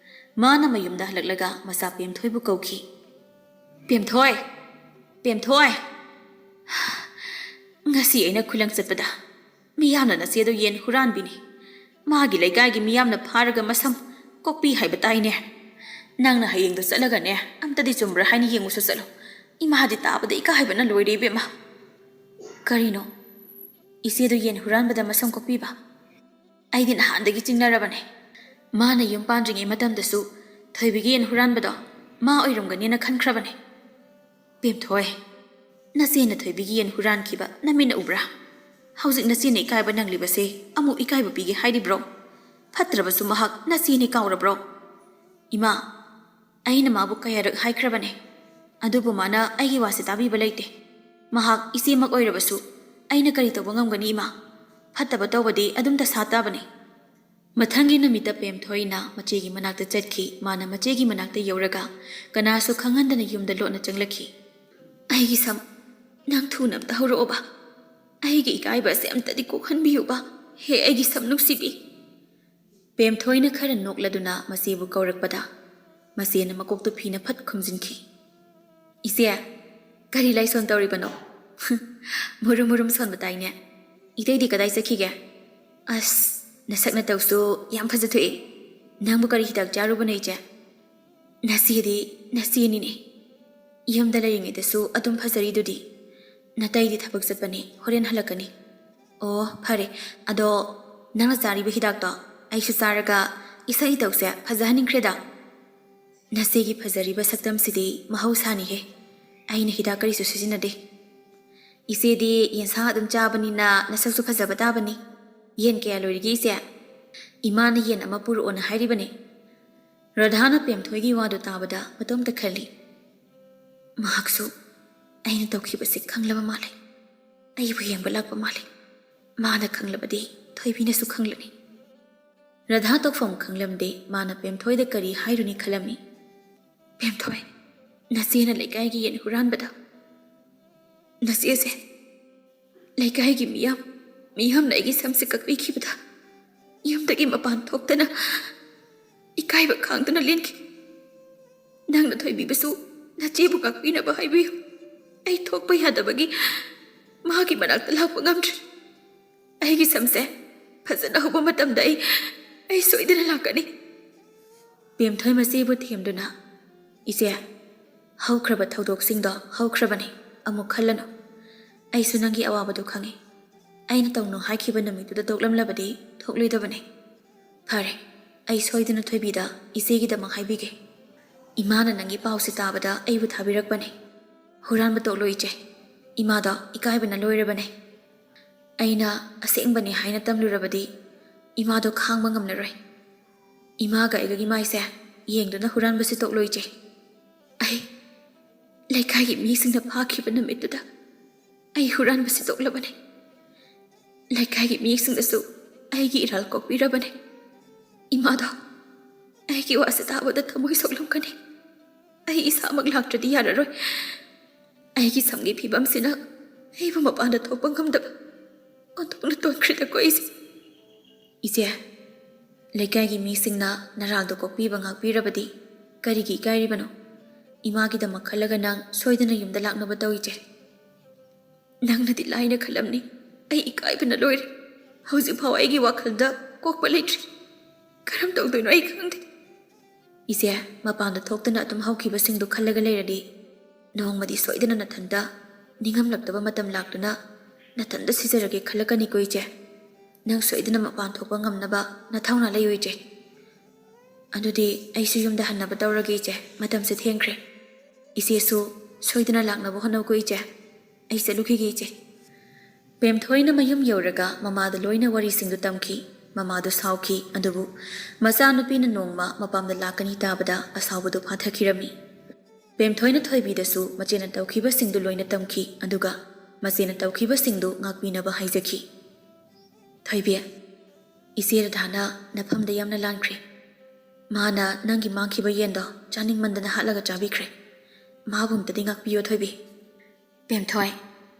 ꯃꯥꯅ ꯃꯌꯨꯝꯗ ꯍꯜꯂꯛꯂꯒ ꯃꯆꯥ ꯄꯦꯝꯊꯣꯏꯕꯨ ꯀꯧꯈꯤ꯫ "ꯄꯦꯝꯊꯣꯏ! ꯄꯦꯝꯊꯣꯏ! ꯉꯁꯤ ꯑꯩꯅ ꯈꯨꯂꯪ ꯆꯠꯄꯗ ꯃꯤꯌꯥꯝꯅ ꯅꯆꯦꯗꯣ ꯌꯦꯟ ꯍꯨꯔꯥꯟꯕꯤꯅꯤ, ꯃꯥꯒꯤ ꯂꯩꯀꯥꯏꯒꯤ ꯃꯤꯌꯥꯝꯅ ꯐꯥꯔꯒ ꯃꯁꯝ ꯀꯣꯛꯄꯤ ꯍꯥꯏꯕ ꯇꯥꯏꯅꯦ꯫ ꯅꯪꯅ ꯍꯌꯦꯡꯗꯣ ꯆꯠꯂꯒꯅꯦ, ꯑꯝꯇꯗꯤ ꯆꯨꯝꯕ꯭ꯔꯥ ꯍꯥꯏꯅ ꯌꯦꯡꯉꯨꯁꯨ ꯆꯠꯂꯣ꯫ ꯏꯃꯥꯗꯤ ꯇꯥꯕꯗ ꯏꯀꯥꯏꯕꯅ ꯂꯣꯏꯔꯦ ꯏꯕꯦꯝꯃ꯫" "ꯀꯔꯤꯅꯣ? ꯏꯆꯦꯗꯣ ꯌꯦꯟ ꯍꯨꯔꯥꯟꯕꯗ ꯃꯁꯝ ꯀꯣꯛꯄꯤꯕ? ꯑꯩꯗꯤ ꯅꯍꯥꯟꯗꯒꯤ ꯆꯤꯡꯅꯔꯕꯅꯦ꯫ ꯃꯥꯅ ꯌꯨꯝ ꯄꯥꯟꯗ꯭ꯔꯤꯉꯩ ꯃꯇꯝꯗꯁꯨ ꯊꯣꯏꯕꯤꯒꯤ ꯌꯦꯟ ꯍꯨꯔꯥꯟꯕꯗꯣ ꯃꯥ ꯑꯣꯏꯔꯝꯒꯅꯤꯅ ꯈꯟꯈ꯭ꯔꯕꯅꯦ꯫" "ꯄꯦꯝꯊꯣꯏ, ꯅꯆꯦꯅ ꯊꯣꯏꯕꯤꯒꯤ ꯌꯦꯟ ꯍꯨꯔꯥꯟꯈꯤꯕ ꯅꯃꯤꯠꯅ ꯎꯕ꯭ꯔꯥ? ꯍꯧꯖꯤꯛ ꯅꯆꯦꯅ ꯏꯀꯥꯏꯕ ꯅꯪꯂꯤꯕꯁꯦ ꯑꯃꯨꯛ ꯏꯀꯥꯏꯕ ꯄꯤꯒꯦ ꯍꯥꯏꯔꯤꯕ꯭ꯔꯣ? ꯐꯠꯇ꯭ꯔꯕꯁꯨ ꯃꯍꯥꯛ ꯅꯆꯦꯅꯤ ꯀꯥꯎꯔꯕ꯭ꯔꯣ? ꯏꯃꯥ, ꯑꯩꯅ ꯃꯥꯕꯨ ꯀꯌꯥꯔꯛ ꯍꯥꯏꯈ꯭ꯔꯕꯅꯦ, ꯑꯗꯨꯕꯨ ꯃꯥꯅ ꯑꯩꯒꯤ ꯋꯥꯁꯦ ꯇꯥꯕꯤꯕ ꯂꯩꯇꯦ꯫ ꯃꯍꯥꯛ ꯏꯆꯦꯃꯛ ꯑꯣꯏꯔꯕꯁꯨ ꯑꯩꯅ ꯀꯔꯤ ꯇꯧꯕ ꯉꯝꯒꯅꯤ, ꯏꯃꯥ? ꯐꯠꯇꯕ ꯇꯧꯕꯗꯤ ꯑꯗꯨꯝ ꯗꯁꯥ ꯇꯥꯕꯅꯤ꯫ ꯃꯊꯪꯒꯤ ꯅꯨꯃꯤꯠꯇ ꯄꯦꯝꯊꯣꯏꯅ ꯃꯆꯦꯒꯤ ꯃꯅꯥꯛꯇ ꯆꯠꯈꯤ꯫ ꯃꯥꯅ ꯃꯆꯦꯒꯤ ꯃꯅꯥꯛꯇ ꯌꯧꯔꯒ ꯀꯅꯥꯁꯨ ꯈꯪꯍꯟꯗꯅ ꯌꯨꯝꯗ ꯂꯣꯠꯅ ꯆꯪꯂꯛꯈꯤ꯫ "ꯑꯩꯒꯤ ꯁꯝ, ꯅꯪ ꯊꯨꯅ ꯑꯝꯇ ꯍꯧꯔꯛꯑꯣꯕ꯫ ꯑꯩꯒꯤ ꯏꯀꯥꯏꯕ ꯑꯁꯦ ꯑꯝꯇꯗꯤ ꯀꯣꯛꯍꯟꯕꯤꯌꯨꯕ꯫ ꯍꯦ, ꯑꯩꯒꯤ ꯁꯝ ꯅꯨꯡꯁꯤꯕꯤ!" ꯄꯦꯝꯊꯣꯏꯅ ꯈꯔ ꯅꯣꯛꯂꯗꯨꯅ ꯃꯆꯦꯕꯨ ꯀꯧꯔꯛꯄꯗ ꯃꯆꯦꯅ ꯃꯀꯣꯛꯇꯨ ꯐꯤꯅ ꯐꯠ ꯈꯨꯝꯖꯤꯟꯈꯤ꯫ "ꯏꯆꯦ, ꯀꯔꯤ ꯂꯥꯏꯁꯣꯟ ꯇꯧꯔꯤꯕꯅꯣ? ꯃꯨꯔꯨꯝ ꯃꯨꯔꯨꯝ ꯁꯣꯟꯕ ꯇꯥꯏꯅꯦ꯫ ꯏꯇꯩꯗꯤ ꯀꯗꯥꯏ ꯆꯠꯈꯤꯒꯦ? ꯑꯁ, ꯅꯁꯛ ꯅꯇꯧꯁꯨ ꯌꯥꯝ ꯐꯖꯊꯣꯛꯑꯦ꯫ ꯅꯪꯕꯨ ꯀꯔꯤ ꯍꯤꯗꯥꯛ ꯆꯥꯔꯨꯕꯅꯣ, ꯏꯆꯦ?" "ꯅꯆꯦꯗꯤ ꯅꯆꯦꯅꯤꯅꯦ꯫ ꯌꯨꯝꯗ ꯂꯩꯔꯤꯉꯩꯗꯁꯨ ꯑꯗꯨꯝ ꯐꯖꯔꯤꯗꯨꯗꯤ꯫ ꯅꯇꯩꯗꯤ ꯊꯕꯛ ꯆꯠꯄꯅꯤ, ꯍꯣꯔꯦꯟ ꯍꯜꯂꯛꯀꯅꯤ꯫ ꯑꯣ, ꯐꯔꯦ꯫ ꯑꯗꯣ ꯅꯪꯅ ꯆꯥꯔꯤꯕ ꯍꯤꯗꯥꯛꯇꯣ ꯑꯩꯁꯨ ꯆꯥꯔꯒ ꯏꯁꯛ ꯏꯇꯧꯁꯦ ꯐꯖꯍꯟꯅꯤꯡꯈ꯭ꯔꯦꯗ꯫ ꯅꯆꯦꯒꯤ ꯐꯖꯔꯤꯕ ꯁꯛꯇꯝꯁꯤꯗꯤ ꯃꯍꯧꯁꯥꯅꯤꯍꯦ꯫ ꯑꯩꯅ ꯍꯤꯗꯥꯛ ꯀꯔꯤꯁꯨ ꯁꯤꯖꯤꯟꯅꯗꯦ꯫ ꯏꯆꯦꯗꯤ ꯌꯦꯟꯁꯥꯡ ꯑꯗꯨꯝ ꯆꯥꯕꯅꯤꯅ ꯅꯁꯛꯁꯨ ꯐꯖꯕ ꯇꯥꯕꯅꯤ꯫ ꯌꯦꯟ ꯀꯌꯥ ꯂꯣꯏꯔꯤꯒꯦ, ꯏꯆꯦ? ꯏꯃꯥꯅ ꯌꯦꯟ ꯑꯃ ꯄꯨꯔꯛꯑꯣꯅ ꯍꯥꯏꯔꯤꯕꯅꯤ꯫" ꯔꯥꯙꯥꯅ ꯄꯦꯝꯊꯣꯏꯒꯤ ꯋꯥꯗꯨ ꯇꯥꯕꯗ ꯃꯇꯣꯝꯇ ꯈꯜꯂꯤ꯫ "ꯃꯍꯥꯛꯁꯨ ꯑꯩꯅ ꯇꯧꯈꯤꯕꯁꯤ ꯈꯪꯂꯕ ꯃꯥꯜꯂꯦ꯫ ꯑꯩꯕꯨ ꯌꯦꯡꯕ ꯂꯥꯛꯄ ꯃꯥꯜꯂꯦ꯫ ꯃꯥꯅ ꯈꯪꯂꯕꯗꯤ ꯊꯣꯏꯕꯤꯅꯁꯨ ꯈꯪꯂꯅꯤ꯫" ꯔꯥꯙꯥ ꯇꯧꯐꯝ ꯈꯪꯂꯝꯗꯦ꯫ ꯃꯥꯅ ꯄꯦꯝꯊꯣꯏꯗ ꯀꯔꯤ ꯍꯥꯏꯔꯨꯅꯤ ꯈꯜꯂꯝꯃꯤ꯫ "ꯄꯦꯝꯊꯣꯏ, ꯅꯆꯦꯅ ꯂꯩꯀꯥꯏꯒꯤ ꯌꯦꯟ ꯍꯨꯔꯥꯟꯕꯗ ꯅꯆꯦꯁꯦ ꯂꯩꯀꯥꯏꯒꯤ ꯃꯤꯌꯥꯝ, ꯃꯤꯌꯥꯝꯅ ꯑꯩꯒꯤ ꯁꯝꯁꯦ ꯀꯛꯄꯤꯈꯤꯕꯗ ꯌꯨꯝꯗꯒꯤ ꯃꯄꯥꯟ ꯊꯣꯛꯇꯅ ꯏꯀꯥꯏꯕ ꯈꯥꯡꯗꯨꯅ ꯂꯦꯟꯈꯤ꯫ ꯅꯪꯅ ꯊꯣꯏꯕꯤꯕꯨꯁꯨ ꯅꯆꯦꯕꯨ ꯉꯥꯛꯄꯤꯅꯕ ꯍꯥꯏꯕꯤꯌꯨ꯫ ꯑꯩ ꯊꯣꯛꯄ ꯌꯥꯗꯕꯒꯤ ꯃꯥꯒꯤ ꯃꯅꯥꯛꯇ ꯂꯥꯛꯄ ꯉꯝꯗ꯭ꯔꯦ꯫ ꯑꯩꯒꯤ ꯁꯝꯁꯦ ꯐꯖꯅ ꯍꯧꯕ ꯃꯇꯝꯗ ꯑꯩ, ꯑꯩ ꯁꯣꯏꯗꯅ ꯂꯥꯛꯀꯅꯤ꯫" ꯄꯦꯝꯊꯣꯏ ꯃꯆꯦꯕꯨ ꯊꯦꯝꯗꯨꯅ, "ꯏꯆꯦ, ꯍꯧꯈ꯭ꯔꯕ ꯊꯧꯗꯣꯛꯁꯤꯡꯗꯣ ꯍꯧꯈ꯭ꯔꯕꯅꯤ, ꯑꯃꯨꯛ ꯈꯜꯂꯅꯨ꯫ ꯑꯩꯁꯨ ꯅꯪꯒꯤ ꯑꯋꯥꯕꯗꯨ ꯈꯪꯏ꯫ ꯑꯩꯅ ꯇꯧꯅꯨ ꯍꯥꯏꯈꯤꯕ ꯅꯨꯃꯤꯠꯇꯨꯗ ꯇꯣꯛꯂꯝꯂꯕꯗꯤ ꯊꯣꯛꯂꯣꯏꯗꯕꯅꯤ꯫ ꯐꯔꯦ, ꯑꯩ ꯁꯣꯏꯗꯅ ꯊꯣꯏꯕꯤꯗ ꯏꯆꯦꯒꯤꯗꯃꯛ ꯍꯥꯏꯕꯤꯒꯦ꯫ ꯏꯃꯥꯅ ꯅꯪꯒꯤ ꯄꯥꯎꯁꯦ ꯇꯥꯕꯗ ꯑꯩꯕꯨ ꯊꯥꯕꯤꯔꯛꯄꯅꯤ꯫ ꯍꯨꯔꯥꯟꯕ ꯇꯣꯛꯂꯣ ꯏꯆꯦ꯫ ꯏꯃꯥꯗꯣ ꯏꯀꯥꯏꯕꯅ ꯂꯣꯏꯔꯕꯅꯦ꯫ ꯑꯩꯅ ꯑꯁꯦꯡꯕꯅꯤ ꯍꯥꯏꯅ ꯇꯝꯂꯨꯔꯕꯗꯤ ꯏꯃꯥꯗꯣ ꯈꯥꯡꯕ ꯉꯝꯂꯔꯣꯏ꯫ ꯏꯃꯥꯒ ꯑꯩꯒꯒꯤ ꯃꯥꯏꯁꯦ ꯌꯦꯡꯗꯨꯅ ꯍꯨꯔꯥꯟꯕꯁꯦ ꯇꯣꯛꯂꯣ ꯏꯆꯦ꯫ ꯑꯩ ꯂꯩꯀꯥꯏꯒꯤ ꯃꯤꯁꯤꯡꯅ ꯐꯥꯈꯤꯕ ꯅꯨꯃꯤꯠꯇꯨꯗ ꯑꯩ ꯍꯨꯔꯥꯟꯕ ꯁꯤꯗꯣꯛꯂꯕꯅꯤ꯫ ꯂꯩꯀꯥꯏꯒꯤ ꯃꯤꯁꯤꯡꯅꯁꯨ ꯑꯩꯒꯤ ꯏꯔꯥꯜ ꯀꯣꯛꯄꯤꯔꯕꯅꯤ꯫ ꯏꯃꯥꯗꯣ ꯑꯩꯒꯤ ꯋꯥꯁꯦ ꯇꯥꯕꯗ ꯊꯃꯣꯏ ꯁꯣꯛꯂꯝꯒꯅꯤ꯫ ꯑꯩ ꯏꯁꯥꯃꯛ ꯂꯥꯛꯇ꯭ꯔꯗꯤ ꯌꯥꯔꯔꯣꯏ꯫ ꯑꯩꯒꯤ ꯁꯝꯒꯤ ꯐꯤꯕꯝꯁꯤꯅ ꯑꯩꯕꯨ ꯃꯄꯥꯟꯗ ꯊꯣꯛꯄ ꯉꯝꯗꯕ ꯑꯣꯟꯊꯣꯛꯅ ꯇꯣꯟꯈ꯭ꯔꯦꯗꯀꯣ ꯑꯩꯁꯦ꯫ ꯏꯆꯦ, ꯂꯩꯀꯥꯏꯒꯤ ꯃꯤꯁꯤꯡꯅ ꯅꯔꯥꯜꯗꯣ ꯀꯣꯛꯄꯤꯕ ꯉꯥꯛꯄꯤꯔꯕꯗꯤ ꯀꯔꯤꯒꯤ ꯏꯀꯥꯏꯔꯤꯕꯅꯣ? ꯏꯃꯥꯒꯤꯗꯃꯛ ꯈꯜꯂꯒ ꯅꯪ ꯁꯣꯏꯗꯅ ꯌꯨꯝꯗ ꯂꯥꯛꯅꯕ ꯇꯧ, ꯏꯆꯦ꯫ ꯅꯪꯅꯗꯤ ꯂꯥꯏꯅ ꯈꯜꯂꯝꯅꯤ, ꯑꯩ ꯏꯀꯥꯏꯕꯅ ꯂꯣꯏꯔꯦ꯫ ꯍꯧꯖꯤꯛꯐꯥꯎ ꯑꯩꯒꯤ ꯋꯥꯈꯜꯗ ꯀꯣꯛꯄ ꯂꯩꯇ꯭ꯔꯤ꯫ ꯀꯔꯝ ꯇꯧꯗꯣꯏꯅꯣ ꯑꯩ ꯈꯪꯗꯦ꯫ ꯏꯆꯦ, ꯃꯄꯥꯟꯗ ꯊꯣꯛꯇꯅ ꯑꯗꯨꯝ ꯍꯧꯈꯤꯕꯁꯤꯡꯗꯨ ꯈꯜꯂꯒ ꯂꯩꯔꯗꯤ, ꯅꯣꯡꯃꯗꯤ ꯁꯣꯏꯗꯅ ꯅꯊꯟꯇ ꯅꯤꯡꯉꯝꯂꯛꯇꯕ ꯃꯇꯝ ꯂꯥꯛꯇꯨꯅ ꯅꯊꯟꯇ ꯁꯤꯖꯔꯒꯦ ꯈꯜꯂꯛꯀꯅꯤꯀꯣ ꯏꯆꯦ꯫ ꯅꯪ ꯁꯣꯏꯗꯅ ꯃꯄꯥꯟ ꯊꯣꯛꯄ ꯉꯝꯅꯕ ꯅꯊꯧꯅꯥ ꯂꯩꯌꯨ ꯏꯆꯦ꯫ ꯑꯗꯨꯗꯤ ꯑꯩꯁꯨ ꯌꯨꯝꯗ ꯍꯟꯅꯕ ꯇꯧꯔꯒꯦ ꯏꯆꯦ, ꯃꯇꯝꯁꯦ ꯊꯦꯡꯈ꯭ꯔꯦ꯫ ꯏꯆꯦꯁꯨ ꯁꯣꯏꯗꯅ ꯂꯥꯛꯅꯕ ꯍꯣꯠꯅꯧꯀꯣ ꯏꯆꯦ꯫ ꯑꯩ ꯆꯠꯂꯨꯈꯤꯒꯦ ꯏꯆꯦ꯫ ꯄꯦꯝꯊꯣꯏꯅ ꯃꯌꯨꯝ ꯌꯧꯔꯒ ꯃꯃꯥꯗ ꯂꯣꯏꯅ ꯋꯥꯔꯤꯁꯤꯡꯗꯨ ꯇꯝꯈꯤ꯫ ꯃꯃꯥꯗꯨ ꯁꯥꯎꯈꯤ, ꯑꯗꯨꯕꯨ ꯃꯆꯥꯅꯨꯄꯤꯅ ꯅꯣꯡꯃ ꯃꯄꯥꯝꯗ ꯂꯥꯛꯀꯅꯤ ꯇꯥꯕꯗ ꯑꯁꯥꯎꯕꯗꯨ ꯐꯥꯊꯈꯤꯔꯝꯃꯤ꯫ ꯄꯦꯝꯊꯣꯏꯅ ꯊꯣꯏꯕꯤꯗꯁꯨ ꯃꯆꯦꯅ ꯇꯧꯈꯤꯕꯁꯤꯡꯗꯨ ꯂꯣꯏꯅ ꯇꯝꯈꯤ, ꯑꯗꯨꯒ ꯃꯆꯦꯅ ꯇꯧꯈꯤꯕꯁꯤꯡꯗꯨ ꯉꯥꯛꯄꯤꯅꯕ ꯍꯥꯏꯖꯈꯤ꯫ ꯊꯣꯏꯕꯤ, ꯏꯆꯦ ꯔꯥꯙꯥꯅ ꯅꯐꯝꯗ ꯌꯥꯝꯅ ꯂꯥꯟꯈ꯭ꯔꯦ꯫ ꯃꯥꯅ ꯅꯪꯒꯤ ꯃꯥꯡꯈꯤꯕ ꯌꯦꯟꯗꯣ ꯆꯥꯅꯤꯡꯃꯟꯗꯅ ꯍꯥꯠꯂꯒ ꯆꯥꯕꯤꯈ꯭ꯔꯦ꯫ ꯃꯥꯕꯨ ꯑꯝꯇꯗꯤ ꯉꯥꯛꯄꯤꯌꯣ ꯊꯣꯏꯕꯤ꯫ ꯄꯦꯝꯊꯣꯏ,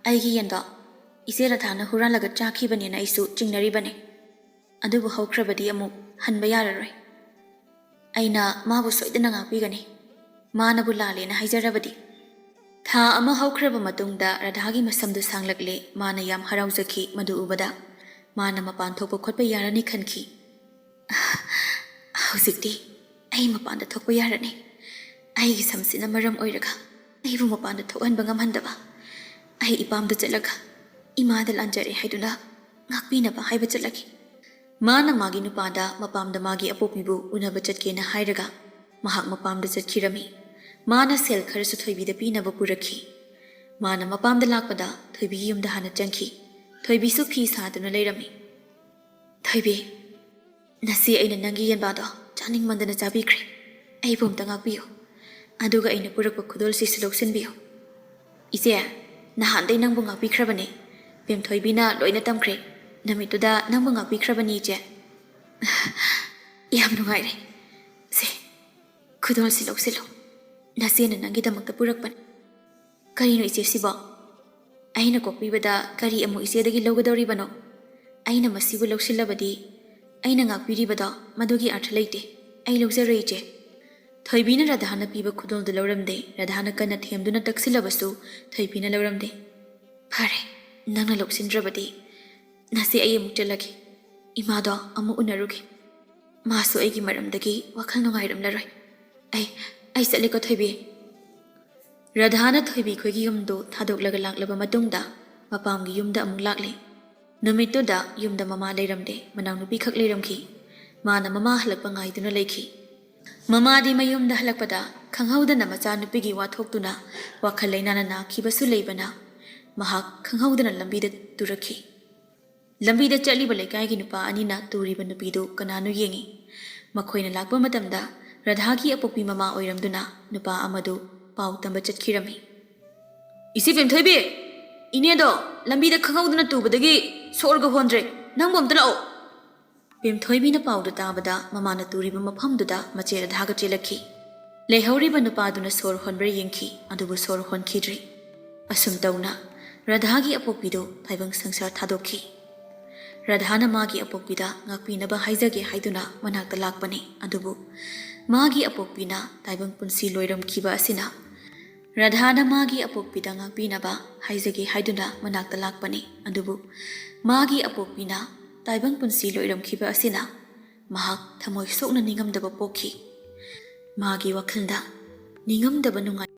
ꯑꯩꯒꯤ ꯌꯦꯟꯗꯣ ꯏꯆꯦ ꯔꯥꯙꯥꯅ ꯍꯨꯔꯥꯜꯂꯒ ꯆꯥꯈꯤꯕꯅꯦꯅ ꯑꯩꯁꯨ ꯆꯤꯡꯅꯔꯤꯕꯅꯦ꯫ ꯑꯗꯨꯕꯨ ꯍꯧꯈ꯭ꯔꯕꯗꯤ ꯑꯃꯨꯛ ꯍꯟꯕ ꯌꯥꯔꯔꯣꯏ꯫ ꯑꯩꯅ ꯃꯥꯕꯨ ꯁꯣꯏꯗꯅ ꯉꯥꯛꯄꯤꯒꯅꯤ꯫ ꯃꯥꯅꯕꯨ ꯂꯥꯜꯂꯦꯅ ꯍꯥꯏꯖꯔꯕꯗꯤ꯫ ꯊꯥ ꯑꯃ ꯍꯧꯈ꯭ꯔꯕ ꯃꯇꯨꯡꯗ ꯔꯥꯙꯥꯒꯤ ꯃꯁꯝꯗꯨ ꯁꯥꯡꯂꯛꯂꯦ꯫ ꯃꯥꯅ ꯌꯥꯝ ꯍꯔꯥꯎꯖꯈꯤ ꯃꯗꯨ ꯎꯕꯗ꯫ ꯃꯥꯅ ꯃꯄꯥꯟ ꯊꯣꯛꯄ ꯈꯣꯠꯄ ꯌꯥꯔꯅꯤ ꯈꯟꯈꯤ꯫ "ꯍꯧꯖꯤꯛꯇꯤ ꯑꯩ ꯃꯄꯥꯟꯗ ꯊꯣꯛꯄ ꯌꯥꯔꯅꯤ꯫ ꯑꯩꯒꯤ ꯁꯝꯁꯤꯅ ꯃꯔꯝ ꯑꯣꯏꯔꯒ ꯑꯩꯕꯨ ꯃꯄꯥꯟꯗ ꯊꯣꯛꯍꯟꯕ ꯉꯝꯍꯟꯗꯕ꯫ ꯑꯩ ꯏꯄꯥꯝꯗ ꯆꯠꯂꯒ ꯏꯃꯥꯗ ꯂꯥꯟꯖꯔꯦ ꯍꯥꯏꯗꯨꯅ ꯉꯥꯛꯄꯤꯅꯕ ꯍꯥꯏꯕ ꯆꯠꯂꯒꯦ꯫" ꯃꯥꯅ ꯃꯥꯒꯤ ꯅꯨꯄꯥꯗ ꯃꯄꯥꯝꯗ ꯃꯥꯒꯤ ꯑꯄꯣꯛꯄꯤꯕꯨ ꯎꯅꯕ ꯆꯠꯀꯦꯅ ꯍꯥꯏꯔꯒ ꯃꯍꯥꯛ ꯃꯄꯥꯝꯗ ꯆꯠꯈꯤꯔꯝꯃꯤ꯫ ꯃꯥꯅ ꯁꯦꯜ ꯈꯔꯁꯨ ꯊꯣꯏꯕꯤꯗ ꯄꯤꯅꯕ ꯄꯨꯔꯛꯈꯤ꯫ ꯃꯥꯅ ꯃꯄꯥꯝꯗ ꯂꯥꯛꯄꯗ ꯊꯣꯏꯕꯤꯒꯤ ꯌꯨꯝꯗ ꯍꯥꯟꯅ ꯆꯪꯈꯤ꯫ ꯊꯣꯏꯕꯤꯁꯨ ꯐꯤ ꯁꯥꯗꯨꯅ ꯂꯩꯔꯝꯃꯤ꯫ "ꯊꯣꯏꯕꯤ, ꯅꯁꯤ ꯑꯩꯅ ꯅꯪꯒꯤ ꯌꯦꯟꯕꯥꯗꯣ ꯆꯥꯅꯤꯡꯃꯟꯗꯅ ꯆꯥꯕꯤꯈ꯭ꯔꯦ꯫ ꯑꯩꯕꯨ ꯑꯝꯇ ꯉꯥꯛꯄꯤꯌꯨ꯫ ꯑꯗꯨꯒ ꯑꯩꯅ ꯄꯨꯔꯛꯄ ꯈꯨꯗꯣꯜꯁꯤꯁꯨ ꯂꯧꯁꯤꯟꯕꯤꯌꯨ꯫" "ꯏꯆꯦ, ꯅꯍꯥꯟꯗꯩ ꯅꯪꯕꯨ ꯉꯥꯛꯄꯤꯈ꯭ꯔꯕꯅꯦ꯫ ꯕꯦꯝꯊꯣꯏꯕꯤꯅ ꯂꯣꯏꯅ ꯇꯝꯈ꯭ꯔꯦ꯫ ꯅꯨꯃꯤꯠꯇꯨꯗ ꯅꯪꯕꯨ ꯉꯥꯛꯄꯤꯈ꯭ꯔꯕꯅꯤ, ꯏꯆꯦ꯫ ꯌꯥꯝ ꯅꯨꯡꯉꯥꯏꯔꯦ꯫ ꯁꯦ, ꯈꯨꯗꯣꯜꯁꯤ ꯂꯧꯁꯤꯜꯂꯨ꯫ ꯅꯆꯦꯅ ꯅꯪꯒꯤꯗꯃꯛꯇ ꯄꯨꯔꯛꯄꯅꯤ꯫ ꯀꯔꯤꯅꯣ ꯏꯆꯦ ꯁꯤꯕꯣ? ꯑꯩꯅ ꯀꯣꯛꯄꯤꯕꯗ ꯀꯔꯤ ꯑꯃꯨꯛ ꯏꯆꯦꯗꯒꯤ ꯂꯧꯒꯗꯧꯔꯤꯕꯅꯣ? ꯑꯩꯅ ꯃꯁꯤꯕꯨ ꯂꯧꯁꯤꯜꯂꯕꯗꯤ ꯑꯩꯅ ꯉꯥꯛꯄꯤꯔꯤꯕꯗꯣ ꯃꯗꯨꯒꯤ ꯑꯔꯊ ꯂꯩꯇꯦ꯫ ꯑꯩ ꯂꯧꯖꯔꯣꯏ, ꯏꯆꯦ꯫ ꯊꯣꯏꯕꯤꯅ ꯔꯥꯙꯥꯅ ꯄꯤꯕ ꯈꯨꯗꯣꯜꯗꯨ ꯂꯧꯔꯝꯗꯦ꯫ ꯔꯥꯙꯥꯅ ꯀꯟꯅ ꯊꯦꯝꯗꯨꯅ ꯇꯛꯁꯤꯜꯂꯕꯁꯨ ꯊꯣꯏꯕꯤꯅ ꯂꯧꯔꯝꯗꯦ꯫ ꯐꯔꯦ, ꯅꯪꯅ ꯂꯧꯁꯤꯟꯗ꯭ꯔꯕꯗꯤ ꯅꯆꯦ ꯑꯩ ꯑꯃꯨꯛ ꯆꯠꯂꯒꯦ꯫ ꯏꯃꯥꯗꯣ ꯑꯃꯨꯛ ꯎꯅꯔꯨꯒꯦ꯫ ꯃꯥꯁꯨ ꯑꯩꯒꯤ ꯃꯔꯝꯗꯒꯤ ꯋꯥꯈꯜ ꯅꯨꯡꯉꯥꯏꯔꯝꯂꯔꯣꯏ꯫ ꯑꯩ, ꯑꯩ ꯆꯠꯂꯦꯀꯣ ꯊꯣꯏꯕꯤ꯫ ꯔꯥꯙꯥꯅ ꯊꯣꯏꯕꯤ ꯈꯣꯏꯒꯤ ꯌꯨꯝꯗꯨ ꯊꯥꯗꯣꯛꯂꯒ ꯂꯥꯛꯂꯕ ꯃꯇꯨꯡꯗ ꯃꯄꯥꯝꯒꯤ ꯌꯨꯝꯗ ꯑꯃꯨꯛ ꯂꯥꯛꯂꯦ꯫ ꯅꯨꯃꯤꯠꯇꯨꯗ ꯌꯨꯝꯗ ꯃꯃꯥ ꯂꯩꯔꯝꯗꯦ, ꯃꯅꯥꯎꯅꯨꯄꯤ ꯈꯛ ꯂꯩꯔꯝꯈꯤ꯫ ꯃꯥꯅ ꯃꯃꯥ ꯍꯜꯂꯛꯄ ꯉꯥꯏꯗꯨꯅ ꯂꯩꯈꯤ꯫ ꯃꯃꯥꯗꯤ ꯃꯌꯨꯝꯗ ꯍꯜꯂꯛꯄꯗ ꯈꯪꯍꯧꯗꯅ ꯃꯆꯥꯅꯨꯄꯤꯒꯤ ꯋꯥꯊꯣꯛꯇꯨꯅ ꯋꯥꯈꯜ ꯂꯩꯅꯥꯅ ꯅꯥꯈꯤꯕꯁꯨ ꯂꯩꯕꯅ ꯃꯍꯥꯛ ꯈꯪꯍꯧꯗꯅ ꯂꯝꯕꯤꯗ ꯇꯨꯔꯛꯈꯤ꯫ ꯂꯝꯕꯤꯗ ꯆꯠꯂꯤꯕ ꯂꯩꯀꯥꯏꯒꯤ ꯅꯨꯄꯥ ꯑꯅꯤꯅ ꯇꯨꯔꯤꯕ ꯅꯨꯄꯤꯗꯨ ꯀꯅꯥꯅꯣ ꯌꯦꯡꯉꯤ꯫ ꯃꯈꯣꯏꯅ ꯂꯥꯛꯄ ꯃꯇꯝꯗ ꯔꯥꯙꯥꯒꯤ ꯑꯄꯣꯛꯄꯤ ꯃꯃꯥ ꯑꯣꯏꯔꯝꯗꯨꯅ ꯅꯨꯄꯥ ꯑꯃꯗꯨ ꯄꯥꯎ ꯇꯝꯕ ꯆꯠꯈꯤꯔꯝꯃꯤ꯫ "ꯏꯆꯦ ꯕꯦꯝꯊꯣꯏꯕꯤ, ꯏꯅꯦꯗꯣ ꯂꯝꯕꯤꯗ ꯈꯪꯍꯧꯗꯅ ꯇꯨꯕꯗꯒꯤ ꯁꯣꯔꯒ ꯍꯣꯟꯗ꯭ꯔꯦ, ꯅꯪꯕꯨ ꯑꯝꯇ ꯂꯥꯛꯑꯣ!" ꯕꯦꯝꯊꯣꯏꯕꯤꯅ ꯄꯥꯎꯗꯨ ꯇꯥꯕꯗ ꯃꯃꯥꯅ ꯇꯨꯔꯤꯕ ꯃꯐꯝꯗꯨꯗ ꯃꯆꯦ ꯔꯥꯙꯥꯒ ꯆꯦꯜꯂꯛꯈꯤ꯫ ꯂꯩꯍꯧꯔꯤꯕ ꯅꯨꯄꯥꯗꯨꯅ ꯁꯣꯔ ꯍꯣꯟꯕ꯭ꯔꯥ ꯌꯦꯡꯈꯤ, ꯑꯗꯨꯕꯨ ꯁꯣꯔ ꯍꯣꯟꯈꯤꯗ꯭ꯔꯦ꯫ ꯑꯁꯨꯝ ꯇꯧꯅ ꯔꯥꯙꯥꯒꯤ ꯑꯄꯣꯛꯄꯤꯗꯨ ꯇꯥꯏꯕꯪ ꯁꯪꯁꯥꯔ ꯊꯥꯗꯣꯛꯈꯤ꯫ ꯔꯥꯙꯥꯅ ꯃꯥꯒꯤ ꯑꯄꯣꯛꯄꯤꯗ ꯉꯥꯛꯄꯤꯅꯕ ꯍꯥꯏꯖꯒꯦ ꯍꯥꯏꯗꯨꯅ ꯃꯅꯥꯛꯇ ꯂꯥꯛꯄꯅꯤ, ꯑꯗꯨꯕꯨ ꯃꯥꯒꯤ ꯑꯄꯣꯛꯄꯤꯅ ꯇꯥꯏꯕꯪ ꯄꯨꯟꯁꯤ ꯂꯣꯏꯔꯝꯈꯤꯕ ꯑꯁꯤꯅ, ꯔꯥꯙꯥꯅ ꯃꯥꯒꯤ ꯑꯄꯣꯛꯄꯤꯗ ꯉꯥꯛꯄꯤꯅꯕ ꯍꯥꯏꯖꯒꯦ ꯍꯥꯏꯗꯨꯅ ꯃꯅꯥꯛꯇ ꯂꯥꯛꯄꯅꯤ, ꯑꯗꯨꯕꯨ ꯃꯥꯒꯤ ꯑꯄꯣꯛꯄꯤꯅ ꯇꯥꯏꯕꯪ ꯄꯨꯟꯁꯤ ꯂꯣꯏꯔꯝꯈꯤꯕ ꯑꯁꯤꯅ ꯃꯍꯥꯛ ꯊꯃꯣꯏ ꯁꯣꯛꯅ ꯅꯤꯡꯉꯝꯗꯕ ꯄꯣꯛꯈꯤ꯫ ꯃꯥꯒꯤ ꯋꯥꯈꯜꯗ ꯅꯤꯡꯉꯝꯗꯕ ꯅꯨꯡꯉꯥꯏ